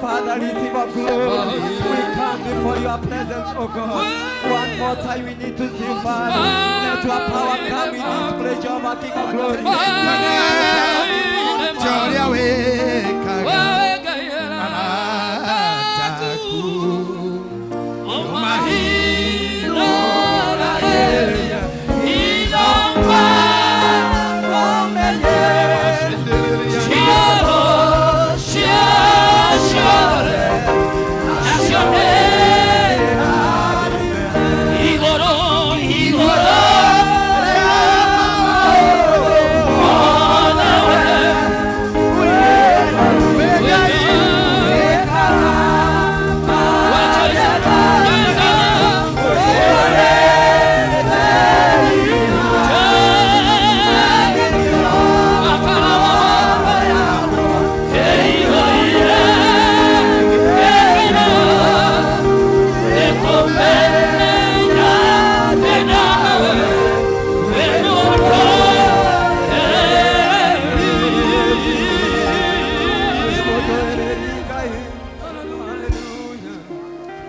Father, receive our glory. We come before your presence, oh God. One more time we need to see, Father. Let your power come in this place, Jehovah, King of glory. Ũrĩa wĩkaga arata aku.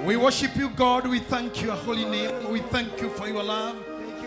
We worship you, God. We thank your holy name. We thank you for your love.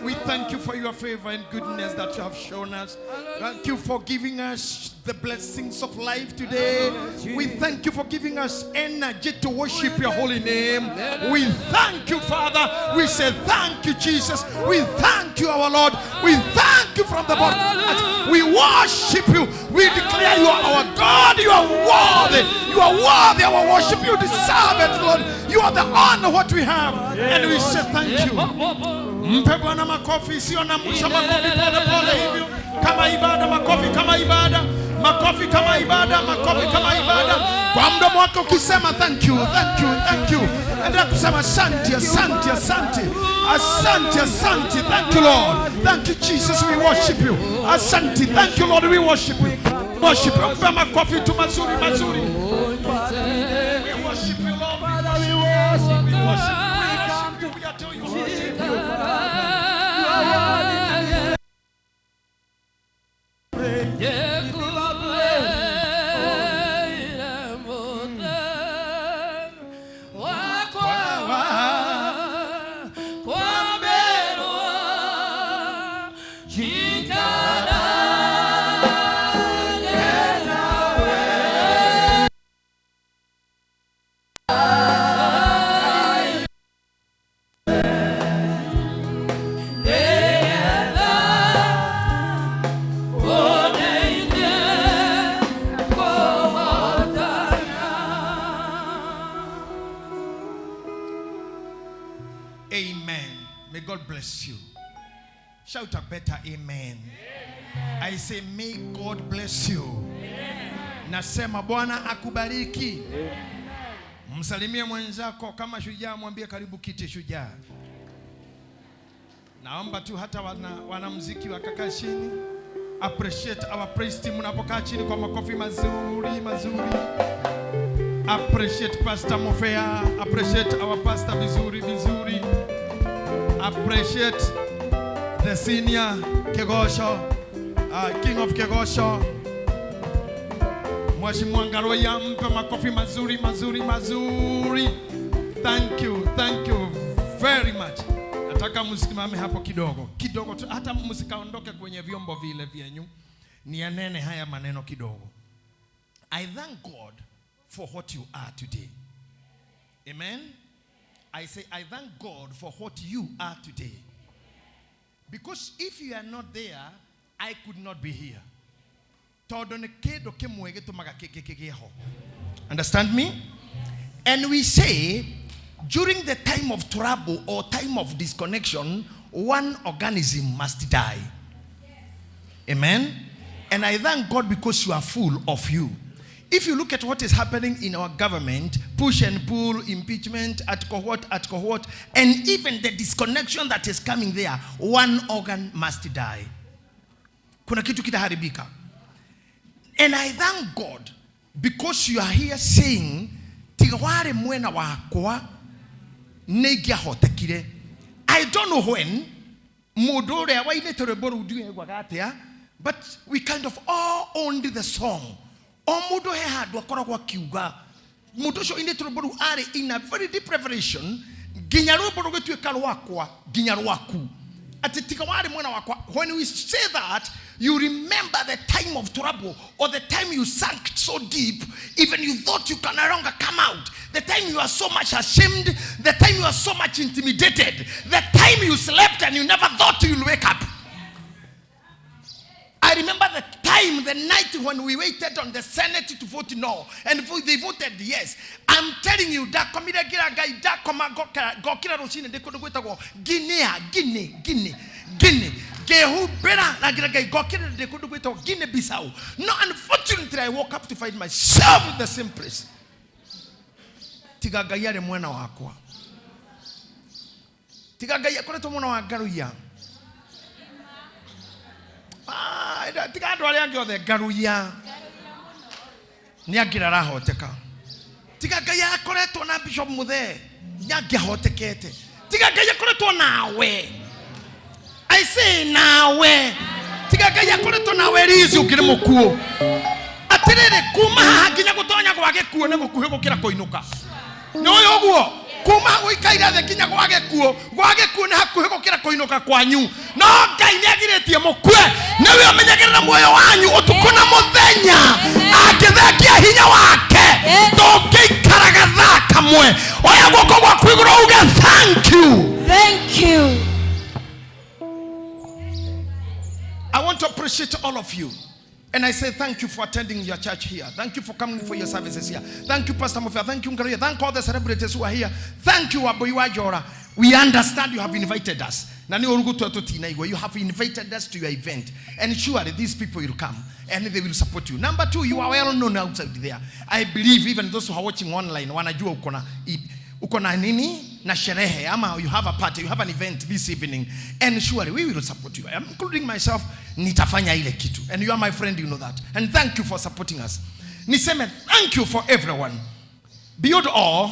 We thank you for your favor and goodness that you have shown us. Thank you for giving us the blessings of life today. We thank you for giving us energy to worship your holy name. We thank you, Father. We say thank you, Jesus. We thank you, our Lord. We thank you from the bottom of our heart. We worship you. We declare you are our God. You are worthy. You are worthy our worship. You deserve it, Lord. You are the honor what we have. And we say thank you. Mpe Bwana makofi, sio na mwisho. Makofi pole pole hivyo kama ibada, makofi kama ibada, makofi kama ibada, makofi kama ibada. Kwa mdomo wako ukisema thank you, thank you, thank you. Endelea kusema asante, asante, asante, asante, asante. Thank you, Lord. Thank you, Jesus. We worship you. Asante. Thank you, Lord. We worship you. Worship you. Mpe makofi tu mazuri mazuri. We worship you, Lord. Father, we worship We you. worship you. We come to We adore you. worship you, Father. You are worthy to be praised. Receive our praise. Amen. May God bless you. Shout a better amen. I say, may God bless you. Nasema Bwana akubariki. Msalimie mwenzako kama shujaa, mwambie karibu kiti shujaa. Naomba tu hata wanamuziki wakakaa chini. Appreciate our praise team mnapokaa chini kwa makofi mazuri mazuri. Appreciate Pastor Mofea, appreciate our pastor vizuri vizuri. Appreciate the senior Kegosho, King of Kegosho. Mheshimiwa Ngaroya, mpe makofi mazuri mazuri mazuri. Thank you, thank you very much. Nataka msimame hapo kidogo kidogo tu, hata msikaondoke kwenye vyombo vile vyenyu, nianene haya maneno kidogo. I thank God for what you are today. Amen. I say I thank God for what you are today. Because if you are not there, I could not be here. Tondũ nĩ kĩndũ kĩmwe gĩtũmaga kĩngĩ kĩgĩe ho. Understand me? And we say, during the time of trouble or time of disconnection, one organism must die. Amen? And I thank God because you are full of you. If you look at what is happening in our government, push and pull, impeachment, at cohort, at cohort, and even the disconnection that is coming there, one organ must die. Kuna kitu kitaharibika. And I thank God because you are here saying, tiga warĩ mwena wakwa nĩ ingĩahotekire. I don't know when mũndũ ũrĩa wainĩte rwĩmbo rũu ndiaiguaga atĩa, but we kind of all owned the song. O mũndũ he handũ akoragwo akiuga Mundu ucio inĩte rwĩmbo rũu arĩ in a very deep revelation nginya rwĩmbo rũgĩtuĩka rwakwa nginya rwaku. Ati tiga warĩ mwena wakwa. When we say that, you remember the time of trouble or the time you sank so deep, even you thought you can no longer come out. The time you are so much ashamed, the time you are so much intimidated, the time you slept and you never thought you'll wake up. I remember the time, the night when we waited on the Senate to vote no, and they voted yes. I'm telling you, ndakomire ngira Ngai ndakoma ngokira rucini ndi kundu gwitagwo Guinea, Guinea, Guinea, Guinea. Ngehumbĩra na ngira Ngai ngokira ndi kundu gwitagwo Guinea Bissau. No, unfortunately, I woke up to find myself in the same place. Tiga Ngai arĩ mwena wakwa. Tiga Ngai akoretwo mwena wa Ngaruiya. Tiga andũ arĩa angĩ othe Ngaruiya nĩ angĩra arahoteka. Tiga Ngai akoretwo na Bishop Muthee nĩ angĩahotekete. Tiga Ngai akoretwo nawe. I say nawe. Tiga Ngai akoretwo nawe Liz ũkĩrĩ mũkuũ. Atĩrĩrĩ, kuma haha nginya gũtonya gwa gĩkuũ nĩ gũkuhĩ gũkĩra kũinũka. Nĩ ũyũ ũguo? Kuma gũikaire thĩ nginya gwa gĩkuũ, gwa gĩkuũ nĩ hakuhĩ gũkĩra kũinũka kwanyu. No Ngai nĩ agirĩtie mũkue, nĩwe ũmenyagĩrĩra muoyo wanyu ũtukũ na mũthenya. Angĩthengia hinya wake, ndũngĩikara gathaa kamwe. Oya guoko gwaku igũrũ uge thank you. Thank you. I want to appreciate all of you. And I say thank you for attending your church here. Thank you for coming for your services here. Thank you, Pastor Mofia. Thank you, Ngaruiya. Thank all the celebrities who are here. Thank you, Aboiwa Jora. We understand you have invited us. Na ni orugu tu tina igwe. You have invited us to your event. And surely these people will come and they will support you. Number two, you are well known outside there. I believe even those who are watching online, wanajua uko na nini? Na sherehe, ama you have a party, you have an event this evening, and surely we will support you. I'm including myself, nitafanya ile kitu. And you are my friend, you know that. And thank you for supporting us. Niseme thank you for everyone. Beyond all,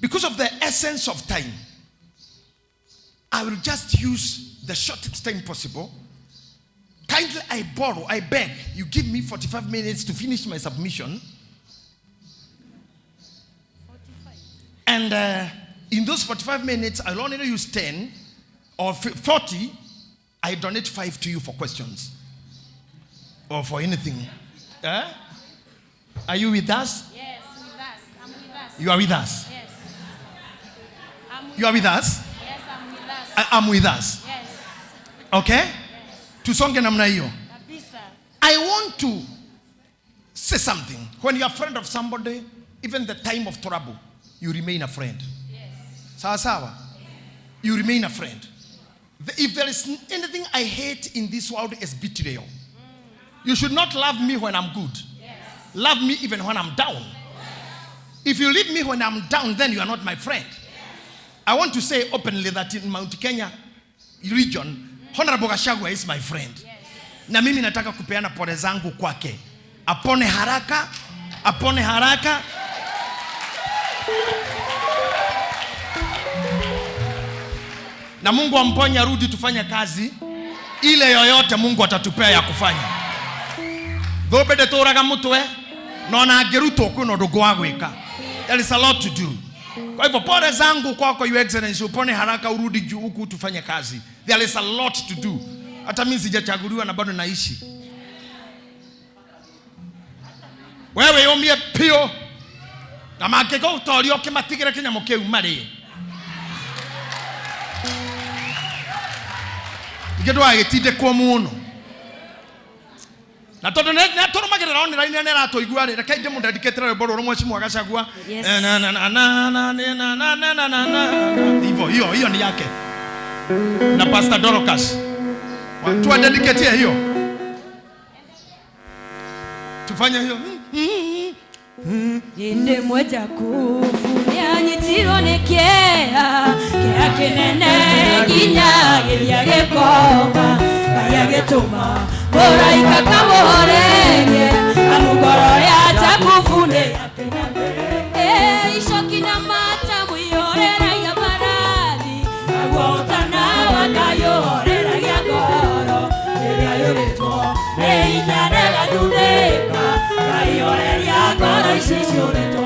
because of the essence of time, I will just use the shortest time possible. Kindly, I borrow, I beg, you give me 45 minutes to finish my submission. And in those 45 minutes, I'll only use 10 or 40. I donate 5 to you for questions or for anything. Eh? Are you with us? Yes, with us. I'm with us. You are with us? Yes. I'm with You are with us? Yes, I'm with us. I am with us. Yes. Okay? Yes. Tusonge namna hiyo. Kabisa. I want to say something. When you are a friend of somebody, even the time of trouble, you remain a friend. Yes. Sawa sawa? You remain a friend. If there is anything I hate in this world, is betrayal. You should not love me when I'm good. Yes. Love me even when I'm down. If you leave me when I'm down, then you are not my friend. I want to say openly that in Mount Kenya region, Honorable Gachagua is my friend. Yes. Na mimi nataka kupeana pole zangu kwake. Apone haraka, apone haraka. Na Mungu amponye arudi tufanye kazi ile yoyote Mungu atatupea ya kufanya. Thombe ndetũraga mũtwe, na ona angĩrutwo kwĩna ũndũ wa gwĩka. There is a lot to do. Kwa hivyo pole zangu kwako Your Excellency, upone haraka urudi juu huku tufanye kazi. There is a lot to do. Hata mimi sijachaguliwa na bado naishi. Wewe yomie pio. Na mangĩgũtoria ũkĩmatigĩre kĩnyamũ kĩu marĩe. Ningĩ ndũgagĩtindĩkwo mũno. Na tondũ nĩ atũrũmagĩrĩra online nĩ aratũigua rĩ, reke ndĩmũndedicate rwĩmbo rũrũ Mheshimiwa Gachagua. Yes. Na, na, na, na, na, na, na, na, na, na, na, na. Hivyo, hiyo, hiyo ni yake. Na Pastor Dorcas. Tuwadedicate hiyo. Tufanye hiyo. Inde mweja kufu nyanyitirwo nĩ kĩeha, kĩeha kĩnene nginya gĩthia gĩkoma. Ngai agĩtũma mũraika kamũhorerie, amu ngoro ya Jakubu nĩ yakenanĩire. Icoki na mata mũihũrĩragia mbarathi, naguo ũtana wa Ngai ũhoreragia ngoro. Rĩrĩa yũrĩtwo nĩ hinya na ĩgathuthĩka, Ngai horeria ngoro ici ciũrĩtwo.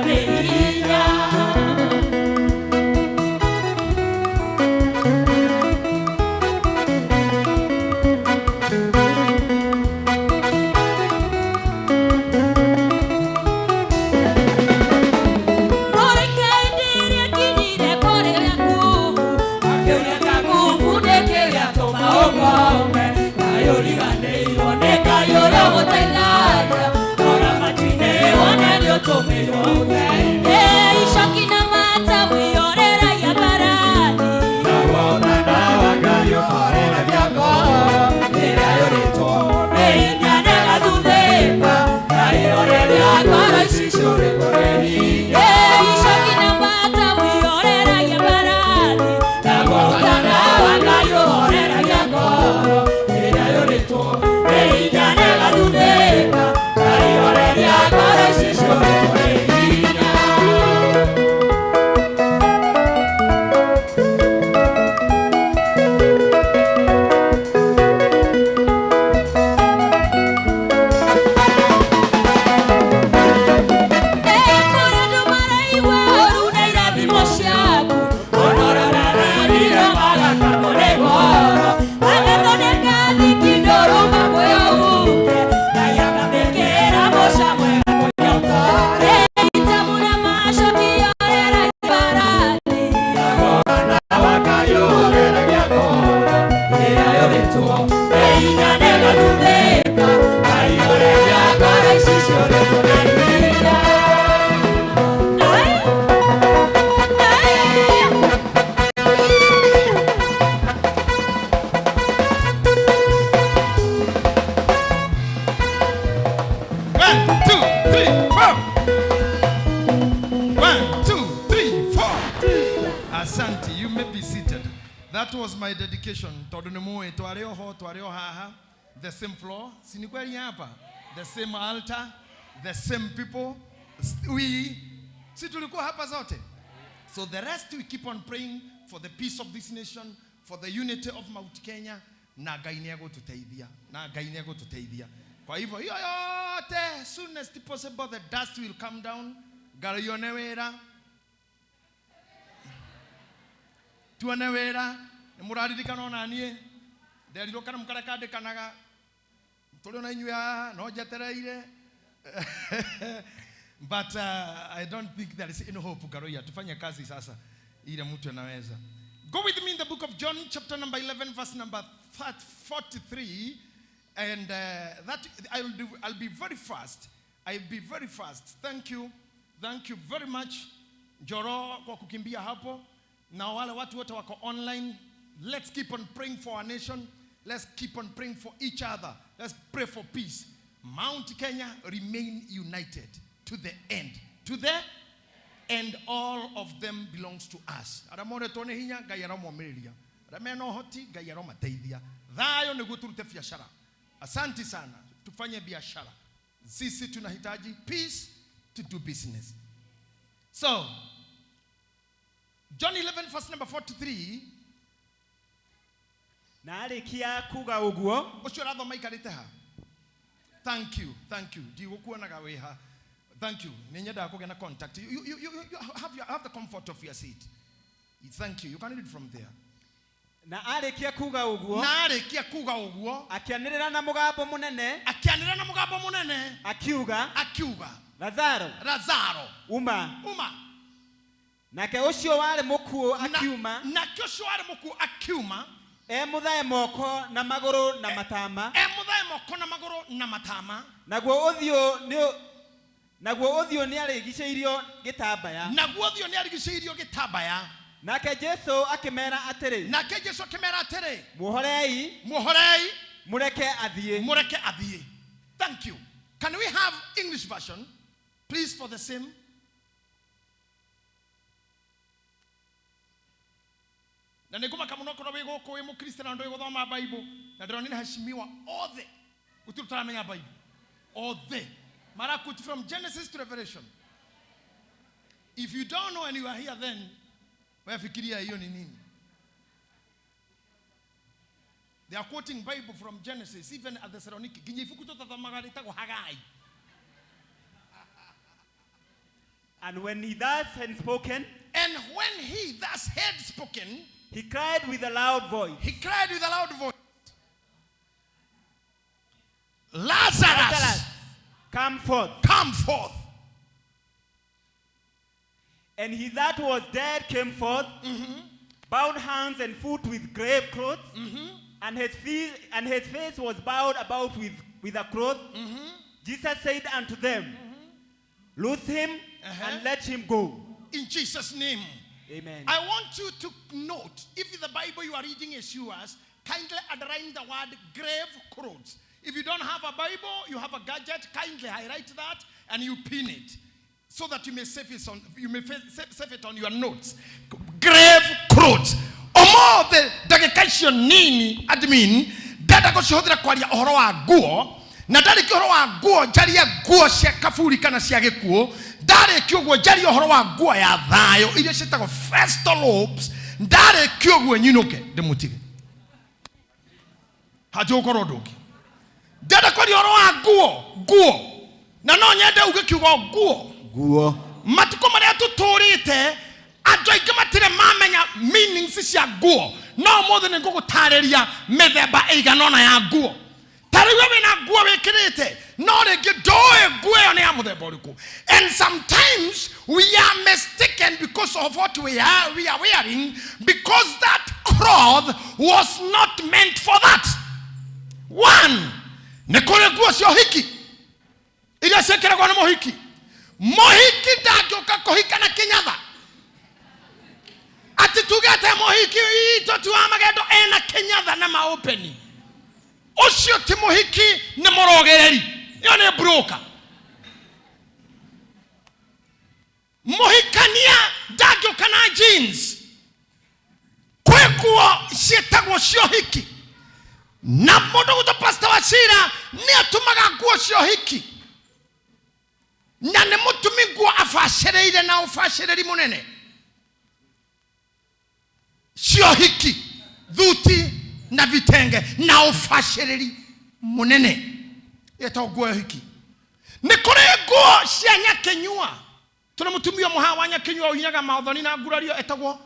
The same floor, the same altar, the same people. We si tulikuwa hapa zote. So the rest we keep on praying for the peace of this nation, for the unity of Mount Kenya, na Ngai nĩegũtũteithia, na Ngai nĩegũtũteithia. Kwa hivyo hiyo yote, soon as possible the dust will come down. Ngai yone wĩra. Tuone wĩra, nĩ mũraririkana ona niĩ. Nderirwo kana mũkarĩa kandĩkanaga tũrĩ ona inyuĩ haha no njetereire. But I don't think there is any hope. Garoya, tufanye kazi sasa ile mtu anaweza. Go with me in the book of John chapter number 11 verse number 43, and that I'll be very fast. I'll be very fast. Thank you. Thank you very much. Njoro kwa kukimbia hapo. Na wale watu wote wako online, let's keep on praying for our nation. Let's keep on praying for each other. Let's pray for peace. Mount Kenya remain united to the end. To the end, all of them belongs to us. Aramore tone hinya Ngai aramomĩrĩria. Arĩa mena ũhoti Ngai aromateithia. Thayo nĩguo turute biashara. Asante sana. Tufanye biashara. Sisi tunahitaji peace to do business. So, John 11 verse number 43. Na arĩkia kuga ũguo, ũcio ũrathoma aikarĩte ha? Thank you, thank you. Ndigũkuonaga wĩ ha. Thank you. Nĩ nyendaga kũgĩa na contact. You have the comfort of your seat. Thank you. You can read from there. Na arĩkia kuga ũguo, na arĩkia kuga ũguo, akĩanĩrĩra na mũgambo mũnene, akĩanĩrĩra na mũgambo mũnene, akiuga, akiuga, Lazaro, Lazaro, uma. Uma. Nake ũcio warĩ mũkuũ akiuma, nake ũcio warĩ mũkuũ akiuma, e mũthae moko na magũrũ na matama, e mũthae moko na magũrũ na matama, naguo ũthiũ nĩarigicĩirio gĩtambaya, naguo ũthiũ nĩarigicĩirio gĩtambaya. Nake Jesu akĩmera atĩrĩ, nake Jesu akĩmera atĩrĩ, muohorei, muohorei, mũreke athiĩ, mũreke athiĩ. Thank you. Can we have English version please for the same? Na nĩngũmaka mũno korwo wĩ gũkũ wĩ mũkristiano na ndũĩ gũthoma Bible, na ndĩrona nĩ heshimiwa othe gũtirĩ ũtaramenya Bible othe marakuti from Genesis to Revelation. If you don't know and you are here, then wewe fikiria hiyo ni nini. They are quoting Bible from Genesis even at the Thessaloniki nginya ibuku tũtathomaga rĩtagwo Hagai. And when he thus had spoken, and when he thus had spoken, he cried with a loud voice. He cried with a loud voice. Lazarus, Lazarus, come forth. Come forth. And he that was dead came forth, bound hands and foot with grave clothes, and his face was bowed about with a cloth. Jesus said unto them, Loose him and let him go. In Jesus' name. Amen. I want you to note, if the Bible you are reading is yours, kindly underline the word grave clothes. If you don't have a Bible, you have a gadget, kindly highlight that and you pin it so that you may save it on, you may save it on your notes. Grave clothes. Omothe ndagĩka icio nini admin ndenda gũcihũthĩra kwaria ũhoro wa nguo, na ndarĩkia ũhoro wa nguo njarie nguo cia kaburi kana cia gĩkuũ, ndarĩkia ũguo njarie ũhoro wa nguo ya thayũ iria ciĩtagwo festal robes, ndarĩkia ũguo nyinũke ndĩmũtige hatigũkorwo ũndũ ũngĩ. Ndenda kwaria ũhoro wa nguo, nguo, na no nyende uge kiugo nguo. Nguo. Matukũ marĩa tũtũrĩte andũ aingĩ matirĩ mamenya meanings cia nguo, no ũmũthĩ nĩ ngũgũtarĩria mĩthemba ĩigana ũna ya nguo. Ta rĩu we wĩna nguo wĩkĩrĩte, no rĩngĩ ndũĩ nguo ĩyo nĩ ya mũthemba ũrĩkũ. And sometimes we are mistaken because of what we are wearing, because that cloth was not meant for that. One, nĩ kũrĩ nguo cia ũhiki iria ciĩkĩragwo nĩ mũhiki. Mũhiki ndangĩũka kũhika na kĩnyatha, atĩ tuge atĩ mũhiki witũ ti wa magendo ena kĩnyatha na maũpeni. Ũcio ti mũhiki, nĩ mũrogereri, ĩyo nĩ broker. Mũhikania ndangĩũka na jeans. Kwĩ nguo ciĩtagwo cia ũhiki, na mũndũ gwĩtwo Pastor Wachira nĩ atumaga nguo cia ũhiki, na nĩ mũtumi nguo abacĩrĩire na ũbacĩrĩri mũnene. Cia ũhiki, thuti na vitenge na ũbacĩrĩri mũnene, ĩtagwo nguo ya ũhiki. Nĩ kũrĩ nguo cia nyakĩnyua. Tũrĩ mũtumia ũmwe haha wa nyakĩnyua ũinaga maũthoni na ngurario, etagwo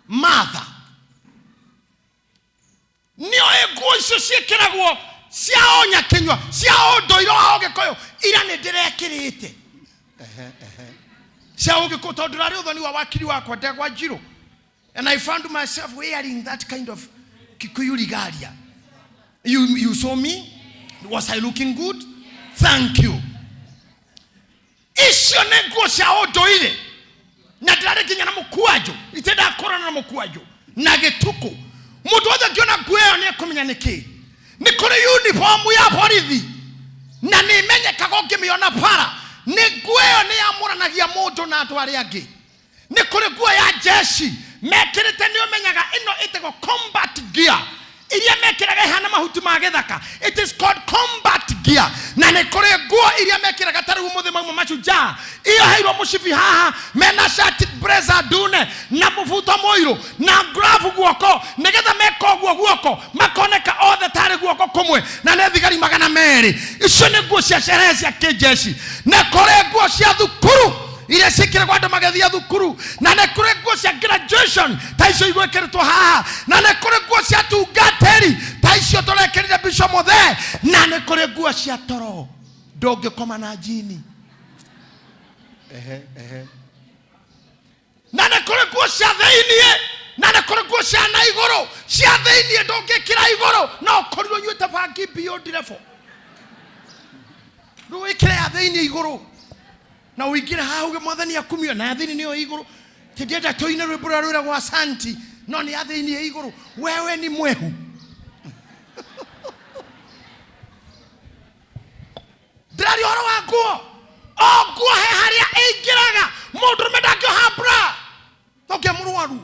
Martha. Nĩoĩ nguo icio ciĩkĩragwo cia o nyakĩnyua, cia ũndũire wa Ũgĩkũyũ, ira nĩ ndĩrekĩrĩte cia Ũgĩkũyũ, tondũ ndĩrarĩ ũthoni wa wakiri wakwa Ndegwa Njirũ, and I found myself wearing that kind of Kikuyu regalia. You saw me? Was I looking good? Thank you. Icio nĩ nguo cia ũndũire, na ndĩrarĩ nginya na mũkwanjũ, itendakorana na mũkwanjũ na gĩtukũ. Mũndũ wothe angĩona nguo ĩyo nĩ ekũmenya nĩkĩ. Nĩ kũrĩ uniform ya borithi, na nĩ imenyekaga ũngĩmĩona bara, nĩ nguo ĩyo nĩ yamũranagia mũndũ na andũ arĩa angĩ. Nĩ kũrĩ nguo ya jeshi mekĩrĩte, nĩ ũmenyaga ĩno ĩtagwo combat gear, iria mekĩraga ihana mahuti ma gĩthaka, it is called combat gear. Na nĩ kũrĩ nguo iria mekĩraga ta rĩu ũmũthĩ mauma mashujaa, iyoheirwo mũcibi haha, mena shati blazer ndune na mũbuto mũirũ na glavu guoko, nĩgetha meka ũguo guoko makoneka othe tarĩ guoko kũmwe, na nĩ thigari 200. Icio nĩ nguo cia sherehe cia kĩjeshi. Nĩ kũrĩ nguo cia thukuru iria ciĩkĩragwo andũ magĩthiĩ thukuru, na nĩ kũrĩ nguo cia graduation ta icio igwĩkĩrĩtwo haha, na nĩ kũrĩ nguo cia tungatĩri ta icio tũrekĩrire Bishop Mũthee, na nĩ kũrĩ nguo cia toro, ndũngĩkoma na jini. Na nĩ kũrĩ nguo cia thĩiniĩ, na nĩ kũrĩ nguo cia na igũrũ. Cia thĩiniĩ ndũngĩkĩra igũrũ, no ũkorirwo ũnyuĩte bangi beyond level. Rĩu wĩkĩre ya thĩiniĩ igũrũ na ũingĩre haha uge mwathani akumio, na ya thĩiniĩ nĩyo igũrũ. Tindĩenda tũine rwĩmbo rũrĩa rwĩragwo asanti, no nĩ ya thĩiniĩ igũrũ. Wewe ni mwehu. Ndĩraria ũhoro wa nguo. O nguo he harĩa ĩingĩraga. Mũndũrũme ndangĩoha bra tokĩa mũrwaru.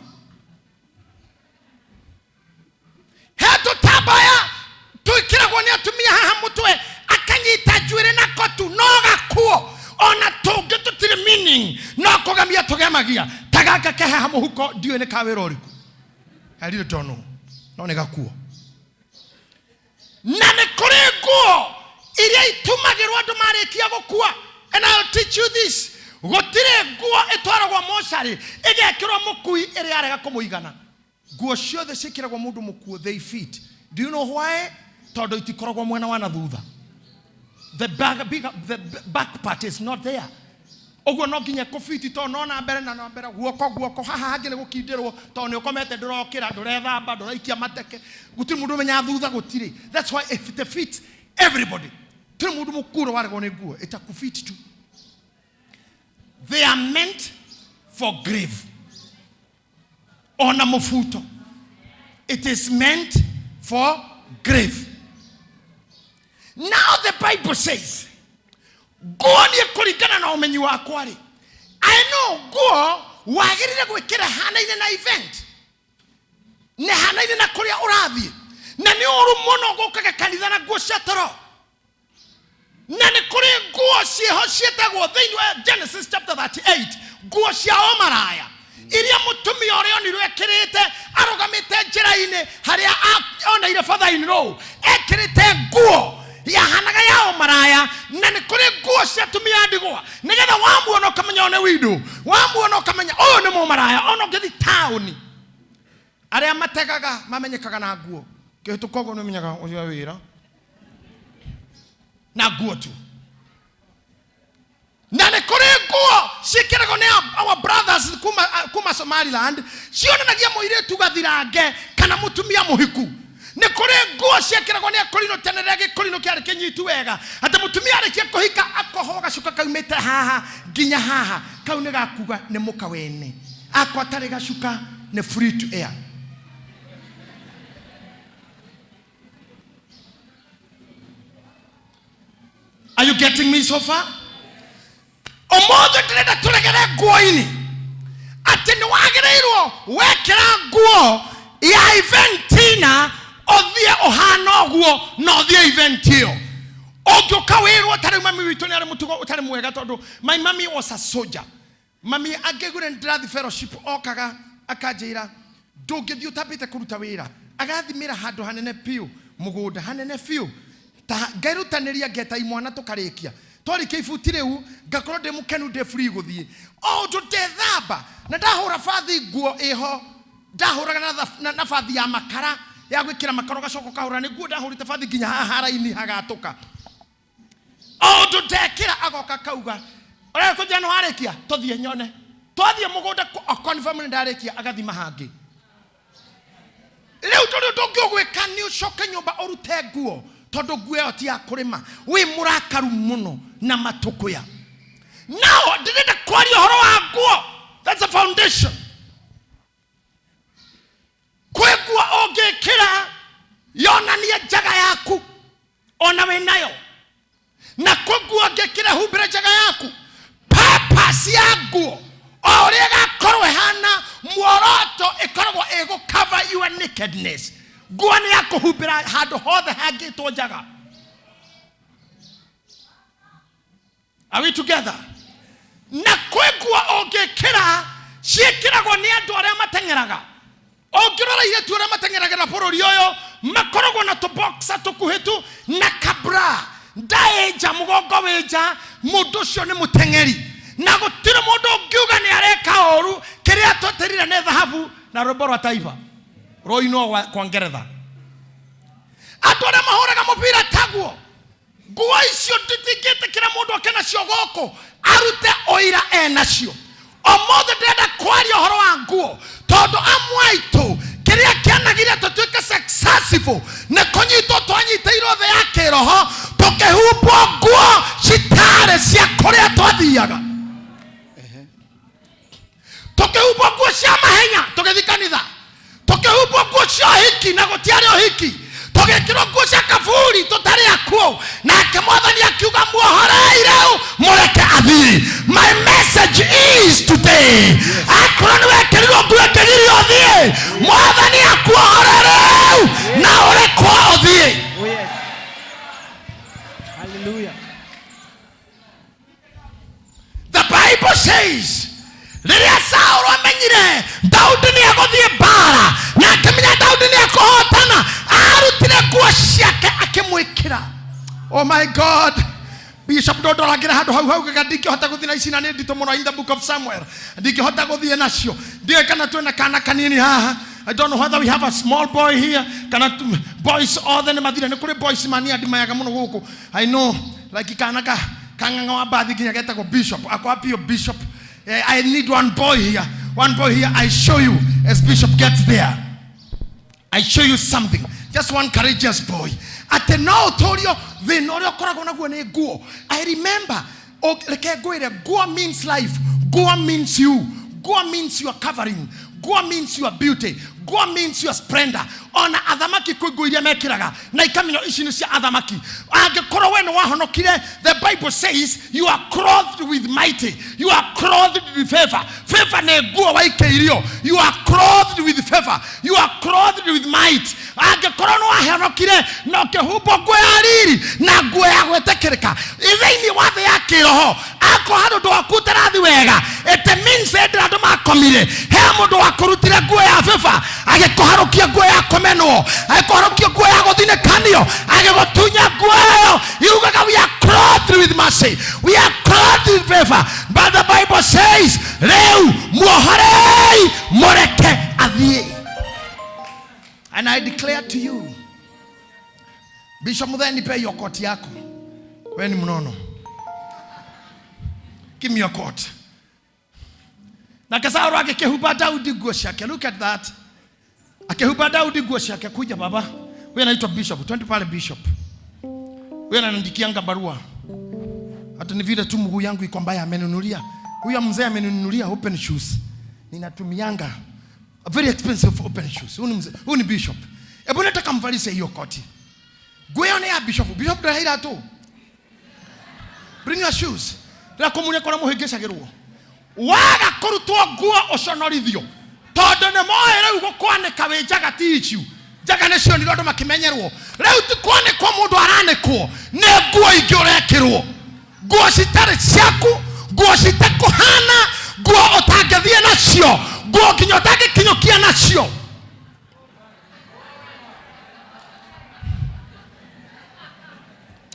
He tũtambaya twĩkĩragwo nĩ atumia haha mũtwe, akanyita njuĩrĩ na kotu, no gakuo ona tũngĩ tũtirĩ meaning, no kũgemia tũgemagia. Ta gaka ke haha mũhuko, ndiũĩ nĩ ka wĩra ũrĩkũ, I really don't know, no nĩ gakuo. Na nĩ kũrĩ nguo iria itumagĩrwo andũ marĩkia gũkua, and I'll teach you this. Gũtirĩ nguo ĩtwaragwo mocarĩ ĩgekĩrwo mũkui ĩrĩa yarega kũmũigana. Nguo ciothe ciĩkĩragwo mũndũ mũkuo, they fit. Do you know why? Tondũ itikoragwo mwena wa na thutha. The back, big, the back part is not there. Ũguo no nginya kũbiti, tondũ no na mbere na na mbere, guoko guoko haha hangĩ nĩ gũkindĩrwo, tondũ nĩ ũkomete, ndũrokĩra, ndũrethamba, ndũraikia mateke, gũtirĩ mũndũ ũmenyaga thutha gũtirĩ. That's why if it fits everybody, tũrĩ mũndũ mũkũrũ waregwo nĩ nguo ĩtakũfit tu. They are meant for grave. Ona mũbuto, it is meant for grave. Now the Bible says nguo niĩ kũringana na ũmenyi wakwa rĩ, I know nguo wagĩrĩire gwĩkĩra hanaine na event, nĩ hanaine na kũrĩa ũrathiĩ, na nĩ ũru mũno gũkaga kanitha na nguo cia toro. Na nĩ kũrĩ nguo ciĩho ciĩtagwo thĩinĩ wa Genesis chapter 38, nguo cia ũmaraya iria mũtumia ũrĩa onirwo ekĩrĩte arũgamĩte njĩra-inĩ harĩa oneire father-in-law ekĩrĩte nguo yahanaga ya ũmaraya. Na nĩ kũrĩ nguo cia atumia a ndigwa, nĩgetha wamuona ũkamenya ũyũ nĩ windu, wamuona ũkamenya ũyũ nĩ mũmaraya. Ona ũngĩthiĩ taũni, arĩa mategaga mamenyekaga na nguo. Kĩhĩtũka ũguo nĩ ũmenyaga ũcio wĩra na nguo tu. Na nĩ kũrĩ nguo ciĩkĩragwo nĩ our brothers kuma Somaliland, cionanagia mũirĩtu gathirange kana mũtumia mũhiku. Nĩ kũrĩ nguo ciĩkĩragwo nĩ akũrinũ tene rĩrĩa gĩkũrinũ kĩarĩ kĩnyitu wega, atĩ mũtumia arĩkia kũhika akohwo gacuka kaumĩte haha nginya haha, kau nĩ gakuga nĩ mũka wene, akwa atarĩ gacuka nĩ free to air. Are you getting me so far? Ũmũthĩ ndĩrenda tũregere nguo-inĩ atĩ nĩ wagĩrĩirwo wekĩra nguo ya eventina ũthiĩ ũhana ũguo na ũthiĩ event ĩyo. Ũngĩũka wĩrwo ta rĩu mami witũ nĩ arĩ mũtugo ũtarĩ mwega, tondũ my mummy was a soldier. Mami angĩiguire nĩ ndĩrathiĩ fellowship, okaga akanjĩra ndũngĩthiĩ ũtambĩte kũruta wĩra. Agathimĩra handũ hanene biũ, mũgũnda hanene biũ, ta ngerutanĩria ngeta imwana tũkarĩkia. Twarĩkia ibuti rĩu ngakorwo ndĩ mũkenu, ndĩ free gũthiĩ. O ũndũ ndethamba na ndahũra bathi nguo ĩho, ndahũraga na bathi ya makara ya gwĩkĩra makara, ũgacoka ũkahũra nĩ nguo ndahũrĩte bathi nginya haha haraini hagatũka. O ũndũ ndekĩra agoka akauga ũrĩa kũnjĩra nĩ warĩkia, tũthiĩ nyone. Twathiĩ mũgũnda confirm nĩ ndarĩkia, agathima hangĩ. Rĩu ndũrĩ ũndũ ũngĩ ũgwĩka, nĩ ũcoke nyũmba ũrute nguo, tondũ nguo ĩyo ti ya kũrĩma. Wĩ mũrakaru mũno na matũkũya. Now ndĩrenda kwaria ũhoro wa nguo. That's a foundation. Kwĩ nguo ũngĩkĩra yonanie njaga yaku ona wĩ nayo, na kwĩ nguo ũngĩkĩra humbĩre njaga yaku. Purpose ya nguo o ũrĩa ĩgakorwo ĩhana, muoroto ĩkoragwo ĩgũ cover your nakedness. Nguo nĩ ya kũhumbĩra handũ hothe hangĩtwo njaga. Are we together? Na kwĩ nguo ũngĩkĩra ciĩkĩragwo nĩ andũ arĩa mateng'eraga. Ũngĩrora airĩtu arĩa mateng'eragĩra bũrũri ũyũ makoragwo na tũboxa tũkuhĩ tu na kabra, ndaĩ nja, mũgongo wĩ nja, mũndũ ũcio nĩ mũteng'eri, na gũtirĩ mũndũ ũngiuga nĩ areka ũru. Kĩrĩa tweterire nĩ thahabu na rwĩmbo rwa taifa rũinwo kwa Ngeretha. Andũ arĩa mahũraga mũbira taguo, nguo icio nditingĩtĩkĩra mũndũ oke nacio gũkũ arute ũira enacio. Ũmũthĩ ndĩrenda kwaria ũhoro wa nguo, tondũ amwe aitũ kĩrĩa kĩanagire tũtuĩke successful nĩ kũnyitwo twanyitĩirwo thĩ ya kĩroho, tũkĩhumbwo nguo citarĩ cia kũrĩa twathiaga, tũkĩhumbwo nguo cia mahenya tũgĩthiĩ kanitha, tũkĩhumbwo nguo cia ũhiki na gũtiarĩ ũhiki, tũgĩkĩrwo nguo cia kaburi tũtarĩ akuũ. Nake Mwathani akiuga muohorei rĩu, mũreke athiĩ. My message is today, akorwo nĩ wekĩrirwo nguo ĩkĩgirio ũthiĩ, Mwathani akuohore rĩu na ũrekwo ũthiĩ. Oh yes. Hallelujah. The Bible says rĩrĩa Saũlũ amenyire Daudi nĩ egũthiĩ mbara na akĩmenya Daudi nĩ ekũhotana, arutire nguo ciake akĩmwĩkĩra. Oh my God, Bishop, ndondorangĩra handũ hau hau gaga ndingĩhota gũthiĩ na ici na nĩ nditũ mũno. In the book of Samuel ndingĩhota gũthiĩ nacio. Ndiũĩ kana twĩna kana kanini haha. I don't know whether we have a small boy here, kana boys othe nĩ mathire. Nĩ kũrĩ boys mani andimayaga mũno gũkũ. I know like kana ka kang'ang'a wa bathi nginya getagwo Bishop akwapio Bishop. I need one boy here, one boy here. I show you as Bishop gets there, I show you something. Just one courageous boy. Atĩ no ũtũrio thĩna ũrĩa ũkoragwo naguo nĩ nguo. I remember, reke ngwĩre, nguo means life. Nguo means you. Nguo means your covering. Nguo means your beauty. Nguo means your splendor. Ona athamaki kwĩ nguo iria mekĩraga na ikamenya ici nĩ cia athamaki. Angĩkorwo we nĩ wahonokire, the Bible says you are clothed with mighty, you are clothed with favor. Favor nĩ nguo waikĩirio. You are clothed with favor, you are clothed with might. Angĩkorwo nĩ wahonokire na ũkĩhumbwo nguo ya riri na nguo ya gwĩtĩkĩrĩka thĩinĩ wa thĩ ya kĩroho, akorwo handũ ũndũ waku ũtarathi wega, it means hĩndĩ ĩrĩa andũ makomire, he mũndũ wakũrutire nguo ya favor, agĩkũharũkia nguo ya kũmenwo, agĩkũharũkia nguo ya gũthinĩkanio, agĩgũtunya nguo ĩyo. Yugaga we are clothed with mercy, we are clothed with favor. But the Bible says, rĩu muohorei, mũreke athiĩ. And I declare to you, Bishop Muthee, nipe hiyo koti yako. We ni mnono. Give me your coat. Nake Saũlũ agĩkĩhumba Daudi nguo ciake. Look at that. Akĩhumba Daudi nguo ciake. Kuja baba. Huyu anaitwa Bishop. Twende pale, Bishop. Huyu ananiandikianga barua. Hata ni vile tu mguu yangu iko mbaya, amenunulia. Huyu mzee amenunulia open shoes. Ninatumianga. A very expensive open shoes. Huyu ni mzee, huyu ni Bishop. Hebu nataka mvalishe hiyo koti. Nguo ĩyo nĩ ya Bishop. Bishop ndaheira tu. Bring your shoes. Ndĩrakũmuria kũrĩa mũhĩngĩcagĩrwo. Waga kũrutwo nguo ũconorithio. Tondũ nĩ moĩ rĩu gũkwanĩka wĩ njaga ti issue. Njaga nĩ cionirwo andũ makĩmenyerwo. Rĩu ti kwanĩkwo mũndũ aranĩkwo, nĩ nguo ingĩ ũrekĩrwo. Nguo citarĩ ciaku, nguo citakũhana, nguo ũtangĩthiĩ nacio, nguo nginya ũtangĩkinyũkia nacio.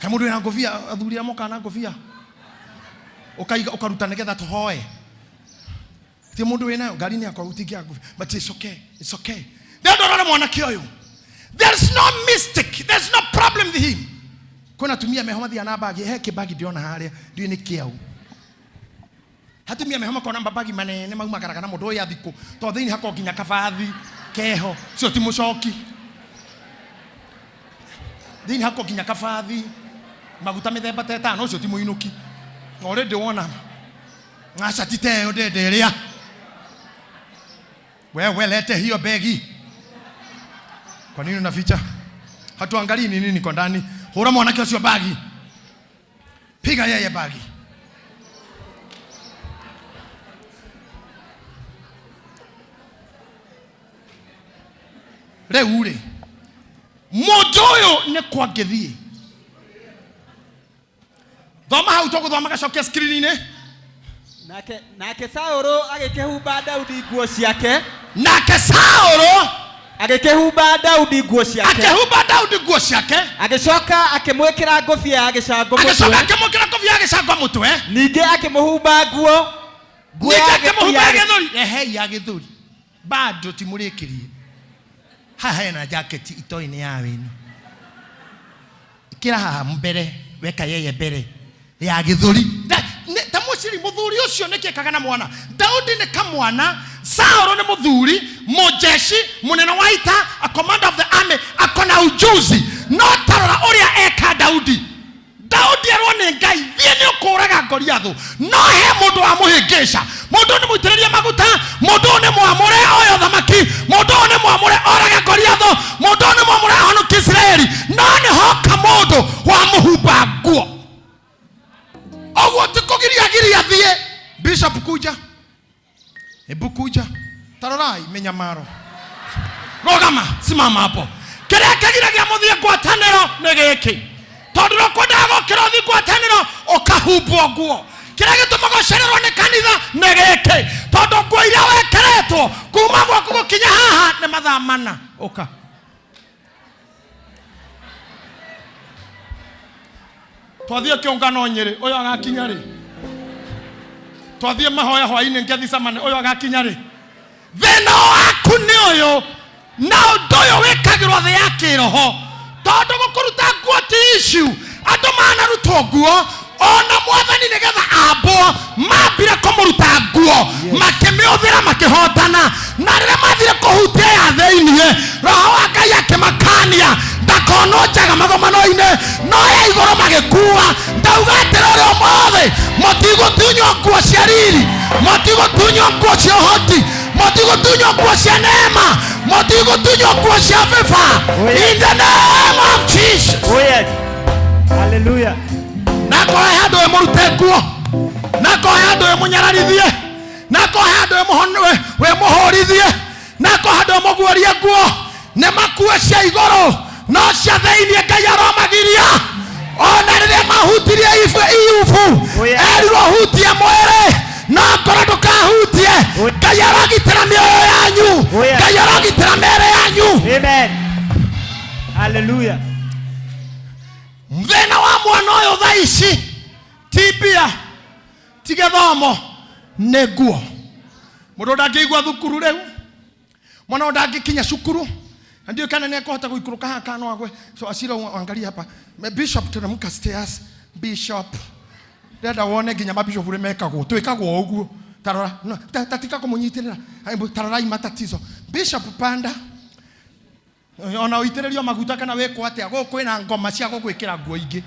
He mũndũ wĩna ngũbia, athuri arĩa mokaga na ngũbia. Ũkaiga ũkaruta nĩgetha tũhoe. Ti mũndũ wĩnayo ngari-inĩ yakwa gũtingĩaga ngũbia. But it's okay, it's okay. Ndĩrenda ũrore mwanake ũyũ. There is no mistake, there is no problem with him. Kwĩna atumia meho mathiaga na bagi, he kĩbagi ndĩrona harĩa, ndiũĩ nĩ kĩau. Atumia meho makoragwo na mabagi manene maumagaraga na mũndũ ũyũ athikũ, tondũ thĩinĩ hakoragwo nginya kabathi keho, ũcio ti mũcoki. Thĩinĩ hakoragwo nginya kabathi, maguta mĩthemba ta ĩtano, ũcio ti mũinũki. Na already wona ngaca ti ta ĩyo ndĩrenda ĩrĩa. Wewe lete hiyo begi. Kwa nini unaficha? Hatuangalii ni nini kwa ndani. Hura mwanake ũcio bagi. Piga yeye bagi. Rĩu rĩ, mũndũ ũyũ nĩ kwangĩthiĩ. Thoma hau, tũgũthoma gacokia screen-inĩ. Nake Saũlũ agĩkĩhumba Daudi nguo ciake. Nake Saũlũ agĩkĩhumba Daudi nguo ciake. Akĩhumba Daudi nguo ciake. Agĩcoka akĩmwĩkĩra ngũbia ya gĩcango agĩcoka mũtwe. Akĩmwĩkĩra ngũbia ya gĩcango mũtwe. Ningĩ akĩmũhumba nguo ningĩ ya akĩmũhumba ya gĩthũri, rehei ya gĩthũri, bado timũrĩkĩrie. Haha hena jaketi itoĩ-inĩ ya wĩno, ĩkĩra haha mbere, weka yeye mbere ya gĩthũri. Ta mũciri mũthuri ũcio nĩ kĩkaga na mwana Daudi nĩ kamwana. Saũlũ nĩ mũthuri, mũjeshi mũnene wa ita, a commander of the army, akona ujuzi. No tarora ũrĩa eka Daudi. Daudi erwo nĩ Ngai, thiĩ nĩ ũkũraga Goliathũ, no he mũndũ wa mũhĩngĩca. Mũndũ nĩ mũitĩrĩrie maguta, mũndũ ũyũ nĩ mwamũre oyo thamaki, mũndũ ũyũ nĩ mwamũre orage Goliathũ, mũndũ ũyũ nĩ mwamũre ahonokie Isiraeli, no nĩ hoka mũndũ wa mũhumba nguo. Ũguo ti kũgiria giria thiĩ. Bishop, kuja, hebu kuja. Tarorai mĩnyamaro. Rũgama, simama hapo. Kĩrĩa kĩgiragia mũthiĩ ngwatanĩro nĩ gĩkĩ, tondũ nĩkwendaga gũkĩra ũthiĩ ngwatanĩro ũkahumbwo nguo. Kĩrĩa gĩtũmaga ũcererwo nĩ kanitha nĩ gĩkĩ, tondũ nguo iria wekĩrĩtwo kuma gwaku gũkinya haha nĩ mathaa mana. Ũka twathiĩ kĩũngano Nyĩrĩ, ũyũ agakinya rĩ? Twathiĩ mahoya hwainĩ Gethsemane, ũyũ agakinya rĩ? Thĩna waku nĩ ũyũ, na ũndũ ũyũ wĩkagĩrwo thĩ ya kĩroho, tondũ gũkũruta nguo ti issue. Andũ manarutwo nguo, ona Mwathani nĩgetha ambwo mambire kũmũruta nguo, makĩmĩũthĩra, makĩhotana. Na rĩrĩa mathire kũhutia ya thĩiniĩ, Roho wa Ngai akĩmakania ndakonwo njaga magomano-inĩ, no ya igũrũ magĩkua. Ndauga atĩrĩrĩ, ũmũthĩ mũtigũtunywo nguo cia riri. Mũtigũtunywo nguo cia ũhoti, mũtigũtunywo nguo cia neema, mũtigũtunywo nguo cia favor. Oh, yes. In the name of Jesus. Oh yes. Hallelujah. Nakorwo he handũ wĩ mũrute nguo, nakorwo he handũ wĩ mũnyararithie, nakorwo he handũ wĩ mũhũrithie, nakorwo handũ wĩ mũguũrie nguo, nĩ makue cia igũrũ no cia thĩiniĩ Ngai aromagiria. Ona rĩrĩa mahutirie iubu, Oh, yes. erirwo hutie mwĩrĩ no ngoro ndũkahutie. Oh. Ngai arogitĩra mĩoyo yanyu. Oh, yes. Ngai arogitĩra mĩĩrĩ yanyu. Amen. Hallelujah. Thĩna wa mwana ũyũ thaa ici ti mbia, ti gĩthomo, nĩ nguo. Mũndũ ndangĩigua thukuru rĩu, mwana ũyũ ndangĩkinya cukuru, na ndiũĩ kana nĩ ekũhota gũikũrũka haha kana no agwe. So Asira, angalia hapa. Bishop, teremka stairs. Bishop, ndĩrenda wone nginya mabishop ũrĩa mekagwo. Twĩkagwo ũguo. Tarora, no, tatika kũmũnyitĩrĩra. Hebu, tarorai matatizo. Bishop, panda. Ona ũitĩrĩrio maguta kana wĩkwo atĩa, gũkũ kwĩna ngoma cia gũgwĩkĩra nguo ingĩ.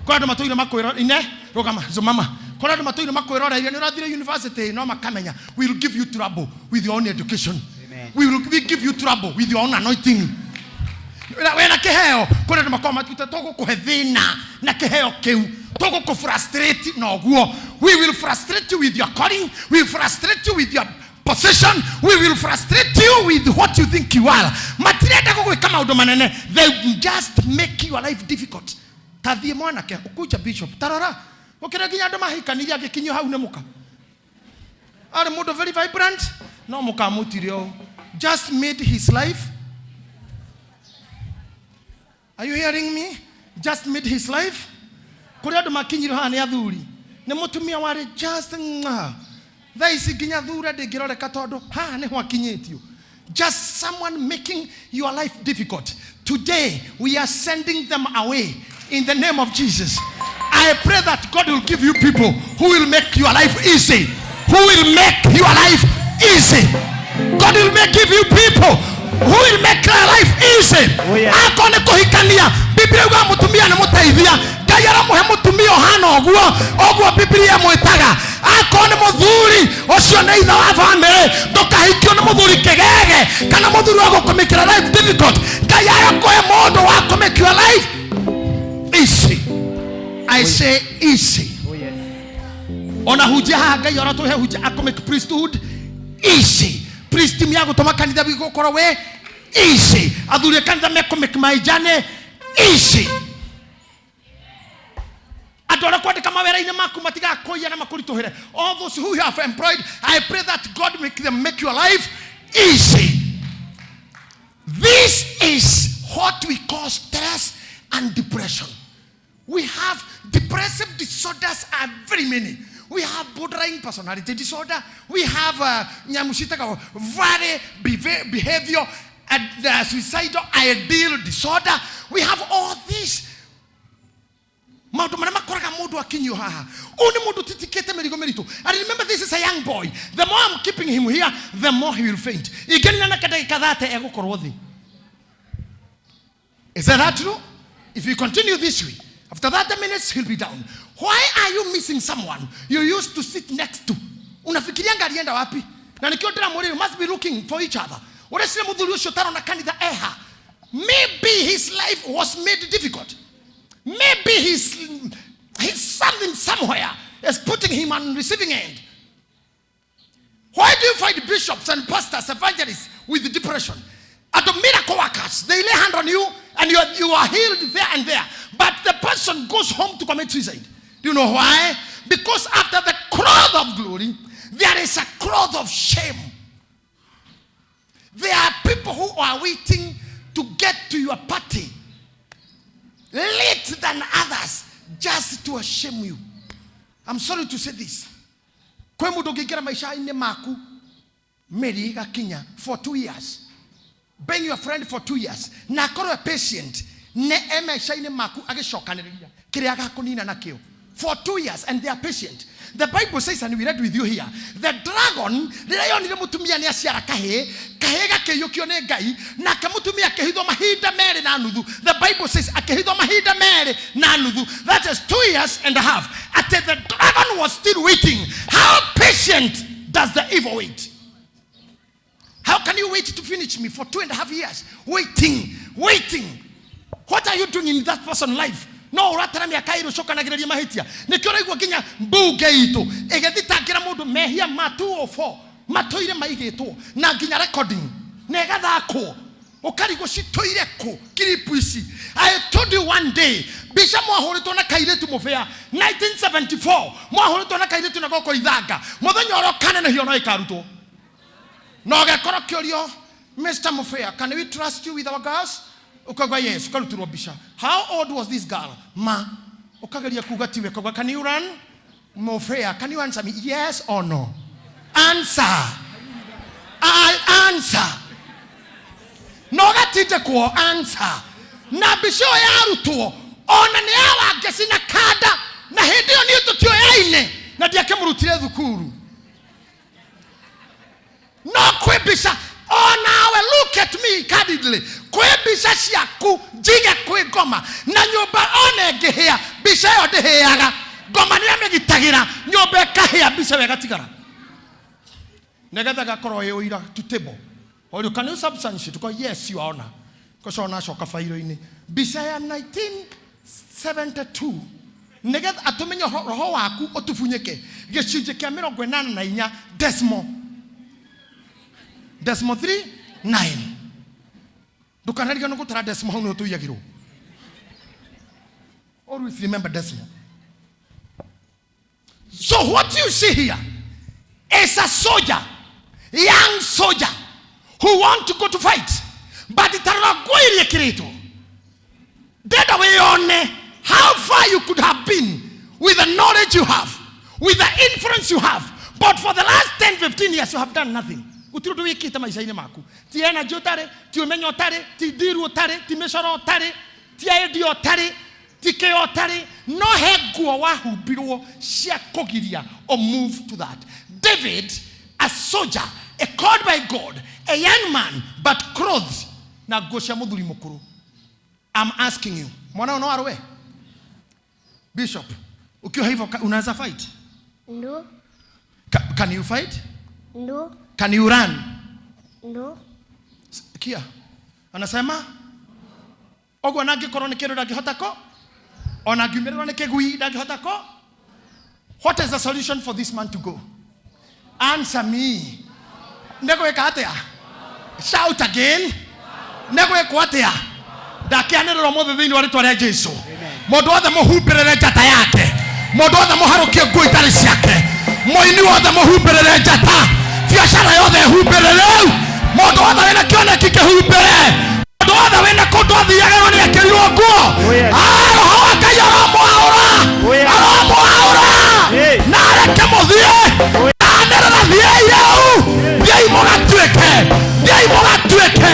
Kũrĩ andũ matũire makwĩro-, ine, rũgama, zumama. Kũrĩ andũ matũire makwĩroreire, nĩ ũrathire university, no makamenya, we will give you trouble with your own education. Amen. We will give you trouble with your own anointing. Wĩna kĩheo, kũrĩ andũ makoragwo matuĩte tũgũkũhe thĩna na kĩheo kĩu, tũgũkũ frustrate na ũguo. We will frustrate you with your calling, we will frustrate you with your position, we will frustrate you with what you think you are. Matirenda gũgwĩka maũndũ manene, they will just make your life difficult. Ta thiĩ mwanake, ũkuja bishop, tarora, ũkĩra nginya andũ mahikanirie agĩkinyio hau nĩ mũka. Arĩ mũndũ very vibrant, no mũkamũtire ũũ. Just made his life. Are you hearing me? Just made his life. Kũrĩ andũ makinyire haha nĩ athuri. Nĩ mũtumia warĩ just ng'a. Thaa ici nginya thure ndĩngĩroreka tondũ haha nĩho akinyĩtio. Just someone making your life difficult. Today, we are sending them away in the name of Jesus. I pray that God will give you people who will make your life easy. Who will make your life easy. God will give you people who will make your life easy. Oh, yeah. Akorwo nĩ kũhikania, Biblia yugaga mũtumia nĩ mũteithia. Ngai aramũhe mũtumia ũhana ũguo, ũguo Biblia ĩmwĩtaga. Akorwo nĩ mũthuri, ũcio nĩ ithe wa bamĩrĩ, ndũkahikio nĩ mũthuri kĩgege kana mũthuri wa gũkũmĩkĩra life difficult. Ngai arakũhe mũndũ wa kũmake your life easy. I say easy. Oh yes. Ona hunjia haha Ngai aratũhe hunjia akũmake priesthood easy. Priest team ya gũtũma kanitha gũkorwo we easy. Athuri a kanitha mekũmake my journey easy. Andũ arĩa kwandĩka mawĩra-inĩ maku matigakũiya na makũritũhĩre. All those who you have employed, I pray that God make them make your life easy. This is what we call stress and depression. We have depressive disorders are very many. We have borderline personality disorder. We have nyamushitaka very behavior and the suicidal ideal disorder. We have all this. Maũndũ marĩa makoraga mũndũ akinyio haha. Ũyũ nĩ mũndũ ũtitikĩte mĩrigo mĩritũ. And remember, this is a young boy. The more I'm keeping him here, the more he will faint. Ingĩnina na ndagĩka 30 egũkorwo thĩ. Is that true? If you continue this way, after 30 minutes, he'll be down. Why are you missing someone you used to sit next to? Unafikirianga alienda wapi? Na nikio ndĩramwĩra, you must be looking for each other. Ũreciria mũthuri ũcio ũtarona kanitha eha. Maybe his life was made difficult. Maybe his something somewhere is putting him on receiving end. Why do you find bishops and pastors, evangelists with depression? And the miracle workers, they lay hand on you and you are healed there and there. But the person goes home to commit suicide. Do you know why? Because after the cloth of glory, there is a cloth of shame. There are people who are waiting to get to your party late than others just to shame you. I'm sorry to say this. Kwe mundu ũngĩingĩra maica-inĩ maku mĩri ĩgakinya for 2 years, being your friend for 2 years, na akorwo patient ne e maica-inĩ maku agĩcokanĩrĩria kĩrĩa agakũnina nakĩo for 2 years, and they are patient. The Bible says, and we read with you here, the dragon rĩrĩa yonire mũtumia nĩ aciara kahĩĩ, kahĩĩ gakĩiyũkio nĩ Ngai, nake mũtumia akĩhithwo mahinda merĩ na nuthu. The Bible says akĩhithwo mahinda merĩ na nuthu. That is 2 years and a half. Until the dragon was still waiting. How patient does Does the evil wait? How can you wait to finish me for 2.5 years? Waiting, waiting. What are you doing in that person's life? No ũratara mĩaka ĩrĩ ũcokanagĩrĩria mahĩtia. Nĩkĩo ũraigua nginya mbunge itũ ĩgĩthitangĩra mũndũ mehia ma 204 matũire maigĩtwo na nginya recording na ĩgathakwo, ũkarigwo citũire kũ clip ici. I told you one day, mbica mwahũrĩtwo na kairĩtu mũbĩa 1974, mwahũrĩtwo na kairĩtu na goko ithanga mũthenya ũrĩa ũkanenehio no ĩkarutwo na ũgekorwo kĩũrio, "Mr. Mufea, can we trust you with our girls?" Ukauga yes, ũkarutirwo mbica. How old was this girl? Ma ũkageria kuga tiwe, kauga, "Can you run, Mufea? Can you answer me, yes or no? Answer." I answer na ũgatindĩkwo answer na mbica ĩyo yarutwo ona nĩ ya Wangeci na kanda, na hĩndĩ ĩyo niĩ tũtioyaine na ndiakĩmũrutire thukuru. No kwĩ mbica onawe, look at me candidly, kwĩ mbica ciaku njige kwĩ ngoma na nyũmba ona ĩngĩhĩa, mbica ĩyo ndĩhĩaga. Ngoma nĩ amĩgitagĩra, nyũmba ĩkahĩa, mbica ĩyo ĩgatigara nĩgetha gakorwo ĩ ũira to table. Or you can you substantiate? Ko yes, you honor koco nacoka bairo-inĩ mbica ya 1972 nĩgetha atũmenye roho waku ũtubunyĩke gĩcunjĩ kĩa 84 decimal 3 9. Ndũkanarigano gũtara decimal, hau nĩho tũiyagĩrwo. Always remember decimal. So what you see here is a soldier, young soldier who want to go to fight, but tarora nguo iria ĩkĩrĩtwo. Ndenda wĩyone how far you could have been with the knowledge you have, with the influence you have, but for the last 10 15 years you have done nothing. Gũtirĩ ũndũ wĩkĩte maica-inĩ maku. Ti energy ũtarĩ, ti ũmenyo ũtarĩ, ti ndiru ũtarĩ, ti mĩcoro ũtarĩ, ti idea ũtarĩ, ti kĩo ũtarĩ, no he nguo wahumbirwo cia kũgiria o move to that. David, a soldier, a called by God, a young man, but clothed na nguo cia mũthuri mũkũrũ. I'm asking you, mwana no arũe? Bishop, ukiwa hivyo unaweza fight? No. Can you fight? No. Can you run? No. Kia anasema ũguo na angĩkorwo nĩ kĩndũ ndangĩhota ko ona angiumĩrĩrwo nĩ kĩgui ndangĩhota ko. What is the solution for this man to go? Answer me. Nĩ gwĩka atĩa? Shout again. Nĩ gwĩkwo atĩa? Ndakĩanĩrĩra ũmũthĩ thĩinĩ wa rĩtwa rĩa Jesu, mũndũ wothe mũhumbĩrĩre njata yake, mũndũ wothe mũharũkie nguo itarĩ ciake, mũini wothe mũhumbĩrĩre njata, biacara yothe ĩhumbĩre rĩu, mũndũ wothe wĩna kĩoneki kĩhumbĩre, mũndũ wothe wĩna kũndũ athiagĩrwo nĩ ekĩrirwo nguo. Oh, yes. Ah, roho wa Ngai aromwaũra. Oh, yes. Aromwaũra. Hey. Na areke mũthiĩ. Anĩrĩra, thiĩi rĩu, thiĩi mũgatuĩke, thiĩi mũgatuĩke.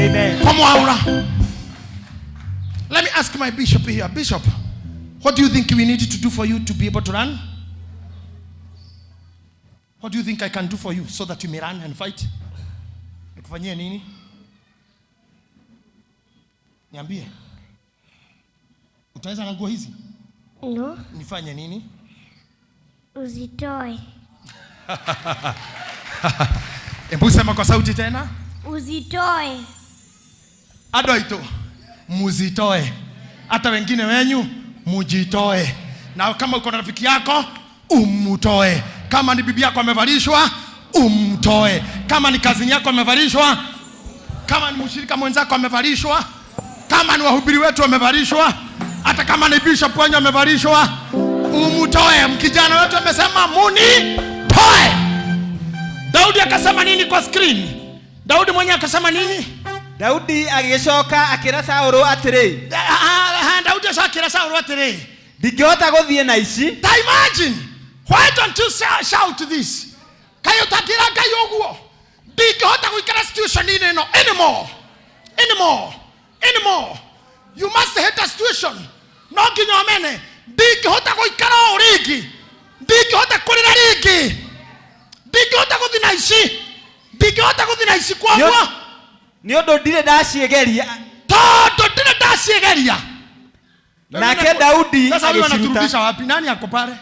Amen. Kumwaura. Let me ask my bishop here. Bishop, what do you think we need to do for you to be able to run? What do you think I can do for you so that you may run and fight? Nikufanyie nini? Niambie. Utaweza na nguo hizi? No. Nifanye nini? Uzitoe. Hebu sema kwa sauti tena. Uzitoe. Andũ aitũ muzitoe, hata wengine wenyu mujitoe. Na kama uko na rafiki yako umutoe, kama ni bibi yako amevalishwa umtoe, kama ni kazini yako amevalishwa, kama ni mshirika mwenzako amevalishwa, kama ni wahubiri wetu wamevalishwa, hata kama ni bishop wenyu amevalishwa, umutoe. Mkijana wetu amesema munitoe. Daudi akasema nini kwa screen? Daudi mwenyewe akasema nini? Daudi agĩcoka akĩra Saũlũ atĩrĩ, Daudi acakĩra Saũlũ atĩrĩ, ndingĩhota gũthiĩ na ici. Ta imagine, why don't you shout this? Kaĩ ũtakĩra Ngai ũguo, ndingĩhota gũikara situation-inĩ ĩno anymore, anymore, anymore. You must hate a situation. No nginya ũmene, ndingĩhota gũikara ũũ rĩngĩ, ndingĩhota kũrĩra rĩngĩ, ndingĩhota gũthiĩ na ici, ndingĩhota gũthiĩ na ici kwoguo. Nĩ ũndũ ndirĩ ndaciĩgeria. Tondũ ndirĩ ndaciĩgeria. Nake Daudi Sasa huyu agĩciruta. anaturudisha wapi? Nani ako pale?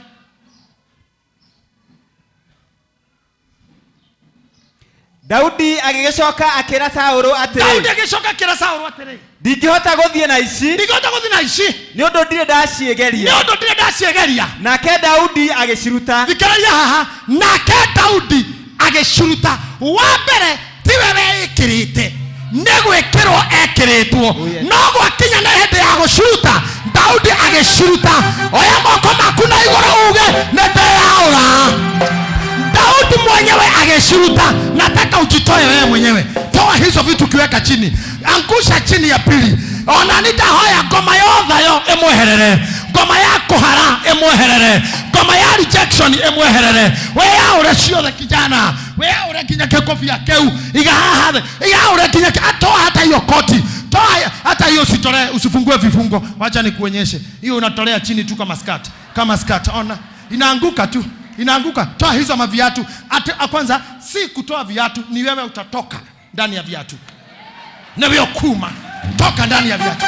Daudi agĩgĩcoka akĩra Saũlũ Daudi atĩrĩ, agĩcoka akĩra Saũlũ atĩrĩ, ndingĩhota gũthiĩ na ici ndingĩhota gũthiĩ na ici nĩ ũndũ ndirĩ nĩ ndaciĩgeria. ũndũ ndirĩ ndaciegeria. Nake Daudi agĩciruta. Thikĩrĩria haha, nake Daudi agĩciruta. Wa mbere tiwe weĩkĩrĩte, nĩ gwĩkĩrwo ekĩrĩtwo. Oh, yes. No gwakinya nĩ hĩndĩ ya gũciruta, Daudi agĩciruta. Oya moko maku na igũrũ uge nĩ ndeyaũra. Daudi mwenyewe agĩciruta. Nataka ujitoe wewe mwenyewe, toa hizo vitu ukiweka chini, angusha chini ya pili. Ona nitahoya ngoma yothe yo ĩmweherere, ngoma ya kũhara ĩmweherere, ngoma ya rejection ĩmweherere. Weyaũre ciothe kijana, weyaũre nginya kĩkobia kĩu, iga haha thĩ, iyaũre nginya toa hata hiyo koti, toa hata hiyo, usitolee, usifungue vifungo. Wacha nikuonyeshe hiyo, unatolea chini tu kama skirt, kama skirt. Ona inaanguka tu, inaanguka. Toa hizo maviatu. Kwanza si kutoa viatu, ni wewe utatoka ndani ya viatu na wewe kuma toka ndani ya viatu.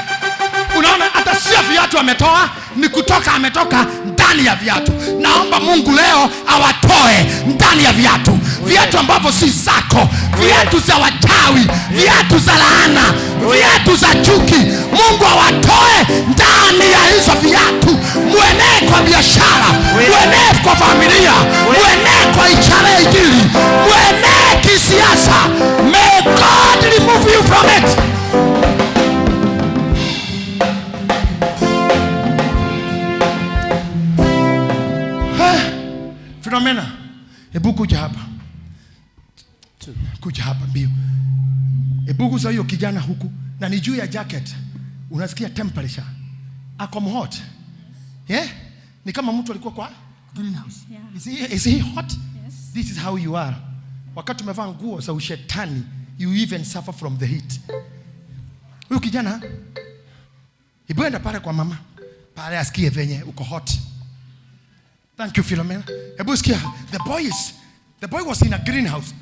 Unaona, hata sio viatu ametoa, ni kutoka ametoka ndani ya viatu. Naomba Mungu leo awatoe ndani ya viatu, viatu ambavyo si zako, viatu za wachawi, viatu za laana, viatu za chuki. Mungu awatoe ndani ya hizo viatu. Mwenee kwa biashara, mwenee kwa familia, mwenee kwa ishara ya Injili, mwenee kisiasa. May God remove you from it. Philomena, hebu kuja hapa. Kuja hapa mbio. Hebu gusa hiyo kijana huku na ni juu ya jacket. Unasikia temperature. Ako hot. Yeah? Ni kama mtu alikuwa kwa greenhouse. Yeah. Is he hot? Yes. This is how you are. Wakati umevaa nguo za ushetani, you even suffer from the heat. Huyu kijana, hebu enda pale kwa mama. Pale asikie venye uko hot. Thank you, Philomena. Hebu sikia, the boy was in a greenhouse.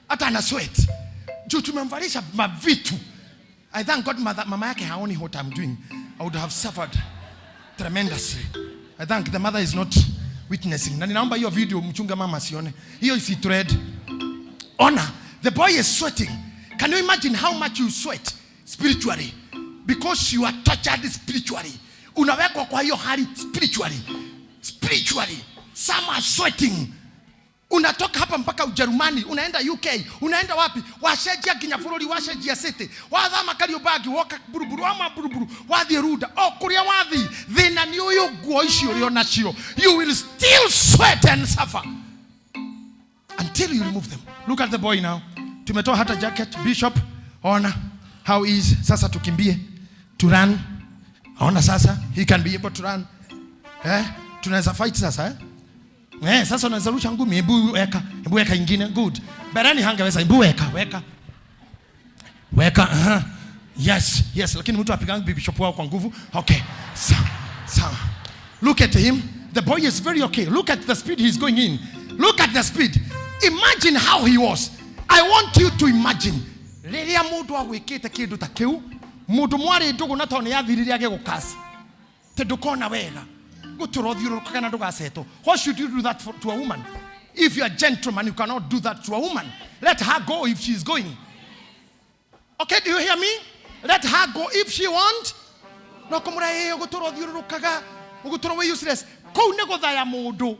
Hata ana sweat. Juu tumemvalisha mavitu. I thank God mama yake haoni what I'm doing. I would have suffered tremendously. I thank the mother is not witnessing. Na ninaomba hiyo video mchunga mama asione. Hiyo isi thread. Honor, the boy is sweating. Can you imagine how much you sweat spiritually? Because you are tortured spiritually. Unawekwa kwa hiyo hali spiritually. Spiritually, some are sweating. Unatoka hapa mpaka Ujerumani, unaenda UK, unaenda wapi? Washejia nginya bũrũri, washejia city, wathama Kariobangi, woka Buruburu, wama Buruburu, wathiĩ Runda, o kũrĩa wathiĩ, thĩna nĩ ũyũ, nguo icio ũrĩ onacio. You will still sweat and suffer until you remove them. Look at the boy now. Tumetoa hata jacket, Bishop. Ona how is sasa tukimbie to run. Ona sasa he can be able to run. Tunaweza fight sasa Sasa unaweza rusha ngumi, hebu weka, hebu weka ingine, good. Bereni hangeweza, hebu weka, weka. Weka, Yes, yes, lakini mtu apigangi bishop wao kwa nguvu. Okay. Sawa, sawa. Look at him. The boy is very okay. Look at the speed he's going in. Look at the speed. Imagine how he was. I want you to imagine. Rĩrĩa mũndũ agwĩkĩte kĩndũ ta kĩu, mũndũ mwarĩ ndũgũ na tondũ nĩathirire agĩgũkasi, tĩ ndũkona wega, gũtũra ũthiũrũrũkaga na ndũgacetwo. Why should you do that to a woman? If you are a gentleman, you cannot do that to a woman. Let her go if she is going. Okay, do you hear me? Let her go if she want. No kũmũra ĩĩ ũgũtũra ũthiũrũrũkaga, ũgũtũra wĩ useless. Kũu nĩ gũthaya mũndũ.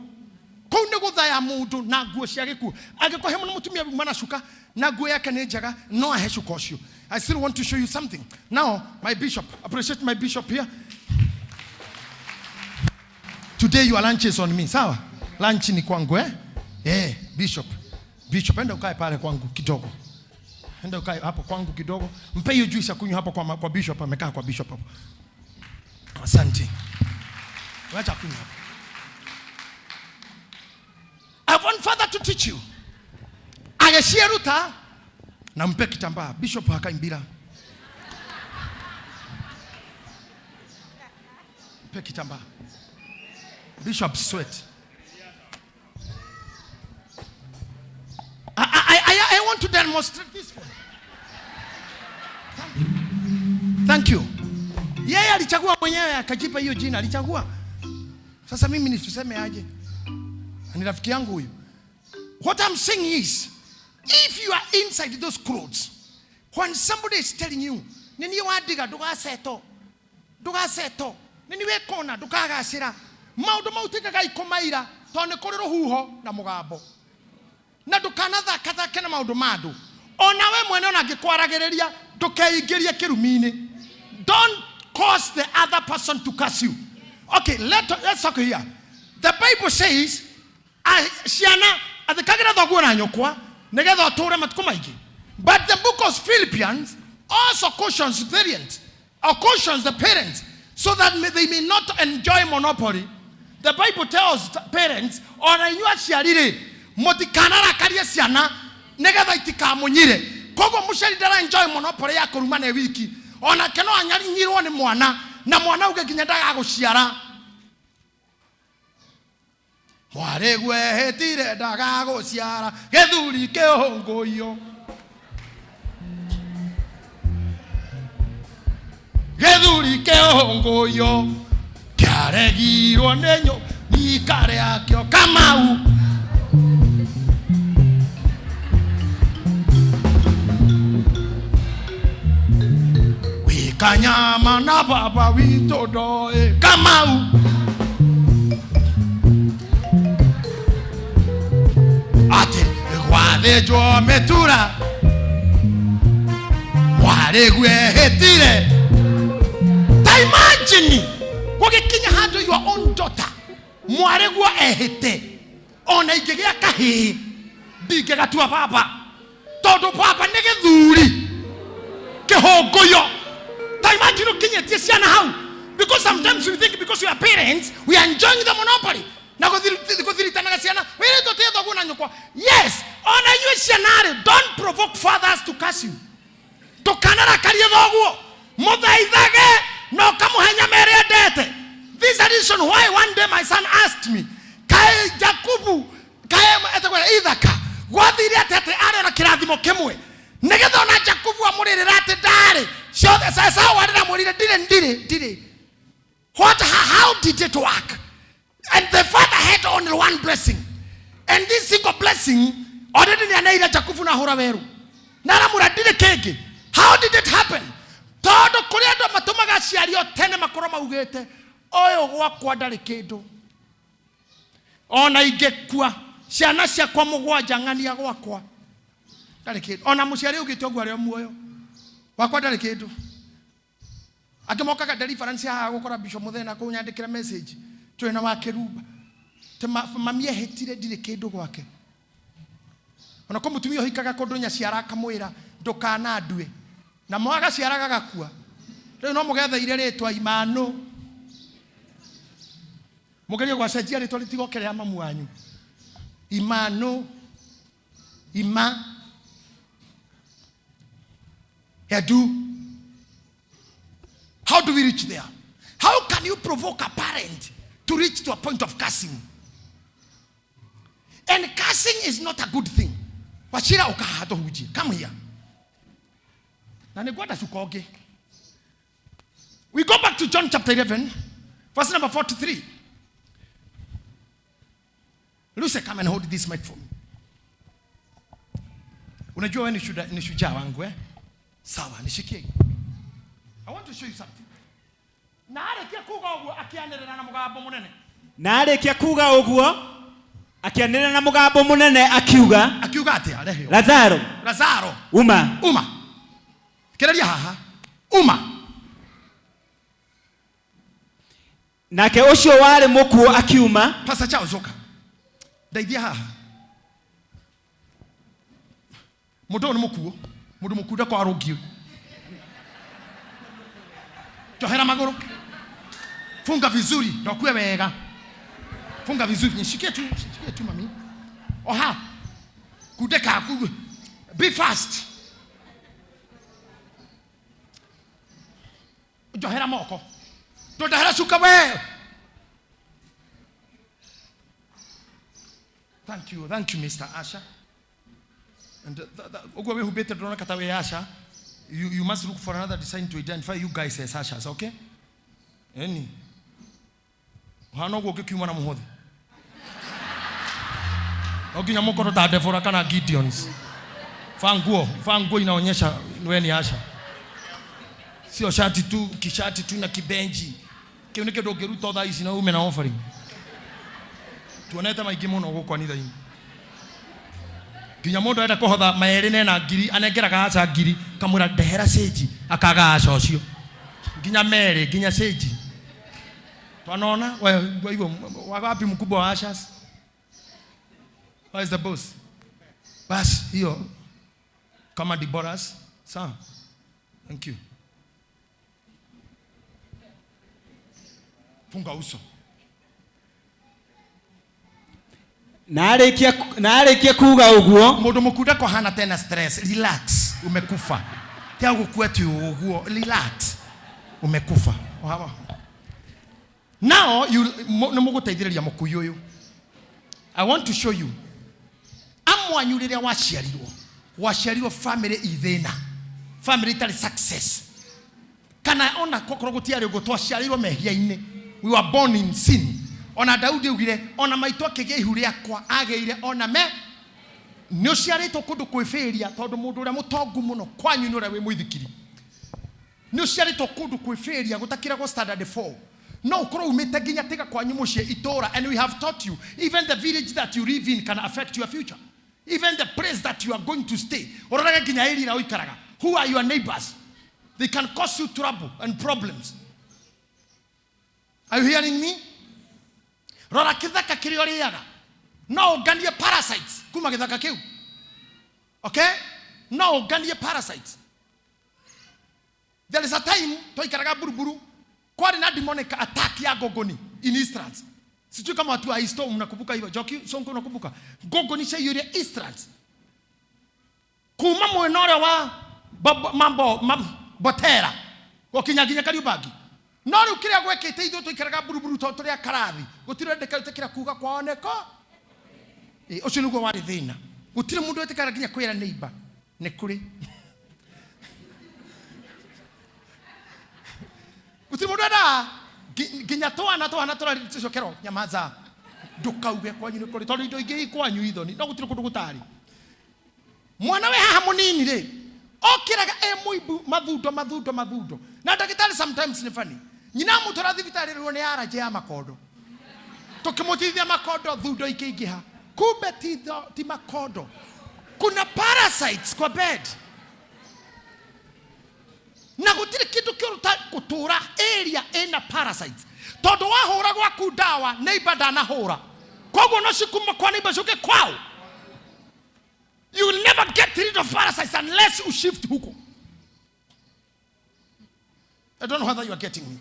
Kũu nĩ gũthaya mũndũ na nguo cia gĩkuũ. Angĩkorwo he mũtumia uma na cuka na nguo yake nĩ njega, no ahe cuka ũcio. I still want to show you something. Now, my bishop, appreciate my bishop here. Today your lunch is on me, sawa? Lunch ni kwangu, Bishop. Bishop, enda ukae pale kwangu kidogo. Enda ukae hapo kwangu kidogo. Mpe hiyo juice ya kunywa hapo kwa bishop, amekaa kwa bishop hapo. Asante. Wacha kunywa hapo. I want father to teach you. Ageshieruta na mpe kitambaa. Bishop hakaimbira. Mpe kitambaa. Bishop sweat. I want to demonstrate this for you. Thank you. Thank you. Yeye alichagua mwenyewe akajipa hiyo jina, alichagua. Sasa mimi niseme aje? Ni rafiki yangu huyu. What I'm saying is, If you are inside those clothes, when somebody is telling you, nini wandiga ndugaceto, ndugaceto, nini wikona ndukagacira, maundu mau tigagai kumaira tondu ni kuri ruhuho na mugambo. Na ndukanathakathake na maundu ma andu. Ona we mwene ona angĩkwaragĩrĩria ndũkeingĩrie kĩrumi-inĩ. Don't cause the other person to curse you. Okay, let's talk here. The Bible says, ciana athĩkagĩra thoguo na nyũkwa nĩgetha ũtũũre matukũ maingĩ. But the book of Philippians also cautions parents, or cautions the parents, so that they may not enjoy monopoly. The Bible tells the parents, ona inyuĩ aciari rĩ, mũtikanarakarie ciana nĩgetha itikamũnyire. Koguo mũciari ndara enjoy monopoly ya kũruma nĩ wiki, onake no anyarinyirwo nĩ mwana, na mwana uge nginya ndagagũciara. Mwarĩ gwehĩtire ndagagũciara, gĩthuri kĩhũngũiyo. Gĩthuri kĩhũngũiyo, kĩaregirwo nĩ nyũnika rĩakĩo Kamau. Wĩkanyama na baba witũ ndoĩ Kamau. Atĩ gwathĩnjwo mĩtura, mwarĩ gwehĩtire. Ta imagine gũgĩkinya handũ your own daughter mwarĩ guo ehĩte, ona ingĩgĩa kahĩĩ ndingĩgatua baba, tondũ baba nĩ gĩthuri kĩhũngũyo. Ta imagine ũkinyĩtie ciana hau, because sometimes we think because we are parents we are enjoying the monopoly na gũthiritanaga ciana wĩrĩtwo tĩe thoguo na nyũkwa. Yes, ona inyuĩ ciana rĩ, don't provoke fathers to curse you. Ndũkanarakarie thoguo, mũthaithage na ũkamũhe nyama ĩrĩa endete. This is the reason why one day my son asked me, kaĩ Jakubu, kaĩ etagwo Ithaka, gwathire atĩa atĩ arĩ ona kĩrathimo kĩmwe, nĩgetha ona Jakubu amũrĩrĩra atĩ ndarĩ ciothe. Esau arĩramwĩrire ndirĩ, ndirĩ, ndirĩ. How did it work? And the father had only one blessing, and this single blessing already nĩ aneire Jakubu na hũra werũ, na aramwĩra ndirĩ kĩngĩ. How did it happen? Tondũ kũrĩ andũ matũmaga aciari o tene makorwo maugĩte ũyũ gwakwa ndarĩ kĩndũ, ona ingĩkua ciana ciakwa mũgwanja ng'ania gwakwa ndarĩ kĩndũ. Ona mũciari augĩte ũguo arĩ o muoyo, wakwa ndarĩ kĩndũ. Angĩ mokaga deliverance haha gũkora Bishop Muthena kũnyandĩkĩra message twĩ na wa kĩrumba Te mami ehĩtire ndirĩ kĩndũ gwake. Ona kũ mũtumia ũhikaga kũndũ nyaciara akamwĩra ndũkanandue, na mwagaciara gagakua. Rĩu no mũgetheire rĩtwa Imano, mũgerie gwacenjia rĩtwa rĩtigoke rĩa mamu wanyu. Imano, Ima, Edu. How do we reach there? How can you provoke a parent to reach to a point of cursing? And cursing is not a good thing. Wachira ukahato huji. Come here. Na nĩngwenda cuka ũngĩ. We go back to John chapter 11, verse number 43. Lucy, come and hold this mic for me. Unajua wewe ni shujaa wangu, eh? Sawa, nishikie. I want to show you something. Na arĩkia kuga ũguo akĩanĩrĩra na mũgambo mũnene. Na arĩkia kuga ũguo akĩanĩrĩra na mũgambo mũnene akiuga, Akiuga atĩa? Rehe. Lazaro, Lazaro, uma. Uma. Kĩrĩria haha. Uma. Nake ũcio warĩ mũkuũ akiuma. Pastor Charles, ũka. Ndeithia haha. Mũndũ ũyũ nĩ mũkuũ. Mũndũ mũkuũ ndakorwo arũngiĩ. Njohera magũrũ. Funga vizuri, ndokue wega. Funga vizuri, nishikie tu, nishikie tu mami. Oha. Kudeka, be fast. Njohera moko. Ndondehera cuka we. Thank you, thank you Mr. Asha. And uguo wĩhumbĩte ndĩrona kata wĩ Asha. You must look for another design to identify you guys as Ashas, okay? Eni. Ũhana ũguo ũngĩkiuma na mũhothi. No nginya mũkorwo ta Deborah kana Gideons. Vaa nguo, vaa nguo inaonyesha wewe ni usher. Sio shati tu, kishati tu na kibenji. Kĩu nĩ kĩndũ ũngĩruta thaa ici na ume na offering. Tuonete maingĩ mũno gũkũ kanitha-inĩ. Nginya mũndũ arenda kũhotha merĩ nena ngiri, anengeraga aca ngiri, kamwĩra ndehera cĩnji, akaga aca ũcio. Nginya merĩ, nginya cĩnji. Twanaona wewe hivyo wapi mkubwa wa ushers? Where is the boss? Bas hiyo kama Deborah's. Sawa. Thank you. Funga uso. Na arĩkia kuga ũguo, Mũndũ mũkunda kohana tena stress. Relax. Umekufa. Tia gũkua ti ũguo. Relax. Umekufa. Wawa. Now you nĩ mũgũteithĩrĩria mũkui ũyũ. I want to show you. Amwanyu rĩrĩa waciarirwo, waciarirwo family ithĩna, family itarĩ success, kana ona kokorwo gũtiarĩ ũguo, twaciarirwo mehia-inĩ. We were born in sin. Ona Daudi augire ona maitũ akĩgĩa ihu rĩakwa agĩire ona me. Nĩ ũciarĩtwo kũndũ kwĩbĩria, tondũ mũndũ ũrĩa mũtongu mũno kwanyu nĩ ũrĩa wĩ mũithikiri. Nĩ ũciarĩtwo kũndũ kwĩbĩria gũtakĩragwo standard 4. No ũkorwo umĩte nginya tiga kwanyu mũciĩ itũra, and we have taught you even the village that you live in can affect your future. Even the place that you are going to stay. Ũrorage nginya area ĩrĩa ũikaraga. Who are your neighbors? They can cause you trouble and problems. Are you hearing me? Rora kĩthaka kĩrĩa ũrĩaga. No ũnganie parasites kuma gĩthaka kĩu. Okay? No ũnganie parasites. There is a time twaikaraga Buruburu, kwarĩ na demonic attack ya ngongoni in Eastlands. Sijui kama watu wa East mnakumbuka hivyo. Joki Sonko unakumbuka? Ngongoni ciaiyũire Eastlands. Kuma mwena ũrĩa wa mambo Botera gũkinya nginya Kariubangi. No rĩu kĩrĩa gwekĩte ithuĩ tũikaraga Buruburu tondũ tũrĩ a karathi. Gũtirĩ wendeka kuga kwao nĩko. Ũcio nĩguo warĩ thĩna. Gũtirĩ mũndũ wetĩkagĩra nginya kwĩra neighbor. Nĩ kũrĩ. Gũtirĩ mũndũ endaga nginya twana twana tũracokero nyamaza. Ndũkauge kwanyu nĩ kũrĩ tondũ indo ingĩ i kwanyu ithoni no gũtirĩ kũndũ gũtarĩ. Mwana we haha mũnini rĩ okĩraga e mũimbu mathundo mathundo mathundo. Na ndagĩtarĩ sometimes nĩ funny. Nyina amũtwara thibitarĩ rĩu nĩ allergy ya makondo. Tũkĩmũtithia makondo thundo ikĩingĩha. Kumbe ti makondo. Kuna parasites kwa bed. Na gũtirĩ kĩndũ kĩũru ta gũtũra area ĩna parasites. Tondũ wahũra gwaku ndawa, neighbor ndanahũra. Koguo no cikuma kwa neighbor ciũke kwao. You will never get rid of parasites unless you shift huko. I don't know whether you are getting me.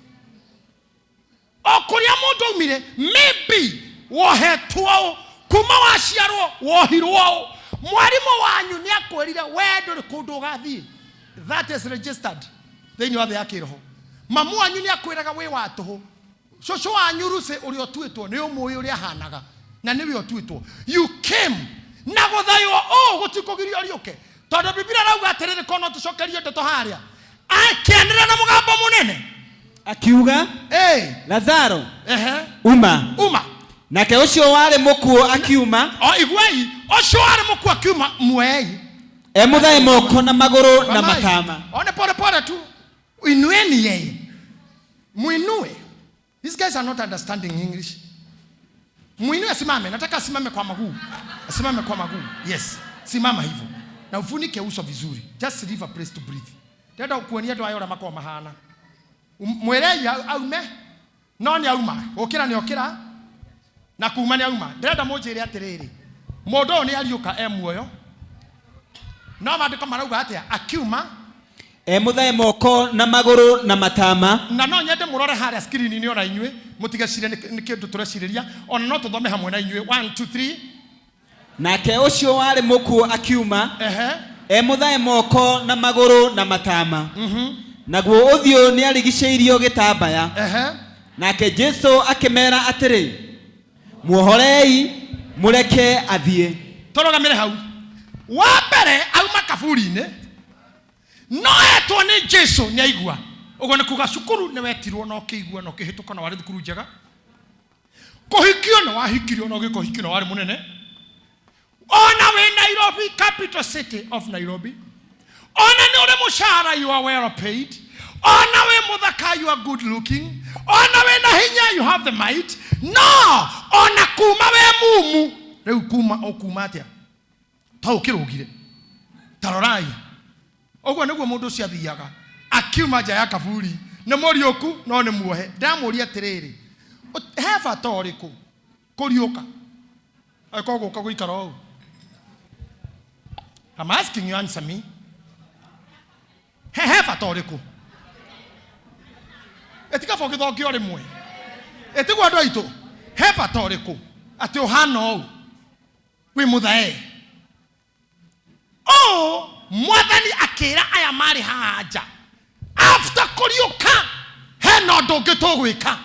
O kũrĩa mũndũ aumire, maybe wohetwo kuma waciarwo, wohirwo. Mwarimũ wanyu nĩ akwĩrire we ndũrĩ kũndũ ũgathiĩ. That is registered thĩinĩ wa thĩ ya kĩroho. Mamu wanyu nĩ akwĩraga wĩ wa tũhũ. Cũcũ wanyu Lucy ũrĩa ũtuĩtwo nĩ ũmũĩ ũrĩa ahanaga na nĩwe ũtuĩtwo. You came na gũthaywo ũũ gũtikũgirio riũke. Tondũ Biblia ĩrauga atĩrĩrĩ, korwo no tũcokerie ndeto harĩa. Akĩanĩrĩra na mũgambo mũnene. Akiuga, Lazaro, uma. Uma. Nake ũcio warĩ mũkuũ akiuma. O iguai, ũcio warĩ mũkuũ akiuma, muei. E mũthae moko na magũrũ na Mamai. matama. One pole pole tu. Inueni yeye. Muinue. These guys are not understanding English. Muinue asimame, nataka asimame kwa maguu. Asimame kwa maguu. Yes. Simama hivyo. Na ufunike uso vizuri. Just leave a place to breathe. Ndenda kuonia andũ aya ũrĩa makoragwo mahana. Mwĩrei aume. No nĩ auma. Gũkĩra nĩ okĩra. Na kuma nĩ auma. Ndĩrenda mũnjĩre atĩrĩrĩ. Mũndũ ũyũ nĩ ariũka e muoyo. No maandĩko marauga atĩa? Akiuma. E mũthae moko na magũrũ na matama. Na no nyende mũrore harĩa screen-inĩ ona inyuĩ, mũtigecire nĩ kĩndũ tũrecirĩria. Ona no tũthome hamwe na inyuĩ. 1, 2, 3. Nake ũcio warĩ mũkuũ akiuma. E mũthae moko na magũrũ na matama. Naguo ũthiũ nĩarigicĩirio gĩtambaya. Nake Jesũ akĩmera atĩrĩ, muohorei mũreke athiĩ. Tũrũgamĩre hau. Wa mbere auma kaburi-inĩ, no etwo nĩ Jesũ nĩ aigua. Ũguo nĩ kuga cukuru nĩ wetirwo na ũkĩigua na ũkĩhĩtũka na warĩ thukuru njega. Kũhikio nĩ wahikirio na ũgĩkũhikio na warĩ mũnene. Ona wĩ Nairobi, capital city of Nairobi, ona nĩ ũrĩ mũcara, you are well paid, ona wĩ mũthaka, you are good looking, ona wĩ na hinya, you have the might, no ona kuma wĩ mumu rĩu kuma ũkuma atĩa ta ũkĩrũgire ta rorai ũguo nĩguo mũndũ ũcio athiaga akiuma nja ya kaburi nĩ mũriũku no nĩ muohe. Ndamũria atĩrĩrĩ, he bata ũrĩkũ kũriũka angĩkorwo gũka gũikara ũũ? I'm asking you, answer me. He bata ũrĩkũ ĩtigaba ũgĩthongio rĩmwe ĩtigwo andũ aitũ? He bata ũrĩkũ atĩ ũhana ũũ wĩ mũthae ũũ? Mwathani akĩra aya marĩ haha nja after kũriũka, hena ũndũ ũngĩ tũgwĩka,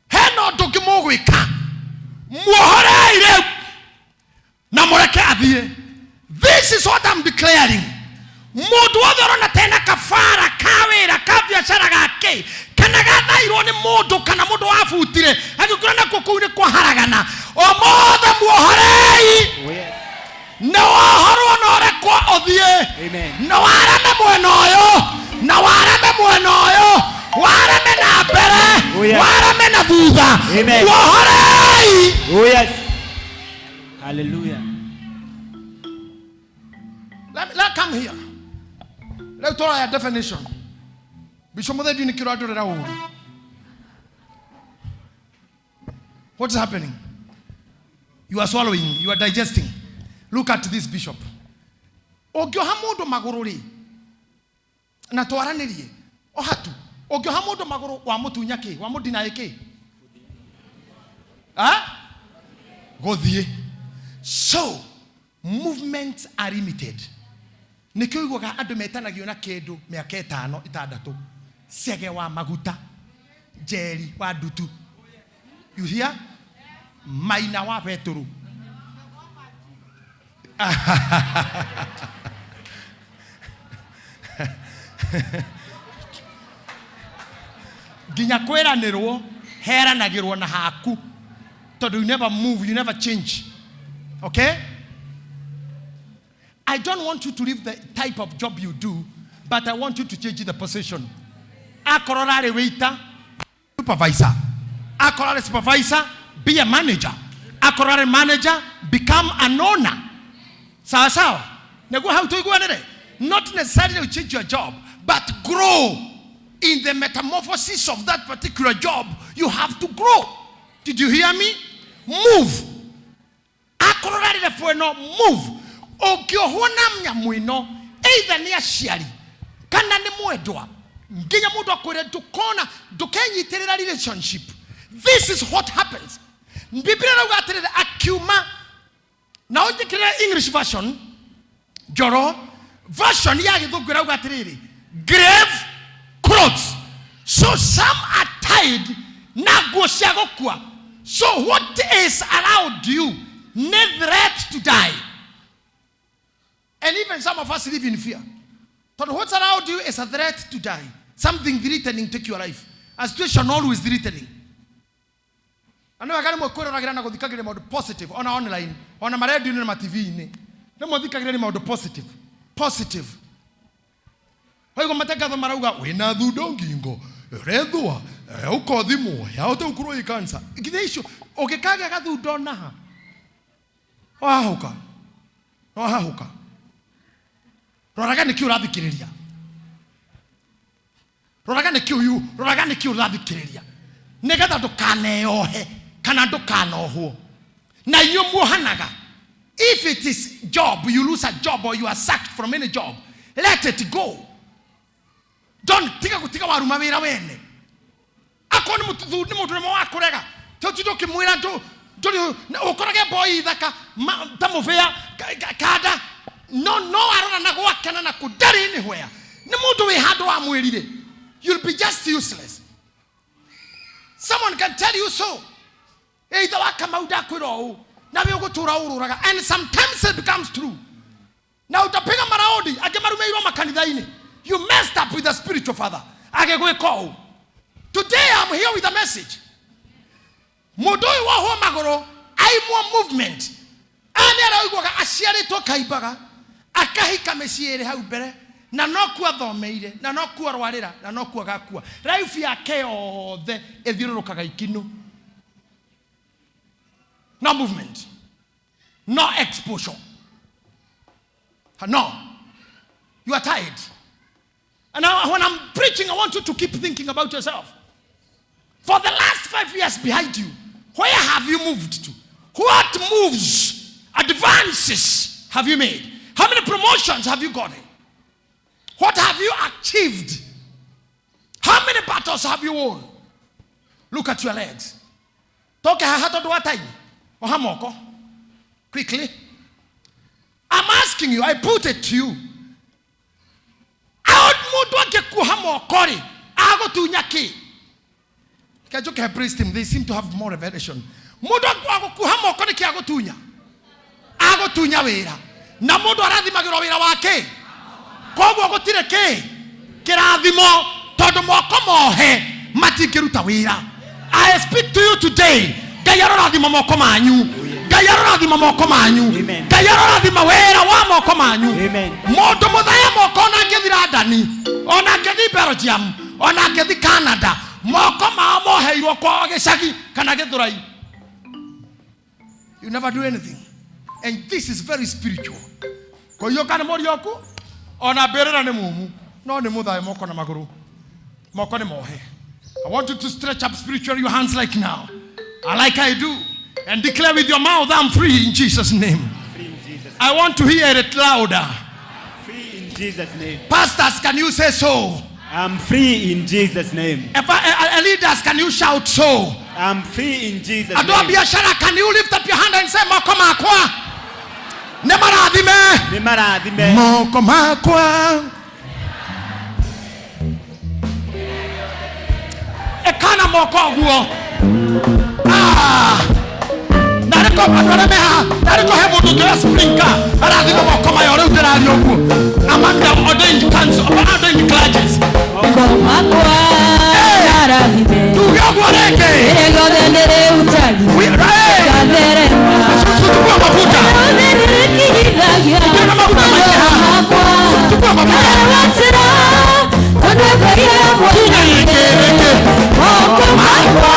hena ũndũ ũngĩ mũgwĩka. Muohorei rĩu na mũreke athiĩ. This is what I'm declaring. Mũndũ wothe ũrona tena kabara ka wĩra ka biacara gake kana gathairwo nĩ mũndũ kana mũndũ wabutire agĩkũra nakuo kũu nĩ kwaharagana, ũmũthĩ muohorei. Oh, yes. Nĩ wohorwo na ũrekwo ũthiĩ. Amen. Na warame mwena ũyũ na warame mwena ũyũ, warame na mbere, Oh, yes. warame na thutha. Amen. Muohorei. Oh, yes. Hallelujah. Let come here. Rĩu tũroya definition. Bishop Muthendi nĩ kĩro andũrĩra ũru. What's happening? You are swallowing, you are digesting. Look at this, bishop. Ũngĩoha mũndũ magũrũ rĩ, na twaranĩrie oha tu, ũngĩoha mũndũ magũrũ wamũtunya kĩ, wamũdinaĩ kĩ? Ah? Gũthiĩ. So, movements are limited. Nĩkĩo ũiguaga andũ metanagio na kĩndũ mĩaka 5 6, cege wa maguta, njeri wa ndutu, you hear, maina wa betũrũ. Nginya kwĩranĩrwo heranagĩrwo na haku tondũ you never move, you never change. Okay, I don't want you to leave the type of job you do, but I want you to change the position. Akorwo rarĩ waiter, supervisor. Akorwo arĩ supervisor, be a manager. Akorwo arĩ manager, become an owner. Sawa sawa. Nĩguo hau tũiguanĩre. Not necessarily you change your job, but grow in the metamorphosis of that particular job. You have to grow. Did you hear me? Move. Akorwo rarĩ level ĩno, move. Ũngĩohwo na nyamũ ĩno, either nĩ aciari kana nĩ mwendwa, nginya mũndũ akwĩre ndũkona ndũkenyitĩrĩra relationship. This is what happens. Biblia ĩrauga atĩrĩrĩ, akiuma na ũnjĩkĩrĩre English version, njoro version ya Gĩthũngũ ĩrauga atĩrĩrĩ, grave clothes. So some are tied na nguo cia gũkua. So what is around you nĩ threat to die, and even some of us live in fear. But what's around you is a threat to die, something threatening take your life, a situation always threatening. Na nĩ wega rĩmwe kwĩroragĩra na gũthikagĩrĩria maũndũ positive, ona online, ona marendio-inĩ na ma-TV-inĩ, rĩmwe thikagĩrĩria maũndũ positive positive. Waigua matangatho marauga wĩna thundo ngingo rethua ũkothimwo yahota gũkorwo ĩ cancer, githĩ icio ũngĩkagĩa gathundo naha wahũka wahahũka. Roraga nĩkĩ ũrathikĩrĩria, roraga nĩkĩ ũyũ, roraga nĩkĩ ũrathikĩrĩria nĩgetha ndũkaneyohe kana ndũkanohwo. Na inyuĩ muohanaga, if it is job, you lose a job or you are sacked from any job, let it go. Don't tiga gũtiga waruma wĩra wene. Akorwo nĩ mũthu nĩ mũndũ ũrĩa wakũrega tũtinde ũkĩmwĩra ndũrĩ ũkorage boy thaka ta mũbĩa kanda no no arora na gwakena na kũ ndarĩ anywhere nĩ mũndũ wĩ handũ wamwĩrire, you'll be just useless. Someone can tell you so, either wa Kamau ndakwĩra ũũ na wĩ ũgũtũra ũrũraga, and sometimes it becomes true na utapiga maraudi angĩ marumeirwo makanitha-inĩ. You messed up with the spiritual father agĩgwĩka ũũ. Today I'm here with a message. Mũndũ ũyũ wohwo magũrũ aimwo movement. Aya nĩ araiguaga aciarĩtwo kaimbaga akahika mĩciĩ ĩrĩ hau mbere na no kuo athomeire na no kuo arwarĩra na no kuo agakua. Life yake yothe ĩthiũrũrũkaga ikinũ. No movement, no exposure. No, you are tired. And now when I'm preaching, I want you to keep thinking about yourself. For the last 5 years behind you, where have you moved to? What moves, advances have you made? How many promotions have you gotten? What have you achieved? How many battles have you won? Look at your legs. Toke haha tondu wa time. Oha moko. Quickly. I'm asking you, I put it to you. Out mundu angĩkuoha moko rĩ, agũtunya kĩ? Kajoke praise him, they seem to have more revelation. Mundu agũkuoha moko nĩ kĩ agũtunya? Agũtunya wĩra. Na mundu arathimagĩrwo wĩra wake. Koguo gũtirĩ kĩ? Kĩrathimo, tondũ moko mohe matingĩruta wĩra. I speak to you today. Ngai arorathima moko manyu. Ngai arorathima moko manyu. Amen. Ngai arorathima wĩra wa moko manyu. Amen. Mũndũ mũthaya moko ona angĩthiĩ London, ona angĩthiĩ Belgium, ona angĩthiĩ Canada, moko mao moheirwo kwao gĩcagi kana gĩthũrai. You never do anything. And this is very spiritual. Kwa hiyo kana mũriũ oku ona mbĩrĩra nĩ mumu no nĩ mũthae moko na magũrũ, moko nĩ mohe. I want you to stretch up spiritually your hands like now, like I do, and declare with your mouth, I'm free in Jesus' name. Free in Jesus. I want to hear it louder. Free in Jesus' name. Pastors, can you say so? I'm free in Jesus' name. Leaders, can you shout so? I'm free in Jesus' Andũ a name. biashara, can you lift up your hand and say moko makwa nĩ marathime? Nĩ marathime. Moko makwa ĩkana moko ũguo. Ah! Narĩko andũ arĩa me haha, narĩko he mũndũ ũngĩ wa sprinka arathima moko maya rĩu ndĩraria ũguo, among the ordained council, ordained clergies. Moko makwa marathime. Tuge ũguo rĩngĩ. Kĩrĩa gĩothe ndĩrĩhutagia Hey! gĩgatherema. Chukua mafuta. Yothe ndĩrĩkinyithagia Chukua mafuta maingĩ haha. makwa. Chukua mafuta. Ngawatĩra, tondũ Ngai hamwe Tuge rĩngĩ, rĩngĩ. Moko makwa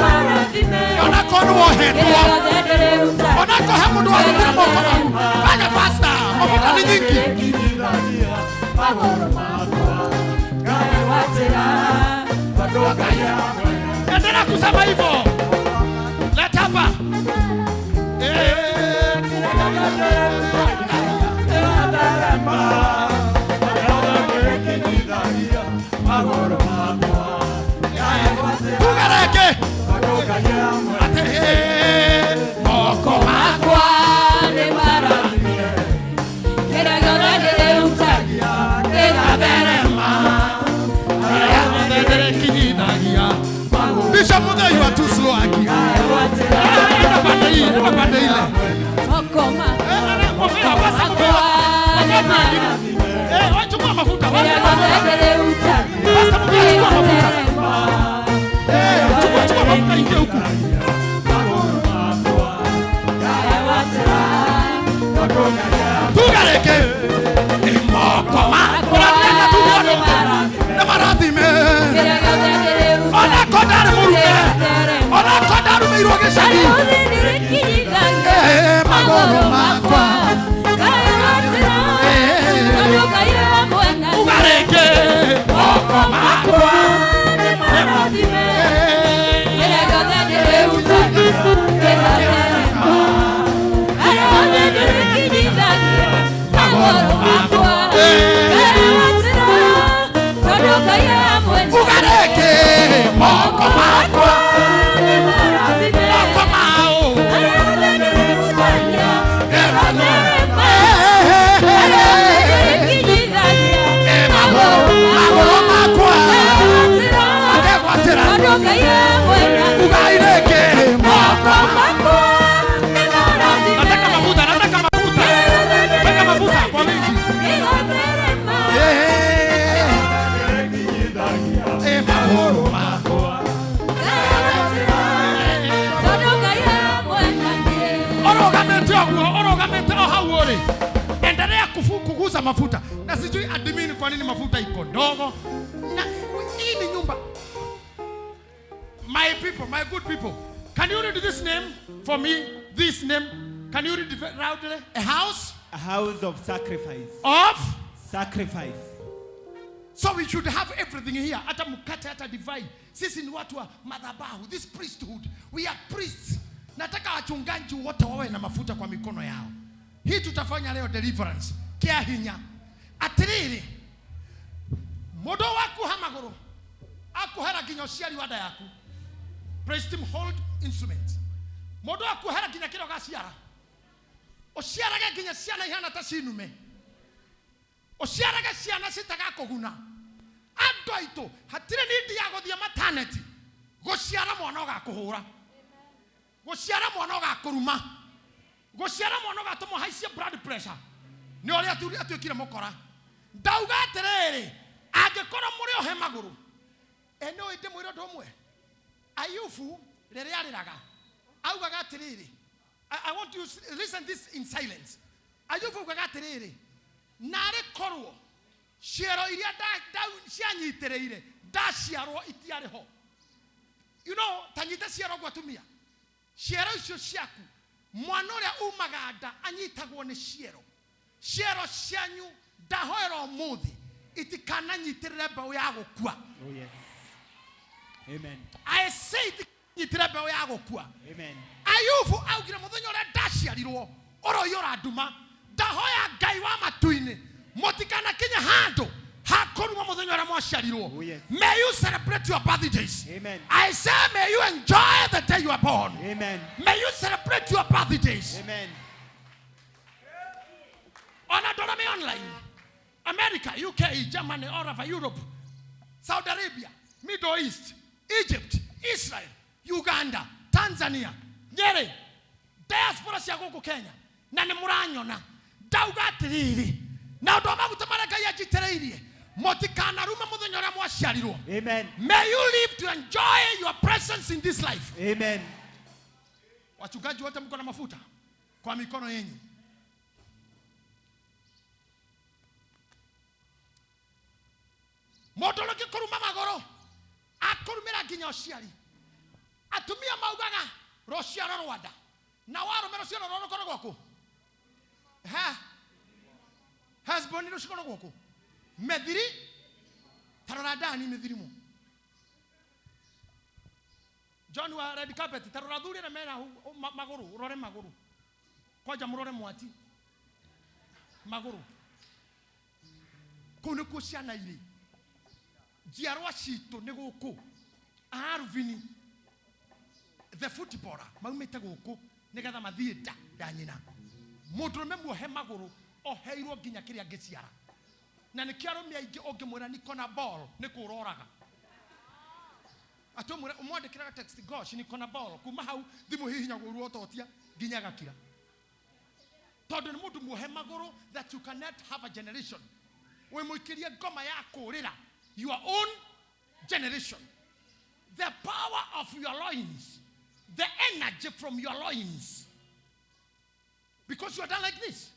marathime. Onakorwo nĩ wohetwo, Kĩrĩa gĩothe ndĩrĩhutagia onako he mũndũ warutire moko maku, fanya faster, mafuta nĩ nyingi. Endelea kusema hivyo. Leta hapa. Eh. Tuge rĩngĩ. Ate, eh, moko makwa. Nĩ marathime. Kĩrĩa gĩothe ndĩrĩhutagia gĩgatherema. Bishop Muthee, you are too slow, Aki. Enda pande hii, enda pande ile. Moko makwa Eh, eh, mafuta, basi mafuta. nĩ marathime. Eh, wachukua mafuta. Kĩrĩa gĩothe ndĩrĩhutagia Pastor Muthee, chukua mafuta. gĩgatherema. Eh, chukua, chukua mafuta ingie huku. Tuga rĩngĩ. Nĩ moko makwa. Ũrathiĩ tuge ũndũ. Nĩ marathime. Kĩrĩa gĩothe ndĩrĩhutagia Onako ndarĩ mũrume. Onako ndarũmĩirwo gĩcagi. Eh, magũrũ makwa. Tuga rĩngĩ. Moko makwa. Eh. Uga rĩngĩ. Moko makwa. Moko mao. Eh, magũrũ makwa. Akegwatĩra. Ugai rĩngĩ. Moko makwa. Nataka mafuta, nataka mafuta. Weka mafuta kwa wingi. Eh, eh, magũrũ makwa. mafuta. Na sijui admin kwa nini mafuta iko ndogo. Na hii ni nyumba. My people, my good people, can you read this name for me? This name, can you read it loudly? A house? A house of sacrifice. Of? Sacrifice. So we should have everything here. Hata mkate, hata divai. Sisi ni watu wa madhabahu. This priesthood. We are priests. Nataka wachungaji wote wawe na mafuta kwa mikono yao. Hii tutafanya leo deliverance. Kia hinya. Atiriri. Mundu waku hamaguru. Akuhera nginya uciari wa nda yaku. Praise team, hold instrument. Mundu akuhera nginya kiro gaciara. Uciarage nginya ciana ihana ta cinume. Uciarage ciana citagakũguna. Andũ aitũ hatirĩ nindi ya gũthiĩ maternity gũciara mwana ũgakũhũra, gũciara mwana ũgakũruma, gũciara mwana ũgatũma ũhaicie blood pressure. Nĩ ũrĩa atuĩkire mũkora. Ndauga atĩrĩrĩ, angĩkorwo mũrĩ ohe magũrũ, no ĩndĩ mwĩre ũndũ ũmwe. Ayubu rĩrĩa arĩraga augaga atĩrĩrĩ, I want you to listen this in silence. Ayubu augaga atĩrĩrĩ, narĩ korwo ciero iria cianyitĩrĩire ndaciarwo itiarĩ ho. You know, tanyita ciero gwa atumia. Ciero icio ciaku, mwana ũrĩa umaga nda anyitagwo nĩ ciero. Ciero cianyu ndahoera ũmũthĩ itikananyitĩrĩre mbeũ ya gũkua. Oh yes. Amen. I say itikananyitĩrĩre mbeũ ya gũkua. Amen. Ayubu augire mũthenya ũrĩa ndaciarirwo ũroiyũra nduma, ndahoya Ngai wa matu-inĩ mũtikanakinye handũ hakũruma mũthenya ũrĩa mwaciarirwo. Oh, yes. May you celebrate your birthdays. Amen. I say may you enjoy the day you are born. Amen. May you celebrate your birthdays. Amen. Ona ndora me online. America, UK, Germany, all over Europe, Saudi Arabia, Middle East, Egypt, Israel, Uganda, Tanzania, Nyeri, diaspora cia gũkũ Kenya, na nĩ mũranyona. Ndauga atĩrĩrĩ, na ũndũ wa maguta marĩa Ngai anjitĩrĩirie, mũtikanarume mũthenya ũrĩa mwaciarirwo. Amen. May you live to enjoy your presence in this life. Amen. Wachungaji wote mko na mafuta kwa mikono yenu. Mũndũ ũrĩa magũrũ akũrumĩra nginya ũciari. Atumia maugaga rũciaro rwa nda, na warũme rũciaro rwa rũkoragwo kũ? Ha? Husband rũcikoragwo kũ? Methiri tarora ndani mĩthirimo. John wa red carpet tarora thuri arĩa mena magũrũ, ũrore magũrũ. Kwanja mũrore mwati magũrũ. Kũu nĩkuo ciana irĩ. Njiarwa citũ nĩ gũkũ. Arvini the footballer maumĩte gũkũ nĩgetha mathiĩ nda ya nyina. Mũndũrũme muohe magũrũ oheirwo nginya kĩrĩa angĩciara. Na nĩkĩo arũme aingĩ ũngĩmwĩra niko na ball nĩ kũroraga. Atũmwĩra ũmwandĩkĩraga text, gosh niko na ball, kuma hau thimũ hihinyagwo ũru ototia nginya agakira. Tondũ nĩ mũndũ muohe magũrũ that you cannot have a generation. Wĩmũikĩrie ngoma ya kũũrĩra your own generation. The power of your loins, the energy from your loins. Because you are done like this.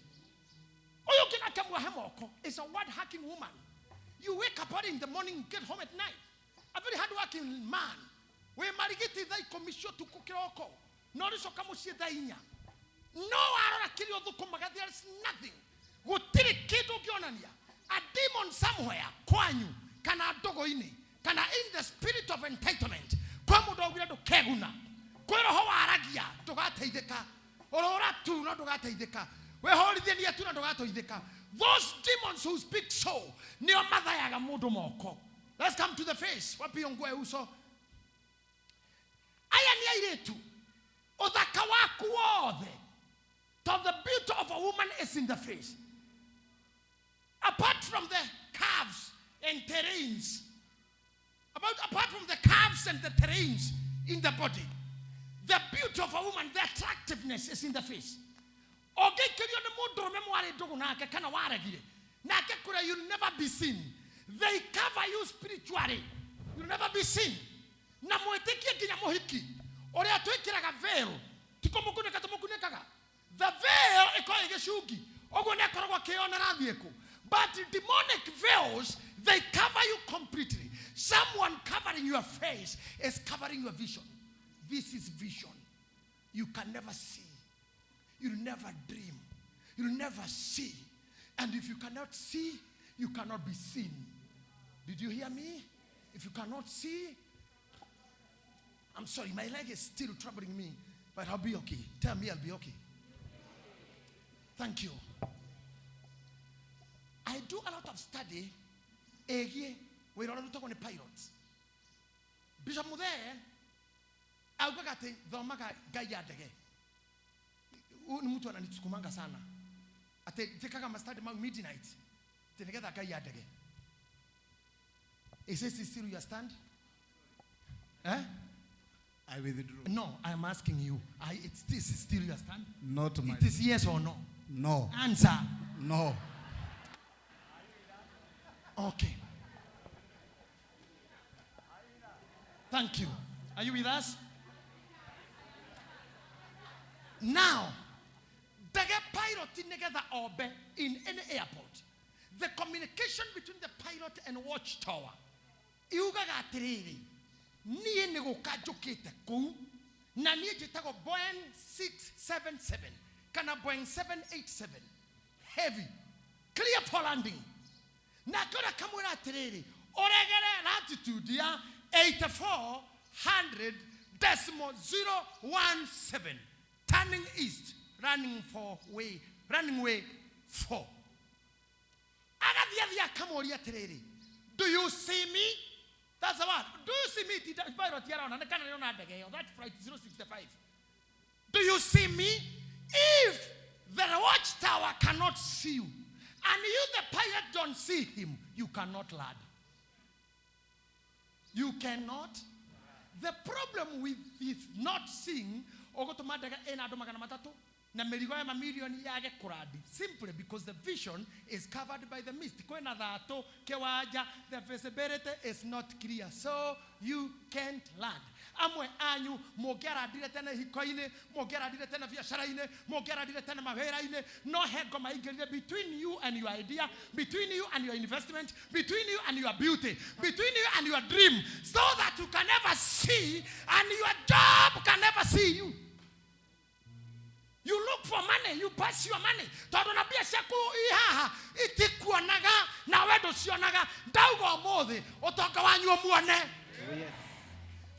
Is a word hacking woman. You wake up early in the morning, get home at night. A very hard-working man. We marigiti thaa ikũmi cia ũtukũ kĩroko. Na ũrĩcoka mũciĩ thaa inya. No warora kĩrĩa ũthũkũmaga, there is nothing. Gũtirĩ kĩndũ ũngĩonania. A demon somewhere kwanyu, kana ndogo-inĩ, kana in the spirit of entitlement. Kwa mũndũ augire ndũkeguna. Kwĩ roho waragia, ndũgateithĩka. Ũrũra tu no ndũgateithĩka. Wĩhũrithie tu na ndũgateithĩka. Those demons who speak so, nĩo mathayaga mũndũ moko. Let's come to the face. Wapi nguo ya uso? Aya nĩ airĩtu. Ũthaka waku wothe. To the beauty of a woman is in the face. Apart from the curves and terrains, apart from the curves and the terrains in the body, the beauty of a woman, the attractiveness is in the face. Ũngĩikĩrio nĩ mũndũrũme mwarĩ ndũgũ nake kana waregire nake kũrĩa, you'll never be seen. They cover you spiritually. You'll never be seen. Na mwĩtĩkie nginya mũhiki ũrĩa twĩkĩraga veil, ti kũmũkunĩka tũmũkunĩkaga. The veil ĩkoragwo ĩ gĩcungi, ũguo nĩ akoragwo akĩyonera thiĩ kũ. But demonic veils, they cover you completely. Someone covering your face is covering your vision. This is vision. You can never see. You'll never dream. You'll never see. And if you cannot see, you cannot be seen. Did you hear me? If you cannot see, I'm sorry, my leg is still troubling me, but I'll be okay. Tell me I'll be okay. Thank you. I do a lot of study. Ĩgiĩ wĩra ũrĩa ũrutagwo nĩ pilots. Bishop Muthee augaga atĩ thomaga ngai ya ndege. Huyu ni mtu ananisukumanga sana. Atĩ njĩkaga ma study mau midnight. Atĩ nĩgetha ngai ya ndege. Is this still your stand? Eh? I withdraw. No, I am asking you. It's this is still your stand? Not my. It is yes or no? No. Answer. No. Okay. Thank you. Are you with us? Now, ndege pilot nĩgetha ombe in any airport. The communication between the pilot and watchtower iugaga atĩrĩrĩ, niĩ nĩ gũka njũkĩte kũu na niĩ njĩtagwo Boeing 677 kana Boeing 787 heavy, clear for landing. Nake ũrĩa kamwĩra atĩrĩrĩ, ũregere latitude ya 8400 decimal 017 turning east, running for way, running way 4. Agathiĩ athiĩ akamũria atĩrĩrĩ, do you see me? That's the one. Do you see me? Ti pilot arona nĩ kana nĩona ndege ĩyo, that flight 065. Do you see me? If the watchtower cannot see you, and you the pilot don't see him, you cannot land. You cannot. The problem with this not seeing, ũgũtũma ndege ĩna andũ 300 na mĩrigo ya mamirioni yage kũrandi, simply because the vision is covered by the mist. Kwĩna thatũ kĩwanja, the visibility is not clear, so you can't land. Amwe anyu mũngĩarandire tene hiko-inĩ, mũngĩarandire tene biacara-inĩ, mũngĩarandire tene mawĩra-inĩ, no he ngoma ingĩrire between you and your idea, between you and your investment, between you and your beauty, between you and your dream, so that you can never see and your job can never see you. You look for money, you pass your money. Tondũ na mbia ciaku i haha itikuonaga na we ndũcionaga. Ndauga ũmũthĩ ũtonga wanyu ũmuone. Oh, yes.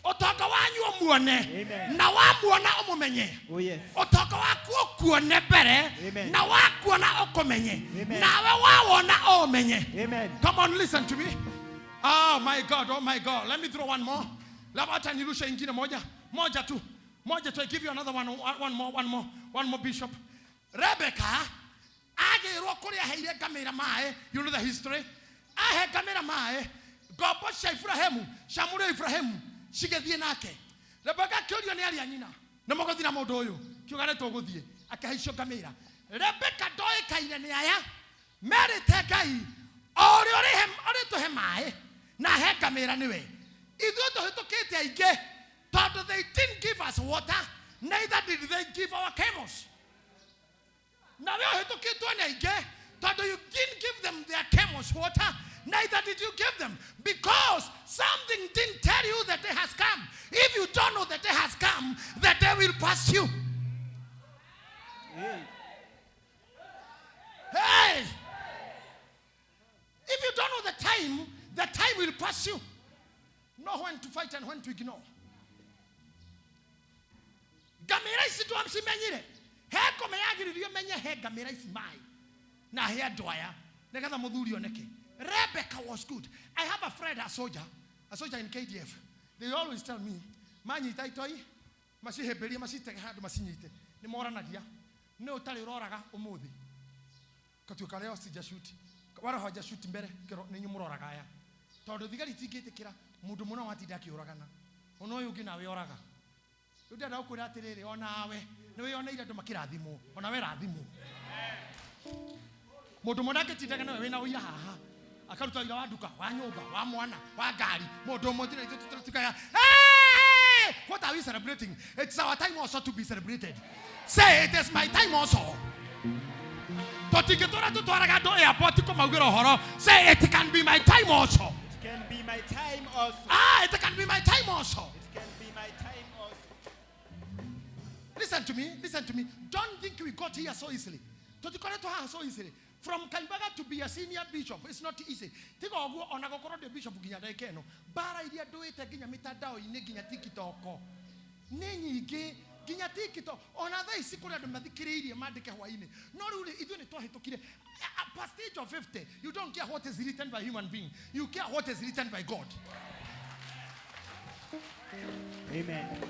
Ũtonga wanyu ũmuone. Amen. Na wamuona ũmũmenye. Oh, yes. Ũtonga waku ũkuone mbere. Amen. Na wakuona ũkũmenye. Amen. Nawe wawona ũmenye. Amen. Come on, listen to me. Oh my God, oh my God. Let me throw one more. Labda hata nirushe ingine moja. Moja tu. Moja tu. I give you another one, one more, one more, one more, Bishop. Rebecca agĩrwo kũrĩa aheire ngamĩra maĩ. You know the history. Ahe ngamĩra maĩ, ngombo cia Ibrahĩmu, cia mũrũ Ibrahĩmu cigĩthiĩ nake. Rebecca akĩũrio nĩ arĩa nyina, nĩ mũgũthiĩ na mũndũ ũyũ? Kiuga nĩ tũgũthiĩ. Akĩhaicio ngamĩra. Rebecca ndoĩkaine nĩ aya merĩte Ngai o ũrĩa ũrĩtũhe maĩ na ahe ngamĩra nĩwe. Ithuĩ tũhĩtũkĩte aingĩ tondũ they didn't give us water, neither did they give our camels. Nawe ũhĩtũkĩtwo nĩ aingĩ tondũ you didn't give them their camels water, neither did you give them, because something didn't tell you the day has come. If you don't know the day has come, the day will pass you. Hey. Hey! If you don't know the time will pass you. Know when to fight and when to ignore. Ngamĩra ici ndwacimenyire. He ngoma yagĩrĩrio menye he ngamĩra ici maĩ na he andũ aya nĩgetha mũthuri oneke. Rebecca was good. I have a friend, a soldier in KDF. They always tell me, manyita itoi, macihĩmbĩrie, macitege handũ macinyite. Nĩ moranagia. Nĩ ũtarĩ ũroraga ũmũthĩ. Gatuĩka leo sijashoot. Wala hawajashoot mbere, kĩro nĩ inyuĩ mũroraga aya. Tondũ thigari itingĩtĩkĩra mũndũ mũno watinda akĩũragana. Ona ũyũ ũngĩ nawe oraga. Rĩu ndĩrenda gũkwĩra atĩrĩrĩ, onawe nĩ wĩyoneire andũ makĩrathimwo, ona we rathimwo. Mũndũ ũmwe ndangĩtindaga nawe wĩna ũira haha, akaruta ũira wa nduka, wa nyũmba, wa mwana, wa ngari. Mũndũ ũmwe tira ithuĩ tũtikaya, hey! What are we celebrating? It's our time also to be celebrated. Say, it is my time also. Tũtingĩtũra tũtwaraga andũ airport kũmaugĩra ũhoro. Say it can be my time also. It can be my time also. Ah, it can be my time also. It can be my time also. Listen to me, listen to me. Don't think we got here so easily. Tũtikoretwo haha so easily. From Kaimbaga to be a senior bishop, it's not easy. Tiga ũguo ona gũkorwo ndĩ bishop nginya ndagĩka ĩno. Mbara iria ndũĩte nginya mitandao-inĩ nginya TikTok. Nĩ nyingĩ nginya TikTok. Ona thaa ici kũrĩ andũ mathikĩrĩirie mandĩke hwainĩ. No rĩu rĩ, ithuĩ nĩ twahĩtũkire. Past age of 50, you don't care what is written by human being. You care what is written by God. Amen.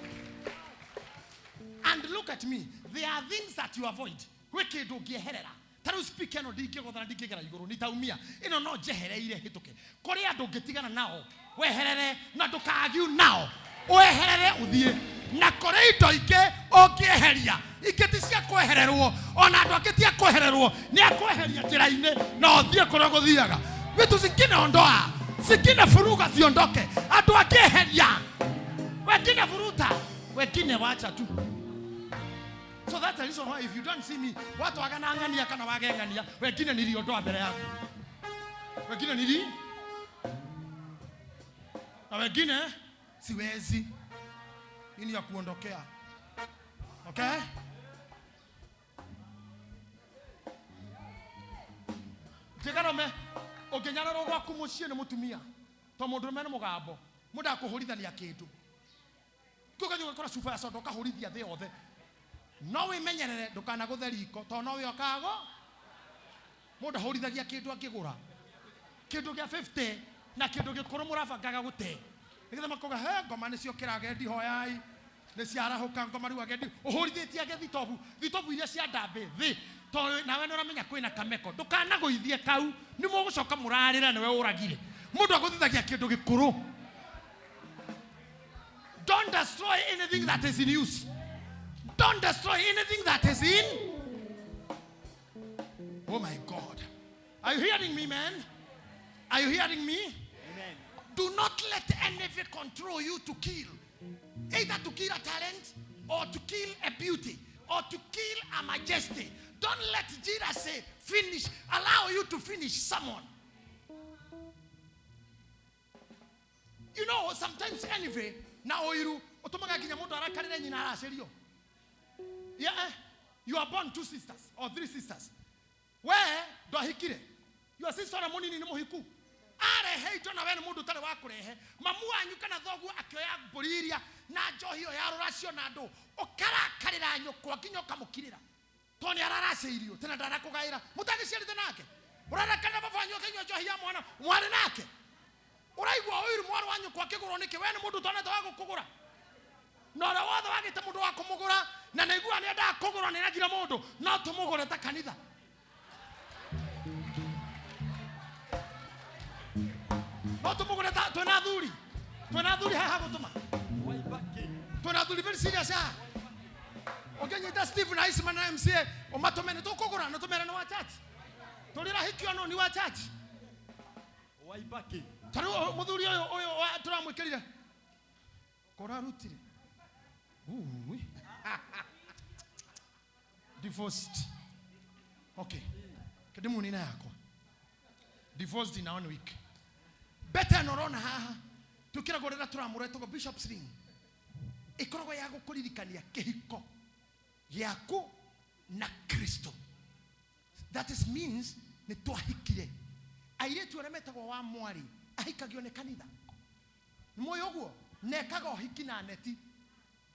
And look at me. There are things that you avoid. Gwĩ kĩndũ ũngĩeherera. Ta rĩu speaker ĩno ndingĩgũtha na ndingĩgera igũrũ nitaumia. Ĩno no njehereire hĩtũke. Kũrĩ andũ ũngĩtigana nao, weherere na ndũkaargue nao. Weherere ũthiĩ. Na kũrĩ indo ingĩ ũngĩeheria. Ingĩ ti cia kwehererwo. Ona andũ angĩ ti a kwehererwo. Nĩ akweheria njĩra-inĩ na ũthiĩ kũrĩa ũgũthiaga. Vitu zingine ondoa. Zingine furuga ziondoke. Andũ angĩ eheria. Wengine vuruta. Wengine wacha tu. So that's the reason why if you don't see me, watu waganang'ania kana wageng'ania, wengine niliondoa mbele yako. Wengine nili na wengine siwezi. Hii ni ya kuondokea. Okay? Njĩgarome, ũngĩnyararwo gwaku mũciĩ nĩ mũtumia, to mũndũrũme nĩ mũgambo, mũndũ akũhũrithania kĩndũ. Ũgathiĩ ũgakora cuba ya soda ũkahũrithia thĩ yothe. No wĩmenyerere ndũkanagũthe riko tondũ no wĩokago. Mũndũ ahũrithagia kĩndũ angĩgũra. Kĩndũ kĩa 50 na kĩndũ gĩkũrũ mũrabangaga gũte. Nĩgetha makauga, he ngoma nĩciokĩra agendi hoyai. Nĩciarahũka ngoma rĩu agendi. Ũhũrithĩtie agendi thitobu. Thitobu iria cia ndambĩ thĩ. Tondũ nawe nĩũramenya kwĩna kameko. Ndũkanagũithie kau. Nĩ mũgũcoka mũrarĩra nĩwe ũragire. Mũndũ agũthithagia kĩndũ gĩkũrũ. Don't destroy anything that is in use. Don't destroy anything that is in. Oh my God. Are you hearing me, man? Are you hearing me? Amen. Do not let envy control you to kill. Either to kill a talent or to kill a beauty or to kill a majesty. Don't let jealousy finish, allow you to finish someone. You know, sometimes envy, na oiru, otomaga kinya mundu arakarire nyina aracerio. Yeah, you are born two sisters or three sisters. Where ndwahikire? Your sister na munini ni muhiku. Arehe indo na we nĩ mũndũ ũtarĩ wa kũrehe. Mamu wanyu kana thoguo akĩoya mbũri iria na njohi ĩyo ya rũracio na andũ, ũkarakarĩra nyũkwa nginya ũkamũkirĩra. Tondũ nĩ araracĩirio, tena ndarakũgaĩra. Mũtagĩciarĩte nake. Ũrarakarĩra baba wanyu akĩnyua njohi ya mwana, mwarĩ nake. Ũraigua ũiru mwarĩ wa nyũkwa akĩgũrwo nĩkĩ? We nĩ mũndũ ũtonete wa gũkũgũra. Na ũrĩa wothe wagĩte mũndũ wa kũmũgũra, na nĩaiguaga nĩendaga kũgũrwo nĩ ngira mũndũ, no tũmũgũre ta kanitha. No tũmũgũre ta twĩna athuri. Twĩna athuri haha gũtũma. Twĩna athuri very serious haha. Ũngĩnyita Steve na Isma na MCA, ũmatũme nĩ tũkũgũra, nĩ tũmere nĩ wa church. Tũrĩrahikio no nĩ wa church. Waibaki. Ta rĩu mũthuri ũyũ ũyũ tũramwĩkĩrire. Kũrarutire. Ooh. Divorced. Okay. Kedimu nina yakwa. Divorced in 1 week. Better no rona haha. Tukiragwo rĩrĩa tũramũra Bishop's ring. Ĩkoragwo ya gũkũririkania kĩhiko gĩaku na Kristo. That is means nĩ twahikire. Airĩtu arĩa metagwo wa mwarĩ ahikagio nĩ kanitha. Nĩ mũĩ ũguo? Nekaga ũhiki na neti.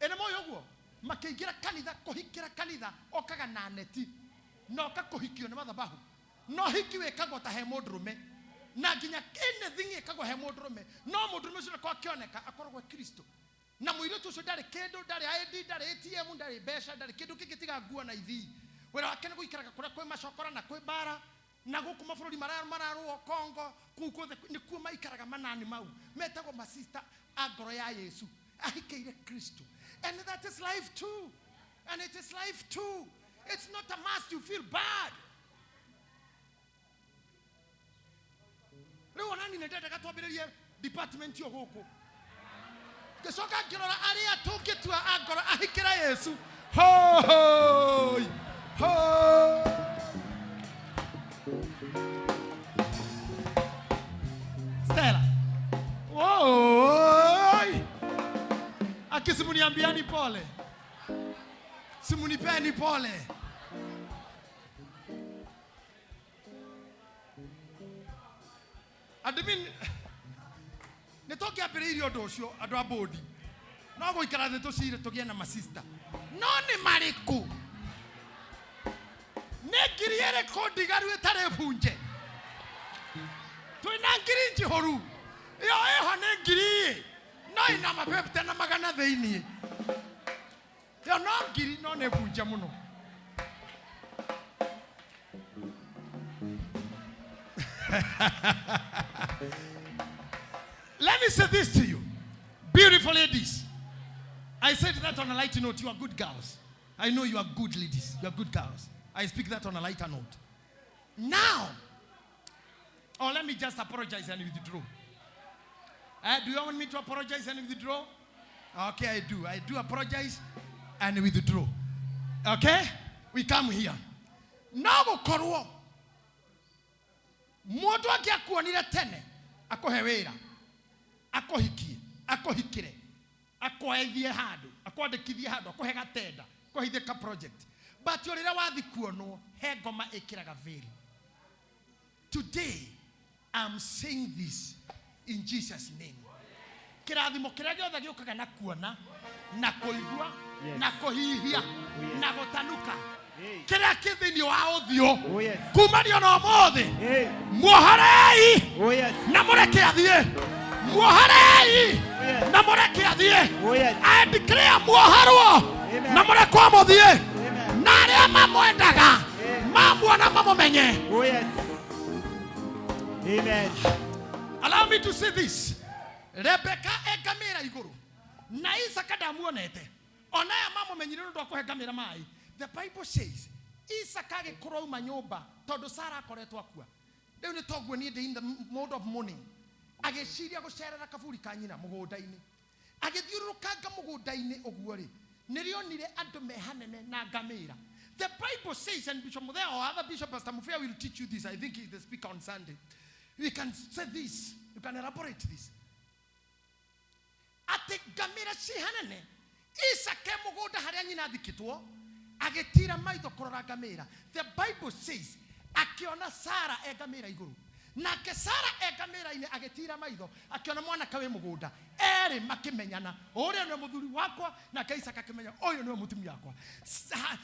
Ĩ nĩ mũĩ ũguo? Makĩingĩra kanitha, kũhikĩra kanitha, okaga na neti. Na oka kũhikio nĩ mathabahu. No hiki wĩkagwo ta he mũndũrũme. Na nginya anything ĩkagwo he mũndũrũme. No mũndũrũme ũcio ndakoragwo akĩoneka, akoragwo e Kristo. Na mũirĩtu ũcio ndarĩ kĩndũ, ndarĩ ID, ndarĩ ATM, ndarĩ mbeca, ndarĩ kĩndũ kĩngĩ tiga nguo na ithii. Wĩra wake nĩ gũikaraga kũrĩa kwĩ macokora na kwĩ mbara. Na gũkũ mabũrũri marĩa mararũo Congo, kũu guothe nĩkuo maikaraga manani mau. Metagwo masista a ngoro ya Yesu. Ahikĩire Kristo. And that is life too. And it is life too. It's not a must you feel bad. Rĩu ona niĩ nĩndendaga twambĩrĩrie department ĩyo gũkũ. Ngĩcoka ngĩrora arĩa tũngĩtua a ngoro ahikĩra Yesu. Hoi! Hoi! Stella. Woi. Akisimuniambiani pole. Simunipeni pole. Admin nĩtũngĩambĩrĩirie ũndũ ũcio andũ a bodi no gũikara thĩ tũcire tũgĩe na masista no nĩ marĩkũ nĩ ngiri ĩrĩkũ ndigaru ĩtarĩ bunje twĩna ngiri njihũru ĩyo ĩho nĩ ngiri no ĩna mabebte na magana thĩiniĩ ĩyo no ngiri no nĩ bunje mũno. Let me say this to you, beautiful ladies. I said that on a lighter note. You are good girls. I know you are good ladies. You are good girls. I speak that on a lighter note. Now, oh, let me just apologize and withdraw. Do you want me to apologize and withdraw? Okay, I do. I do apologize and withdraw. Okay? We come here. Now, gukorwo mundu angĩakuonire tene akũhe wĩra akũhikie akũhikĩre akwaithie handũ akwandĩkithie handũ akũhe gatenda akũheithie ka project but rĩrĩa wathi kuonwo he ngoma ĩkĩraga veil. Today I'm saying this in Jesus name. Kĩrathimo kĩrĩa gĩothe gĩũkaga na kuona na kũigua na kũhihia na gũtanuka kĩrĩa kĩ thĩinĩ wa ũthiũ kumario na ũmũthĩ muohorei na mũreke athiĩ muohorei na mũreke athiĩ. I declare muohorwo na mũrekwo mũthiĩ na arĩa mamwendaga mamuona mamũmenye. Amen. Allow me to say this. Rebecca engamĩra igũrũ na Isaka ndamuonete ona aya mamũmenyire nĩ ũndũ wa kũhe ngamĩra maĩ. The Bible says Isaka agĩkorwo auma nyũmba tondũ Sara akoretwo akua rĩu nĩ toguo niĩ ndĩ in the mode of mourning agĩciria gũcerera kaburi ka nyina mũgũnda-inĩ agĩthiũrũrũkanga mũgũnda-inĩ ũguo rĩ nĩrĩonire andũ me hanene na ngamĩra. The Bible says, and Bishop Muthea or other Bishop Pastor Mufia will teach you this. I think he's the speaker on Sunday. We can say this. You can elaborate this. Atĩ ngamĩra ci hanene Isaka mũgũnda harĩa nyina athikĩtwo agĩtira maitho kũrora ngamĩra. The Bible says akĩona Sara e ngamĩra igũrũ nake Sara e ngamĩra-inĩ agĩtira maitho akĩona mwanake wĩ mũgũnda erĩ makĩmenyana ũrĩa nĩwe mũthuri wakwa nake Isaka akĩmenya ũyũ nĩwe mũtumia wakwa.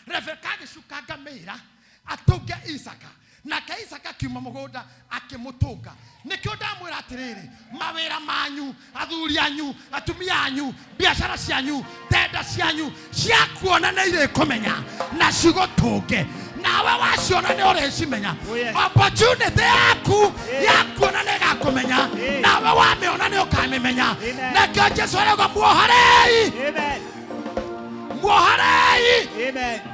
Rebeka agĩcuka ngamĩra atũnge Isaka nake Isaka akiuma mũgũnda akĩmũtũnga. Nĩkĩo ndamwĩra atĩrĩrĩ mawĩra manyu athuri anyu atumia anyu biacara cianyu tenda cianyu cia kuona nĩ irĩkũmenya na cigũtũnge nawe waciona nĩ ũrĩcimenya. Opportunity yaku ya kuona nĩ ĩgakũmenya nawe wamĩona nĩ ũkamĩmenya. Nĩkĩo Jesũ arauga muohorei muohorei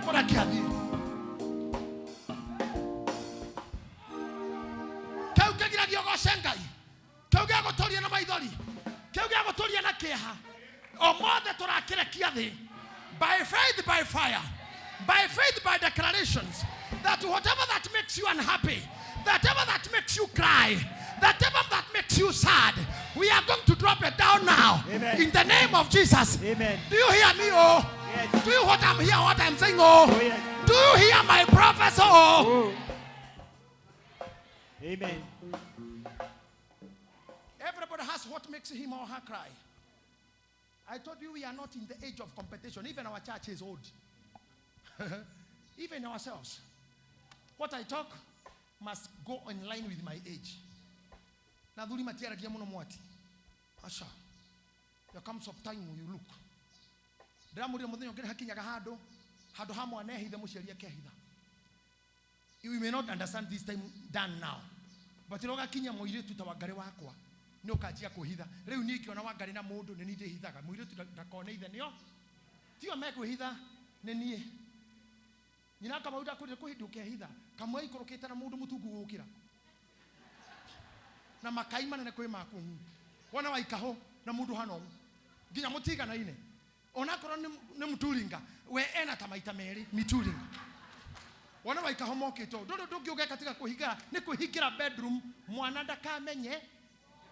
mũreke athiĩ. Kĩu kĩgiragia ũgoce Ngai kĩu gĩagũtũria na maithori kĩu gĩagũtũria na kĩeha ũmũthĩ tũrakĩrekia thĩ by faith, by fire, by faith, by declarations that whatever that makes you unhappy, whatever that makes you cry, whatever that makes you sad, we are going to drop it down now. Amen. In the name of Jesus. Amen. Do you hear me? Oh, yes. Do you what I'm here, what I'm saying? Oh, oh yes. Do you hear my prophecy? Oh. Oh. Amen. Everybody has what makes him or her cry. I told you we are not in the age of competition. Even our church is old. Even ourselves. What I talk must go in line with my age. Na thuri matiaragia muno mwati. Asha. There comes of time when you look. Ndĩramũria mũthenya ũngĩ hakinyaga handũ handũ ha mwana ehithe mũciari akehitha. You may not understand this time done now. But rĩrĩa ũgakinya mũirĩtu ta Wangarĩ wakwa nĩ ũkanjia kwĩhitha. Rĩu niĩ ingĩona Wangarĩ na mũndũ nĩ niĩ ndĩhithaga. Mũirĩtu ndakone ithe nĩo. Tio mekwĩhitha nĩ niĩ. Nyina Kamau ndakwĩrire kwĩ hĩndĩ ũkehitha. Kamau aikũrũkĩte na mũndũ mũtungu gũgũkĩra. Na makai manene kwĩ maku. Wona waikahũ na mũndũ hana ũũ. Nginya mũtiganaine. Onakorwo nĩ mũturinga we ena ta maita merĩ mituringa. Wona waikahomokĩte ũũ. Ndũrĩ ũndũ ũngĩ ũgeka tiga kũhingĩra, nĩ kũhingĩra bedroom mwana ndakamenye.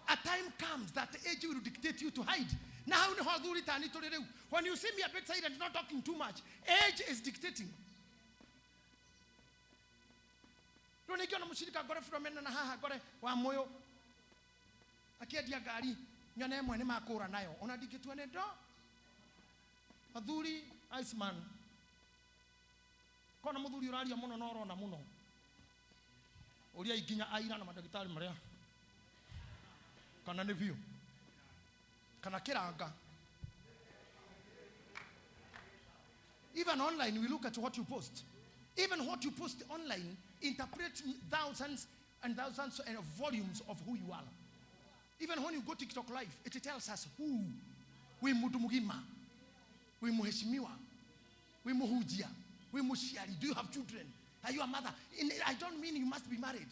A time comes that age will dictate you to hide. Na hau nĩho athuri tani tũrĩ rĩu. When you see me a bit silent, not talking too much, age is dictating. Rĩu ningĩona mũcirika ngore Philomena na haha ngore wa mũyũ akĩendia ngari nyone ĩmwe nĩ makũra nayo ona ndingĩtua nĩ ndo athuri Iceman kona mũthuri ũraria mũno na ũrona mũno ũria nginya aira na mandagĩtarĩ marĩa kana nĩ biũ kana kĩranga. Even online we look at what you post. Even what you post online interprets thousands and thousands of volumes of who you are. Even when you go TikTok live, it tells us who we mundu mugima, we muheshimiwa, we muhujia, we mushiari. Do you have children? Are you a mother? I don't mean you must be married.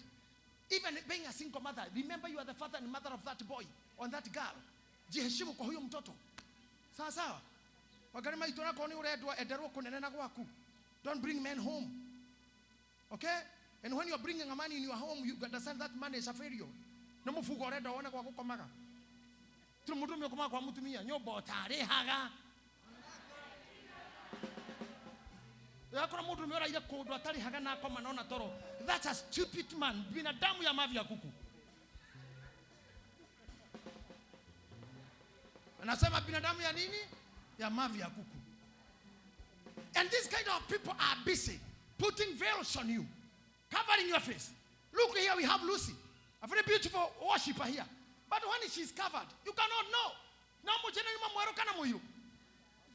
Even being a single mother, remember you are the father and mother of that boy or that girl. Jiheshimu kwa huyo mtoto. Sawa sawa. Wagari maitũ nako nĩ ũrendwo enderwo kũnene na gwaku. Don't bring men home. Okay? And when you are bringing a man in your home, you understand that man is a failure. Nĩ mũbugo ũrenda wone gwa gũkomaga. Tiri mũndũ ũmwe ũkomaga kwa mũtumia, nyũmba ũtarĩhaga. Yakora mũndũ ũmwe ũraire kũndũ atarĩhaga na akoma na ona toro. That's a stupid man. Binadamu ya mavi ya kuku. Anasema binadamu ya nini? Ya mavi ya kuku. And these kind of people are busy putting veils on you, covering your face. Look here, we have Lucy, a very beautiful worshiper here. But when she's covered, you cannot know.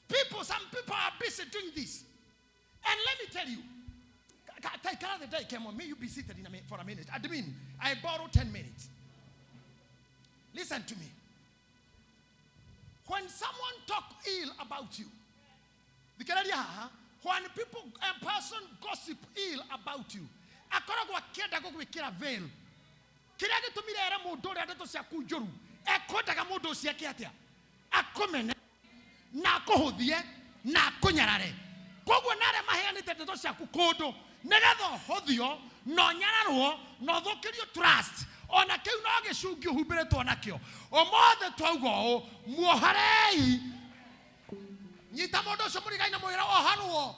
People, some people are busy doing this. And let me tell you, the day came on me, you be seated in for a minute. Admin, I borrow 10 minutes. Listen to me. When someone talk ill about you, when people, a person gossip ill about you, akoragwo akĩenda gũgwĩkĩra veil. Kĩrĩa gĩtũmire ere mũndũ ũrĩa ndeto ciaku njũru, ekwendaga mũndũ ũcio eke atĩa? Akũmene, na akũhũthie, na akũnyarare. Koguo na arĩa maheanĩte ndeto ciaku kũndũ, nĩgetha ũhũthio, na ũnyararwo, na ũthũkĩrio trust. Ona kĩu no gĩcungi ũhumbĩrĩtwo nakĩo. Ũmũthĩ twauga ũũ, muohorei. Nyita mũndũ ũcio mũrigaine mwĩre oharwo,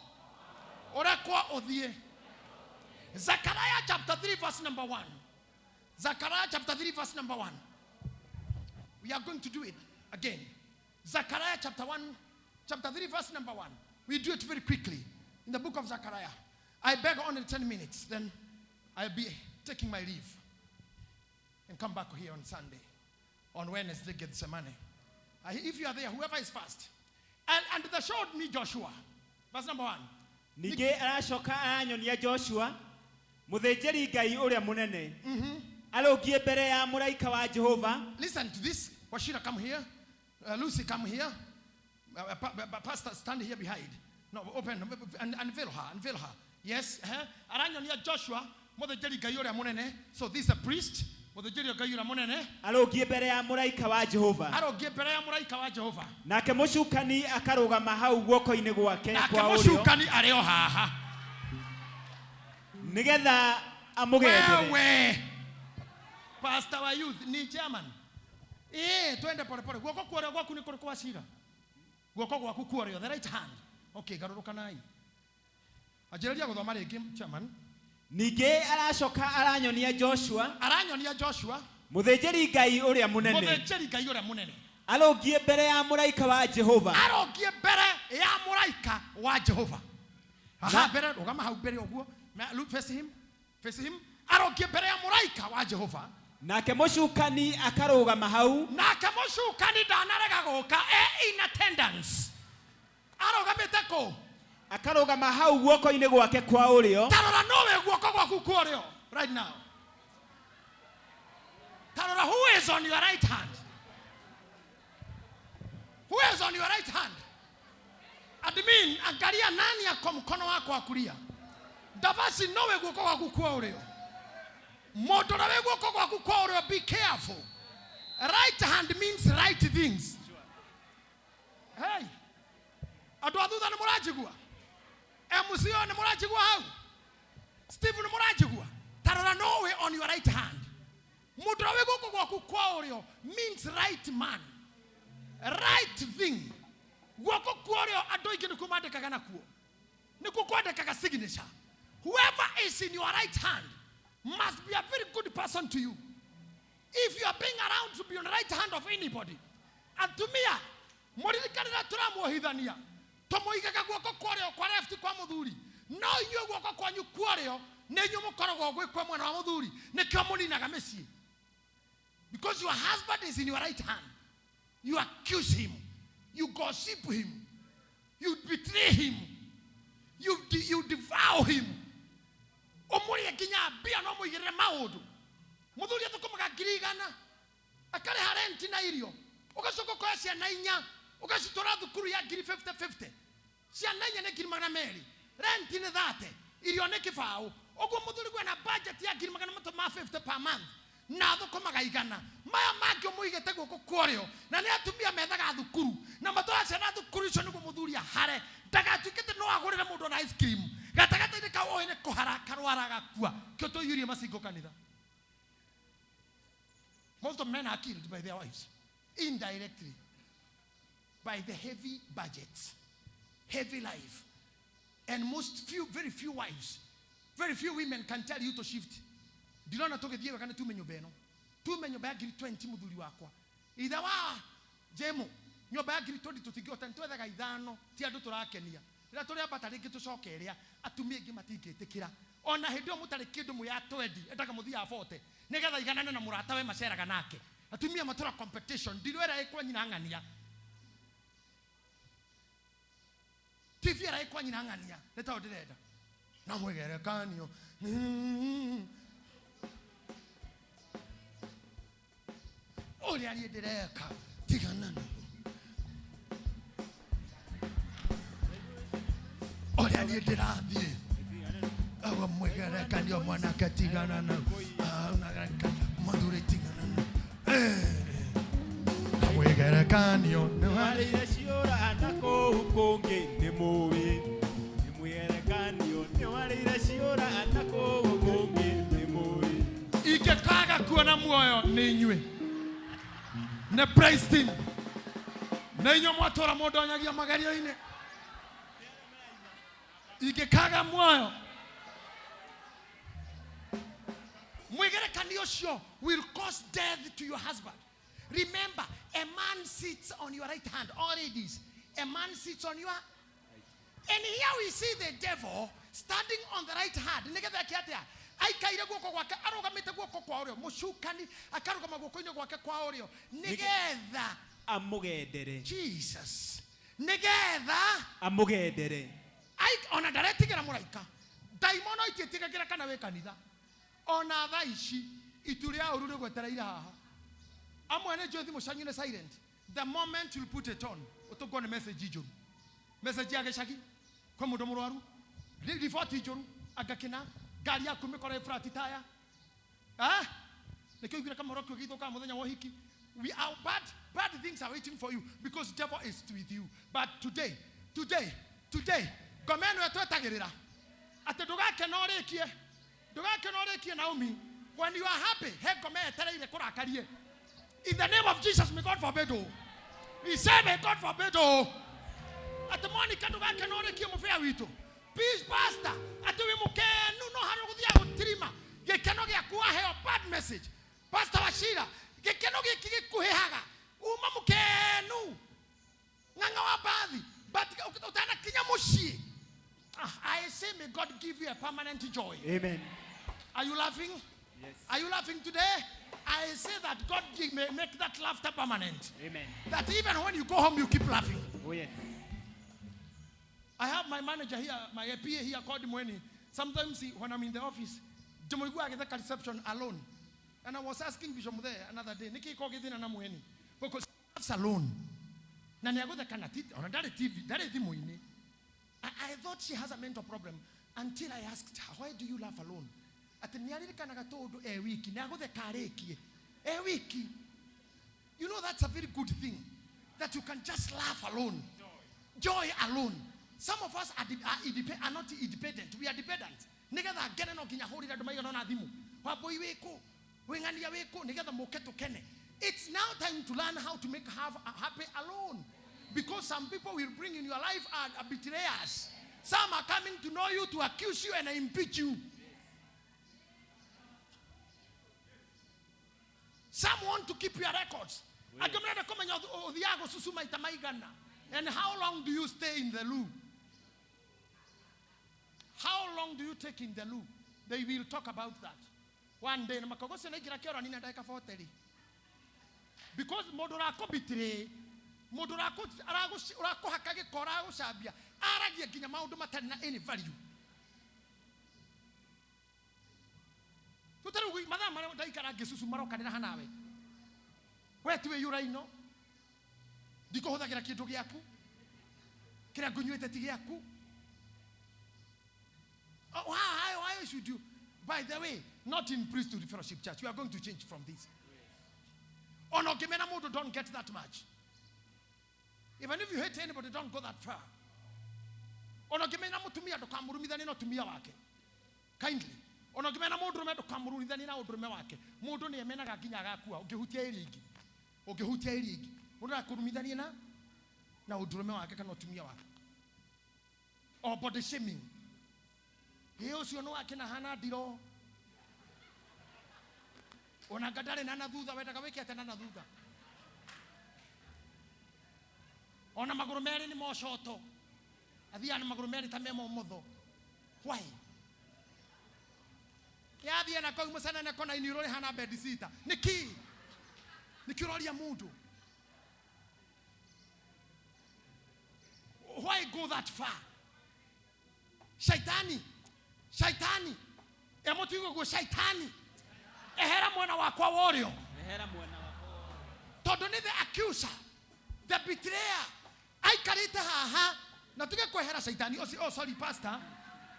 ũrekwo ũthiĩ. Zechariah chapter 3 verse number 1. Zechariah chapter 3 verse number 1. We are going to do it again. Zechariah chapter 1, chapter 3 verse number 1. We do it very quickly in the book of Zechariah. I beg only 10 minutes, then I'll be taking my leave and come back here on Sunday, on Wednesday, Gethsemane. If you are there, whoever is first. And they showed me Joshua. Verse number 1. Ningĩ aracoka aranyonia Joshua mũthĩnjĩri Ngai ũrĩa mũnene arũngiĩ mbere ya mũraika wa Jehova. Listen to this. Washira, come here. Lucy, come here. Pastor, stand here behind. No, open and unveil her. Unveil her. Yes. Aranyonia Joshua mũthĩnjĩri Ngai ũrĩa mũnene. So this is a priest. Mũthĩnjĩri Ngai ũrĩa mũnene arũngiĩ mbere ya mũraika wa Jehova. Arũngiĩ mbere ya mũraika wa Jehova. Nake mũcukani akarũgama hau guoko-inĩ gwake Nake kwa ũrĩo. Mũcukani arĩ o haha. Nĩgetha amũgendere. Wewe pastor wa youth ni chairman. Twende pole pole. Guoko kwa ũrĩo gwaku nĩ kũrĩkũ Wachira? Guoko gwaku kwa ũrĩo, the right hand. Okay, garũrũka nai. Anjĩrĩria gũthoma rĩngĩ chairman. Ningĩ aracoka aranyonia Joshua. Aranyonia Joshua. Mũthĩnjĩri Ngai ũrĩa mũnene. Mũthĩnjĩri Ngai ũrĩa mũnene. Arũngiĩ mbere ya mũraika wa Jehova. Arũngiĩ mbere ya mũraika wa Jehova. Aha, mbere, rũgama hau mbere ũguo. Look, face him. Face him. Arũngiĩ mbere ya mũraika wa Jehova. Nake mũcukani akarũgama hau. Nake mũcukani ndanarega gũka, e in attendance. Arũgamĩte kũ? Akarũgama hau guoko-inĩ gwake kwa ũrĩo. Tarora nowe guoko gwaku kwa ũrĩo right now. Tarora, who is on your right hand? Who is on your right hand? Admin, angalia nani ako mkono wako wa kulia. Davasi nowe guoko gwaku kwa ũrĩo. Mũndũ ũrĩa wĩ guoko gwaku kwa ũrĩo, be careful. Right hand means right things. Hey. Andũ a thutha nĩ mũranjigua? MCO nĩ mũranjigua hau? Stephen Mũranjigua, tarora nowe on your right hand. Mũndũ ũrĩa wĩ guoko gwaku kwa ũrĩo means right man, right thing. Guoko kwa ũrĩo andũ aingĩ nĩkuo mandĩkaga nakuo, nĩkuo kwandĩkaga signature. Whoever is in your right hand must be a very good person to you. If you are being around to be on the right hand of anybody, atumia mũririkanĩra tũramuohithania, tũmũigaga guoko kwa ũrĩo kwa left kwa mũthuri, no inyuĩ guoko kwanyu kwa ũrĩo nĩ inyuĩ mũkoragwo gwĩ kwa mwena wa mũthuri, nĩkĩo mũninaga mĩciĩ. Because your husband is in your right hand, you accuse him, you gossip him, you betray him, you devour him. Ũmũrĩe nginya mbia no mũigĩrĩre maũndũ. Mũthuri athũkũmaga 100,000, akarĩha renti na irio, ũgacoka ũkoya ciana inya ũgacitwara thukuru ya 50,000. Ciana inya nĩ 200,000, renti nĩ 30, irio nĩ 20. Ũguo mũthuri gwena budget ya 350 per month na athũkũmaga 100. Maya mangĩ ũmũigĩte guoko kwa ũrĩo, na nĩ atumia methaga thukuru na matwara ciana thukuru icio nĩguo mũthuri ahare, ndagatuĩkĩte no agũrĩre mũndũ ona ice cream. Gatagatĩ-inĩ kau ũyũ nĩ kũhara karwara agakua. Kĩo tũiyũrie macingo kanitha. Most of men are killed by their wives indirectly by the heavy budgets, heavy life. And most few, very few wives, very few women can tell you to shift. Ndirona tũgĩthiĩ wega nĩ tume nyũmba ĩno, tume nyũmba ya 20,000 mũthuri wakwa. Ithe wa Jemo, nyũmba ya 20,000 tũtingĩhota, nĩ twethaga 5, ti andũ tũrakenia. Rĩrĩa tũrĩambata rĩngĩ tũcoke ĩrĩa, atumia aingĩ matingĩtĩkĩra. Ona hĩndĩ ĩyo mũtarĩ kĩndũ mwĩ ya 20, endaga mũthiĩ ya 40, nĩgetha iganane na mũrata we maceraga nake. Atumia matũra competition, ndirwĩra ĩ kwa nyina ng'ania. TV ĩra ĩ kwa nyina ng'ania, nĩ tondũ ndĩrenda. Na mwĩgerekanio. Ũrĩa niĩ ndĩreka, tigana naguo. Ũrĩa niĩ ndĩrathiĩ, awa mwĩgerekanio mwanake tigana naguo. Mũthuri tigana naguo. Mwĩgerekanio nĩ warĩire ciũra na kũu kũngĩ nĩ mũĩ. Nĩ mwĩgerekanio nĩ warĩire ciũra na kũu kũngĩ nĩ mũĩ. Ingĩkaga kuona muoyo nĩ inyuĩ. Nĩ praise team. Nĩ inyuĩ mwatũra mũndũ onyagia magerio-inĩ. Ingĩkaga muoyo. Mwĩgerekanio ũcio will cause death to your husband. Remember, a man sits on your right hand. All ladies, a man sits on your. And here we see the devil standing on the right hand. Nĩgetha eke atĩa? Aikaire guoko gwake, arũgamĩte guoko kwa ũrĩo. Mũcukani akarũgama guoko-inĩ gwake kwa ũrĩo. Nĩgetha amũgendere. Jesus. Nĩgetha amũgendere. Ona ndaretigĩra mũraika. Ndaimono itiĩtigagĩra kana wĩ kanitha. Ona thaa ici itu rĩa ũru rĩgwetereire haha. Amwe nĩ njũĩ thimũ cianyu nĩ silent. The moment you put it on, ũtũngwo nĩ message njũru. Message ya gĩcagi, kwĩ mũndũ mũrwaru, riboti njũru, angakĩna, ngari yaku mĩkora ĩ flat tire. Nĩkĩo ũiguire kamũro kĩu gĩthũkaga mũthenya wa ũhiki. We are bad, bad things are waiting for you because devil is with you. But today, today, today, ngoma ĩno ĩtwetagĩrĩra atĩ ndũgakena ũrĩkie, ndũgakena ũrĩkie Naomi. When you are happy, he ngoma yetereire kũrakarie. In the name of Jesus, may God forbid. Oh. He said, may God forbid. Oh. At Monica ndũgakena ũrĩkie mũbĩa witũ. Peace pastor, atĩ wĩ mũkenu no harĩa ũgũthiaga gũtirima. Gĩkeno gĩaku waheo bad message. Pastor Wachira, gĩkeno gĩkĩ gĩkuhĩhaga. Uma mũkenu. Ng'ang'a wa bathi, but ũtanakinya mũciĩ. I say may God give you a permanent joy. Amen. Are you laughing? Yes. Are you laughing today? I say that God may make that laughter permanent. Amen. That even when you go home, you keep laughing. Oh, yes. I have my manager here, my PA here called Mweni. Sometimes when I'm in the office, I get the reception alone. And I was asking Bishop there another day, Niki Kogidina na Mweni, because he laughs alone. Na niago kana on that TV, that is the. I thought she has a mental problem until I asked her, why do you laugh alone? At the niaririkanaga tondu e wiki, niagutheka arĩkie e wiki. You know that's a very good thing, that you can just laugh alone. Joy alone. Some of us are not independent. We are dependent. Nigetha ngene no nginya hurire andu maigana ona thimu. Wambui wiku, wing'ania wiku, nigetha muke tukene. It's now time to learn how to make happy alone. Because some people will bring in your life are betrayers. Some are coming to know you, to accuse you and impeach you. Some want to keep your records. And how long do you stay in the loo? How long do you take in the loo? They will talk about that. One day, because mundu urakubitray, mundu urakuhaka giko uragucambia, aragia nginya maundu matari na any value. Tutaru mathaa maria ndaikara ngĩcucu marokanĩra hanawe. We tiwe yuraino. Ndikũhũthagĩra kĩndũ gĩaku. Kĩrĩa ngũnyuĩte ti gĩaku. Oh, why should you? By the way, not in Priesthood Fellowship Church. We are going to change from this. Oh no, Kimena Modo don't get that much. Even if you hate anybody, don't go that far. Oh no, Kimena Mutumia dokamurumithania na tumia wake. Kindly. Ona ngimena mundu rume ndukamurumithanie na undurume wake. Mundu ni emenaga nginya agakua ungihutia iri ingi. Ungihutia iri ingi. Mundu akurumithanie na undurume wake kana utumia wake. Or body shaming. He ucio no wake na hana ndiro. Ona ngandare na thutha wendaga wike atia na thutha. Ona maguru meri ni mocoto. Athiaga na maguru meri ta me momotho. Why? Yathie na kau mucenene kona iniũrũ rĩhana bedsitter. Nĩkĩ? Nĩkĩ ũroria mũndũ? Why go that far? Shaitani. Shaitani. Emũtuigo guo shaitani. Ehera mwena wakwa wa ũrĩo. Ehera mwena wakwa. Tondũ nĩ the accuser, the betrayer. Aikarĩte haha na tuge kwehera shaitani. Oh, sorry pastor.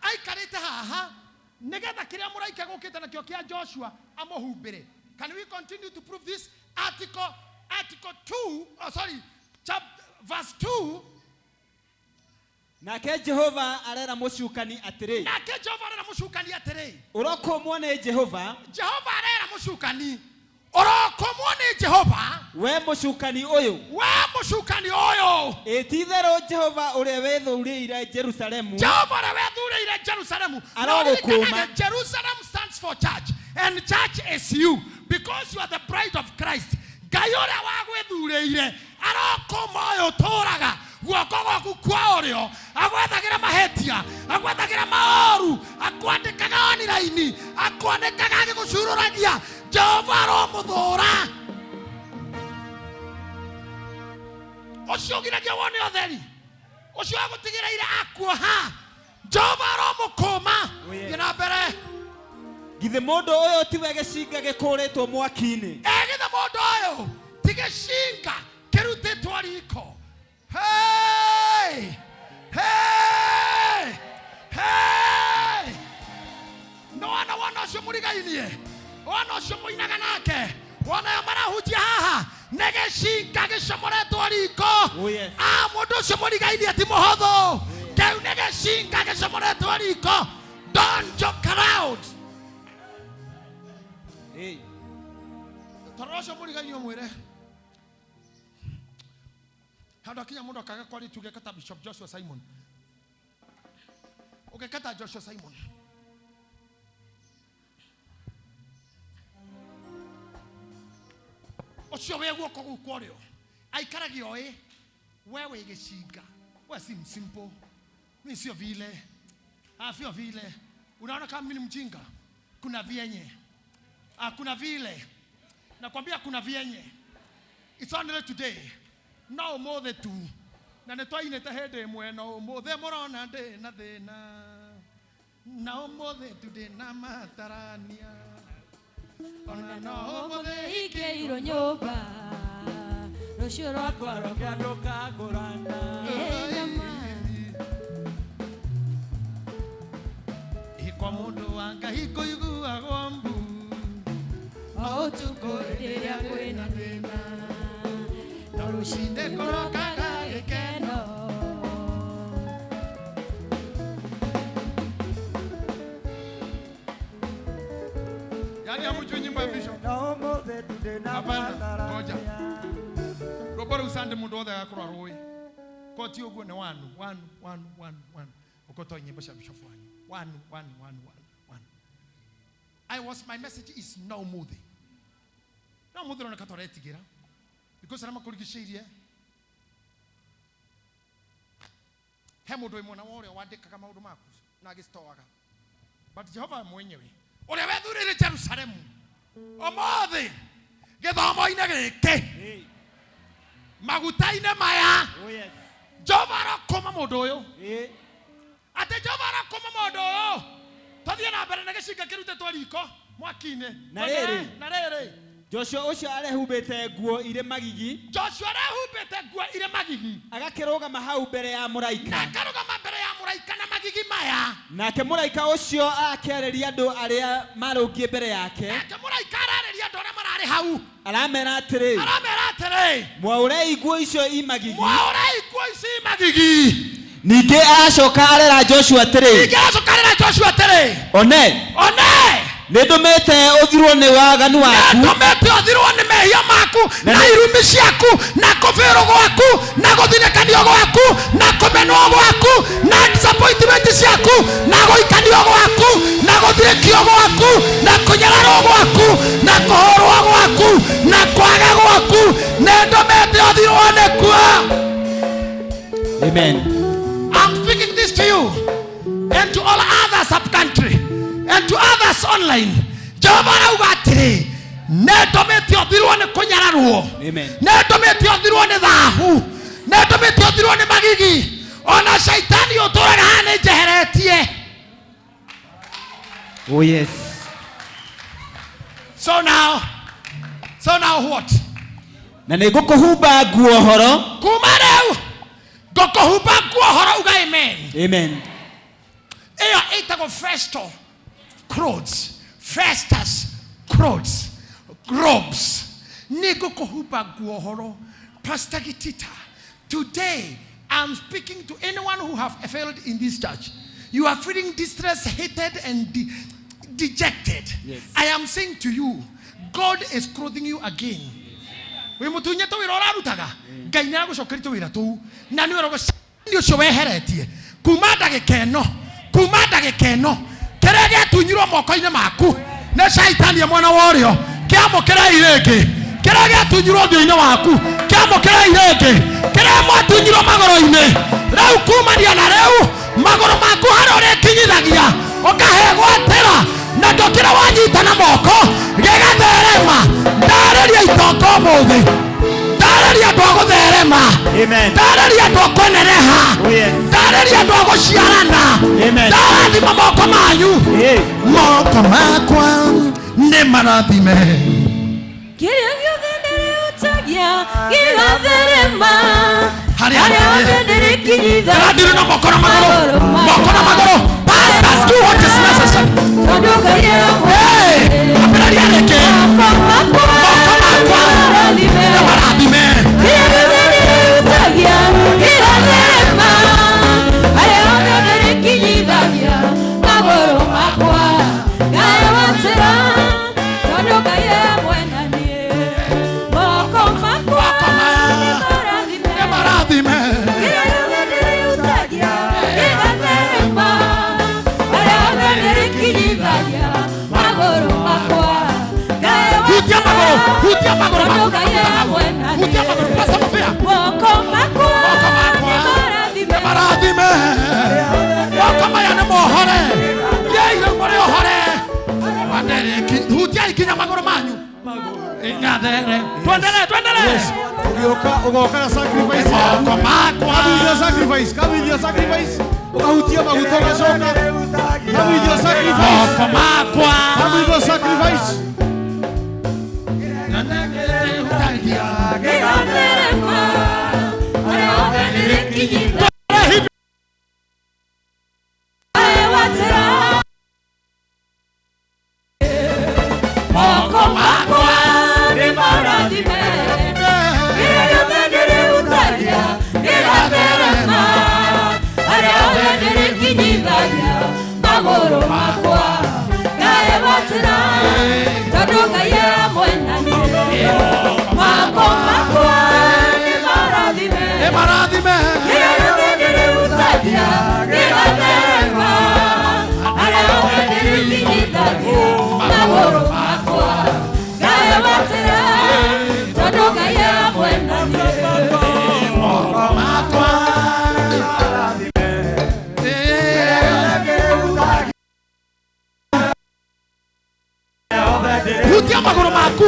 Aikarĩte haha nigetha kiria muraika gukite nakio kia Joshua amuhumbire. Can we continue to prove this? Article 2, oh sorry, chapter verse 2. Nake Jehova arera mucukani atiri. Nake Jehova arera mucukani atiri. Urokomwo ni Jehova. Jehova arera mucukani. Urokomwo ni Jehova. We mucukani uyu. We mucukani uyu. Ĩtitherũ Jehova ũrĩa wĩthurĩire Jerusalemu. Jehova ũrĩa wĩthurĩire Jerusalemu. Arogũkũma. Jerusalem stands for church, and church is you because you are the bride of Christ. Ngai ũrĩa wagwĩthurĩire arokũma ũyũ ũtũũraga guoko gwaku kwa ũrĩo, agwethagĩra mahĩtia, agwethagĩra maoru, akwandĩkaga oniraini, akwandĩkaga agĩgũcurũragia. Jehova aromũthũra. Ũcio ũgiragia wone ũtheri, ũcio agũtigĩrĩire akuoha. Jehova aromũkũma. Thiĩ na mbere. Githĩ mũndũ ũyũ tiwe gĩcinga gĩkũrĩtwo mwaki-inĩ? Githĩ mũndũ ũyũ ti gĩcinga kĩrutĩtwo riko? Hey! Hey! Hey! No wana wana ũcio mũrigainie, wana ũcio mũinaga nake, wana aya marahunjia haha nĩ gĩcinga gĩcomoretwo riko. Oh, yes. Ah, mũndũ ũcio mũrigainie ti mũhũthũ. Kĩu nĩ gĩcinga gĩcomoretwo riko. Don't joke around. Hey. Tondũ ũcio mũrigainie ũmwĩre handũ akinya mũndũ akaga kwaria tuge kata Bishop Joshua Simon. Ũgekata Joshua Simon. Ũcio wĩ guoko gũkũ ũrĩo aikaragia oĩ we wĩ gĩcinga, we si simple, mi sio vile, sio vile. Unaona kama mimi ni mjinga? Kuna vyenye, kuna vile, nakwambia kuna vyenye. It's only today no ũmũthĩ tu na nĩ twainĩte hĩndĩ ĩmwe no ũmũthĩ mũrona ndĩ na thĩna na ũmũthĩ tu ndĩ na matarania ona no ũmũthĩ Ingĩirwo nyũmba rũciũ rwakwa Rwakwa ndũkagũrana. Kwa mũndũ wa Ngai kũiguagwo mbu o ũtukũ rĩrĩa kwĩna thĩna no rũcinĩ kũrokaga gĩkeno. Yaani hamjui nyimbo ya bishop? Hapana, ngoja. Roboro usande mundu wothe agakorwo arũĩ. Koti ũguo nĩ wanu, wanu, wanu, wanu, wanu. Ũkotoa nyimbo cia bishop wanyu. Wanu, wanu, wanu, wanu, wanu. I was, my message is no muthi. No muthi roneka toretigĩra. Because arĩa makũrigicĩirie. He mũndũ wĩ mwena wa ũrĩa wandĩkaga maũndũ maku na agĩcitoaga. But Jehova mwenyewe ũrĩa wethurĩire Jerusalemu ũmũthĩ gĩthomo-inĩ gĩkĩ maguta-inĩ maya. Oh yes. Jehova arokũma mũndũ ũyũ. Atĩ Jehova arokũma mũndũ ũyũ. Tũthiĩ na mbere na gĩcinga kĩrutĩtwo riko mwaki-inĩ. Na rĩrĩ. Na rĩrĩ. Joshua ũcio arehumbĩte nguo irĩ magigi. Joshua arehumbĩte nguo irĩ magigi. Agakĩrũgama hau mbere ya mũraika. Na akarũgama mbere ya mũraika na magigi maya. Nake mũraika ũcio akĩarĩria andũ arĩa marũngiĩ mbere yake. Nake mũraika ararĩria andũ arĩa mararĩ hau. Aramera atĩrĩ. Aramera atĩrĩ. Mwaũrei nguo icio i magigi. Mwaũrei nguo ici i magigi. Ningĩ aracoka arera Joshua atĩrĩ. Ningĩ aracoka arera Joshua atĩrĩ. One. One. Nĩndũmĩte ũthirwo nĩ waganu waku. Nĩndũmĩte ũthirwo nĩ mehia maku na irumi ciaku na kũbĩrwo gwaku na gũthinĩkanio gwaku na kũmenwo gwaku na disappointment ciaku na gũikanio gwaku na gũthirĩkio gwaku na kũnyararwo gwaku na kũhũrwo gwaku na kwaga gwaku. Nĩndũmĩte ũthirwo nĩkuo. Amen. I'm speaking this to you and to all others up country and to others online. Jehova arauga atĩrĩ, nĩndũmĩte ũthirwo nĩ kũnyararwo. Amen. Nĩndũmĩte ũthirwo nĩ thahu. Nĩndũmĩte ũthirwo nĩ magigi. Ona shaitani ũtũraga haha nĩ njeheretie. Oh yes. So now what? Na nĩngũkũhumba nguo horo. Kuma rĩu ngũkũhumba nguo horo, uga amen. Amen. Ĩyo ĩtagwo Festo clothes, Festus clothes, robes. Nĩngũkũhumba nguo horo. Pastor Gitita, today I'm speaking to anyone who have failed in this church. You are feeling distressed, hated, and dejected. Yes. I am saying to you, God is clothing you again. Wĩ mũtunye tũwĩra ũrarutaga Ngai nĩ aragũcokeria tũwĩra tũu na nĩ ũragũcani ũcio weheretie kuma ndagĩka ĩno, kuma ndagĩka ĩno kĩrĩa gĩatunyirwo moko-inĩ maku nĩ caitani mwena wa ũrĩo kĩamũkĩrei rĩngĩ. Kĩrĩa gĩatunyirwo ũthiũ-inĩ waku kĩamũkĩrei rĩngĩ. Kĩrĩa mwatunyirwo magũrũ-inĩ rĩu kumania na rĩu magũrũ maku harĩa ũrĩkinyithagia ũkahegwatĩra na ndũkĩra wanyita na moko gĩgatherema. Ndarĩria itonga ũmũthĩ, ndarĩria andũ a gũtherema. Amen. Ndarĩria andũ a kũneneha. Oh yes. Ndarĩria andũ a gũciarana. Amen. Ndarathima moko manyu. Hey. Moko makwa nĩ marathime. Kĩrĩa gĩothe ndĩrĩhutagia gĩgatherema. Harĩa Harĩa hothe ndĩrĩkinyithagia Ndĩrandirwo na moko na magũrũ. Moko na magũrũ. Pastors, do what is necessary. Tondũ Ngai Hey, ambĩrĩria rĩngĩ. Moko makwa Moko makwa nĩ nĩ marathime. Kĩrĩa gĩothe ndĩrĩhutagia gĩgatherema. Harĩa hothe ndĩrĩkinyithagia magũrũ makwa ngayawatĩra. Tondũ Ngai e mwena niĩ. Moko makwa Moko nĩ marathime. Nĩ marathime. Kĩrĩa gĩothe ndĩrĩhutagia gĩgatherema. Harĩa hothe ndĩrĩkinyithagia magũrũ makwa Hutia magũrũ, hutia magũrũ Tondũ maku. Ngai e mwena Hutia magũrũ. niĩ. Pastor Mofia. Moko makwa Moko makwa nĩ marathime. nĩ marathime. Moko maya nĩ mohore. Yei rĩu mũrĩ ohore. Hutia ikinya magũrũ manyu. Ingathere. Tuendelee, tuendelee. Ũgĩũka ũgoka na sacrifice. Moko makwa. Come with your sacrifice. Come with your sacrifice. Ũkahutia maguta ũgacoka. Come with your sacrifice. Moko makwa. Come with your sacrifice. Gĩgatherema. Harĩa hothe ndĩrĩkinyithagia ngayawatĩra. Moko makwa nĩ marathime. Kĩrĩa gĩothe ndĩrĩhutagia gĩgatherema. Harĩa hothe ndĩrĩkinyithagia magũrũ makwa ngayawatĩra. Tondũ Ngai e hamwe na niĩ. Moko makwa nĩ marathime. Nĩ marathime. Kĩrĩa gĩothe ndĩrĩhutagia gĩgatherema. Harĩa hothe ndĩrĩkinyithagia magũrũ makwa ngegwatĩra. Tondũ Ngai e hamwe na niĩ. Moko makwa hutia magũrũ maku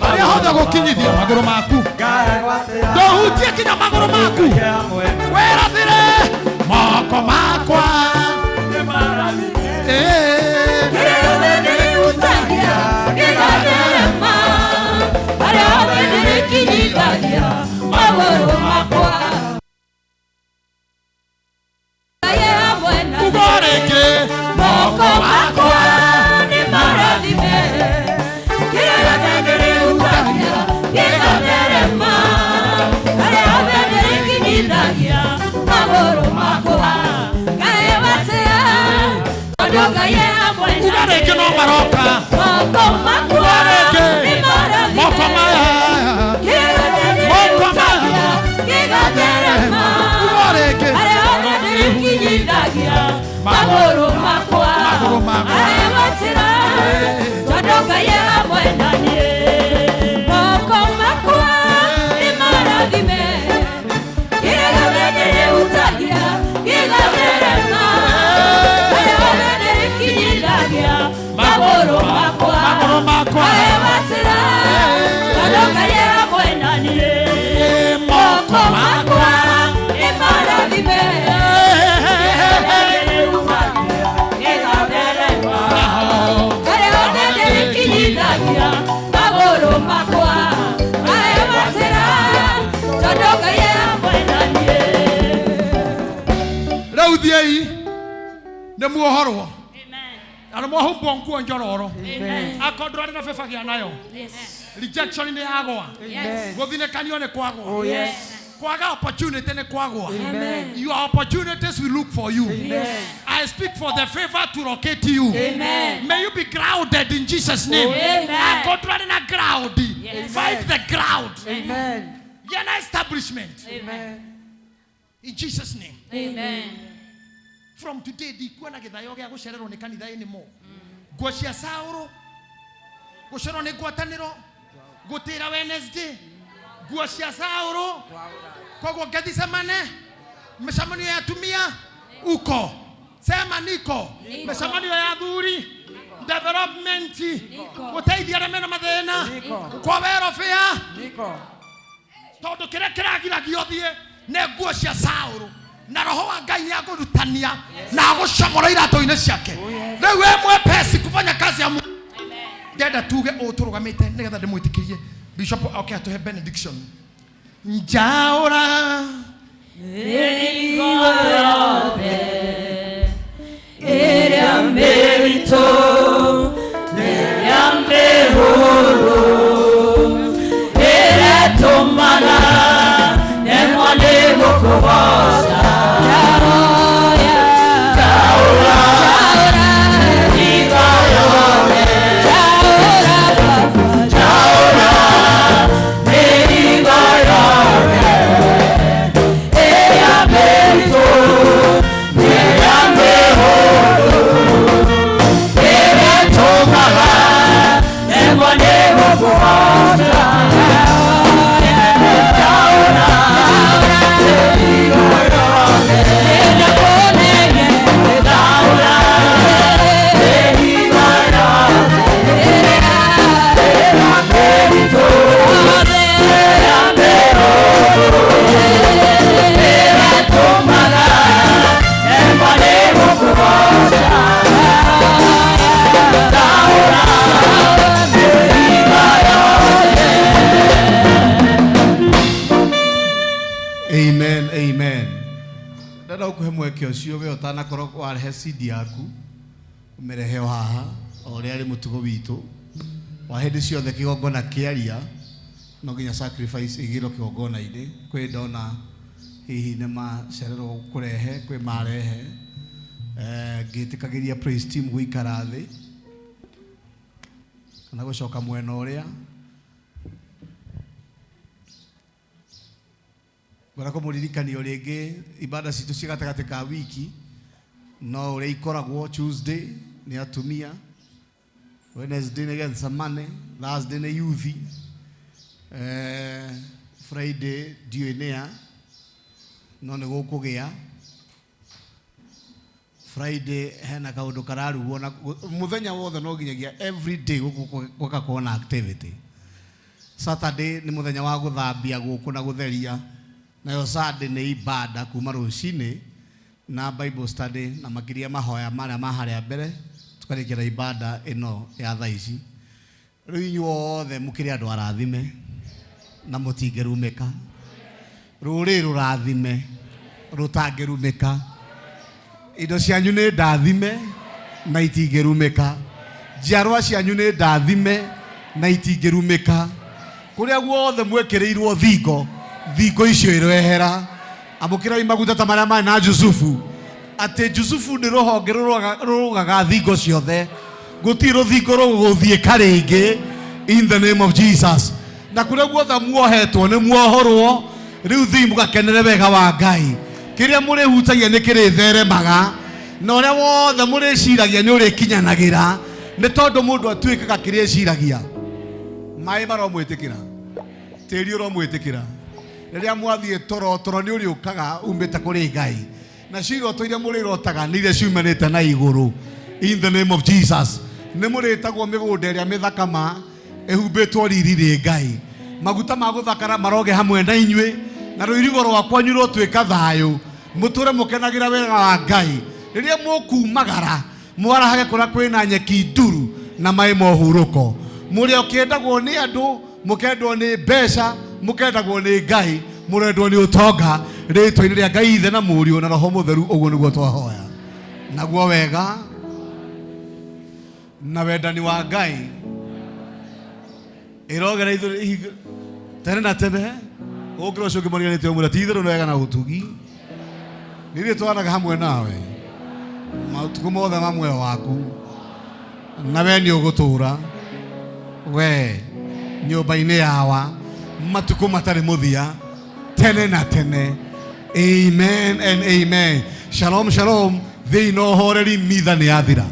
harĩa hothe gũkinyithia magũrũ maku ndũhutie kinya magũrũ maku wĩrathĩre moko makwa Kĩrĩa gĩothe ndĩrĩhutagia gĩgatherema. Harĩa hothe ndĩrĩkinyithagia magũrũ makwa Ngai e hamwe na niĩ. Uga rĩngĩ Moko makwa nĩ marathime. Kĩrĩa gĩothe ndĩrĩhutagia gĩgatherema. Harĩa hothe ndĩrĩkinyithagia magũrũ makwa ngegwatĩra. Tondũ Ngai e hamwe na uga rĩngĩ no niĩ. maroka Moko makwa uga rĩngĩ nĩ marathime. moko maya Kĩrĩa gĩothe moko ndĩrĩhutagia maya gĩgatherema. uga rĩngĩ Harĩa hothe ndĩrĩkinyithagia magũrũ makwa Magũrũ makwa. ngegwatĩra. Tondũ Ngai e hamwe na niĩ. Moko makwa nĩ marathime. Kĩrĩa gĩothe ndĩrĩhutagia gĩgatherema. Harĩa hothe ndĩrĩkinyithagia magũrũ makwa Magũrũ makwa. ngegwatĩra. Tondũ Ngai e hamwe na niĩ. Moko Moko makwa nĩ marathime. Magũrũ makwa ngegwatĩra. Tondũ Ngai e hamwe na niĩ. Rĩu thiĩi nĩ muohorwo na nĩ mwahumbwo nguo njororo akorwo ndũrarĩ na beba gĩa nayo rejection nĩ yagwa gũthinĩkanio nĩ kwagwa kwaga opportunity nĩ kwagwa. Your opportunities will look for you. I speak for the favor to locate you. Amen. May you be grounded in Jesus' name. Amen. Akorwo ndũrarĩ na ground, find the ground. Amen. Gĩa na establishment Amen. in Jesus' name. Amen. From today ndikuona gĩthayo gĩa gũcererwo nĩ kanitha anymore. Nguo cia Saũrũ gũcererwo nĩ ngwatanĩro gũtĩra Wednesday nguo cia Saũrũ koguo Gethsemane mĩcemanio ya atumia uko sema niko mĩcemanio ya athuri development gũteithia arĩa mena mathĩna kwa welfare Niko. tondũ kĩrĩa kĩragiragio thiĩ nĩ nguo cia Saũrũ na roho wa Ngai nĩ agũrutania na agũcomora iratũ-inĩ ciake rĩu we mwepesi kufanya kazi ya Mungu. Ndenda tuge ũũ tũrũgamĩte nĩgetha ndĩmwĩtĩkĩrie bishop oke atũhe benediction. Njaũra Mĩrigo yothe ĩrĩa mĩritũ ĩrĩa mĩhũrũ ĩrĩa ĩtũmaga nemwo nĩ gũkũgooca. Njaũra mĩrigo yothe njaũra mĩrigo yothe ĩrĩa mĩritũ ĩrĩa mĩhũrũ ĩrĩa ĩtũmaga nemwo nĩ gũkũgooca. Njaũra mĩrigo yothe njaũra mĩrigo yothe ĩrĩa mĩritũ ĩrĩa mĩhũrũ ĩrĩa ĩtũmaga nemwo nĩ gũkũgooca. Njaũra mĩrigo yothe. Amen, amen. Ndenda gũkũhe mweke ũcio we ũtanakorwo warehe CD yaku ũmĩrehe o haha o ũrĩa arĩ mũtugo witũ wa hĩndĩ ciothe kĩgongona kĩaria no nginya sacrifice ĩgĩrwo kĩgongona-inĩ. Kwĩ ndona hihi nĩ macererwo kũrehe kwĩ marehe ngĩtĩkagĩria praise team gũikara thĩ. Kana gũcoka mwena ũrĩa. Ngwenda kũmũririkania o rĩngĩ ibada citũ cia gatagatĩ ka wiki no ũrĩa ikoragwo Tuesday nĩ atumia, Wednesday nĩ Gethsemane, Thursday nĩ youth, Friday ndiũĩ nĩa no nĩ gũkũgĩa. Friday hena kaũndũ kararugwo na mũthenya wothe no nginyagia every day gũkũ gũgakorwo na activity. Saturday nĩ mũthenya wa gũthambia gũkũ na gũtheria, nayo Sunday nĩ ibada kuma rũcinĩ na Bible study na makĩria mahoya marĩa ma harĩa mbere tũkarĩkia na ibada ĩno ya thaa ici. Rĩu inyuothe mũkĩrĩ andũ arathime na mũtingĩrumĩka, rũrĩrĩ rũrathime rũtangĩrumĩka, indo cianyu nĩ ndathime na itingĩrumĩka, njiarwa cianyu nĩ ndathime na itingĩrumĩka, kũrĩa guothe mwĩkĩrĩirwo thingo, thingo icio iroehera. Amũkĩrai maguta ta marĩa marĩ na Jusufu, atĩ Jusufu nĩ rũhonge rũrũgaga thingo ciothe, gũtirĩ rũthingo rũgũthiĩka rĩngĩ in the name of Jesus. Na kũrĩa guothe muohetwo nĩ muohorwo, rĩu thiĩ mũgakenere wega wa Ngai. Kĩrĩa mũrĩhutagia nĩ kĩrĩtheremaga, na ũrĩa wothe mũrĩciragia nĩ ũrĩkinyanagĩra, nĩ tondũ mũndũ atuĩkaga kĩrĩa eciragia. Maĩ maromwĩtĩkĩra, tĩri ũromwĩtĩkĩra. Rĩrĩa mwathiĩ toro, toro nĩ ũrĩũkaga umĩte kũrĩ Ngai, nacio iroto iria mũrĩrotaga nĩ iria ciumanĩte na igũrũ in the name of Jesus. Nĩ mũrĩtagwo mĩgũnda ĩrĩa mĩthaka ma ĩhumbĩtwo riri rĩ Ngai. Maguta ma gũthakara maroge hamwe na inyuĩ, na rũirigo rwa kwanyu rũtuĩka thayũ, mũtũre mũkenagĩra wega wa Ngai. Rĩrĩa mũkumagara mwarahage kũrĩa kwĩna nyeki nduru na maĩ ma ũhurũko. Mũrĩ ũkĩendagwo nĩ andũ, mũkendwo nĩ mbeca, mũkendagwo nĩ Ngai, mũrendwo nĩ ũtonga, rĩtwa-inĩ rĩa Ngai Ithe na Mũriũ na Roho Mũtheru, ũguo nĩguo twahoya. Naguo wega na wendani wa Ngai ĩrogera ithuĩ tene na tene. Ũngĩra ũcio ũngĩ mariganĩte ũmwĩre ti itherũ nĩ wega na ũtugi nĩ ithuĩ twanaga hamwe nawe matukũ mothe ma muoyo waku, na we nĩ ũgũtũũra we nyũmba-inĩ yawa matukũ matarĩ mũthia tene na tene. Amen and amen. Shalom shalom. Thĩinĩ na ũhoreri, mitha nĩ yathira.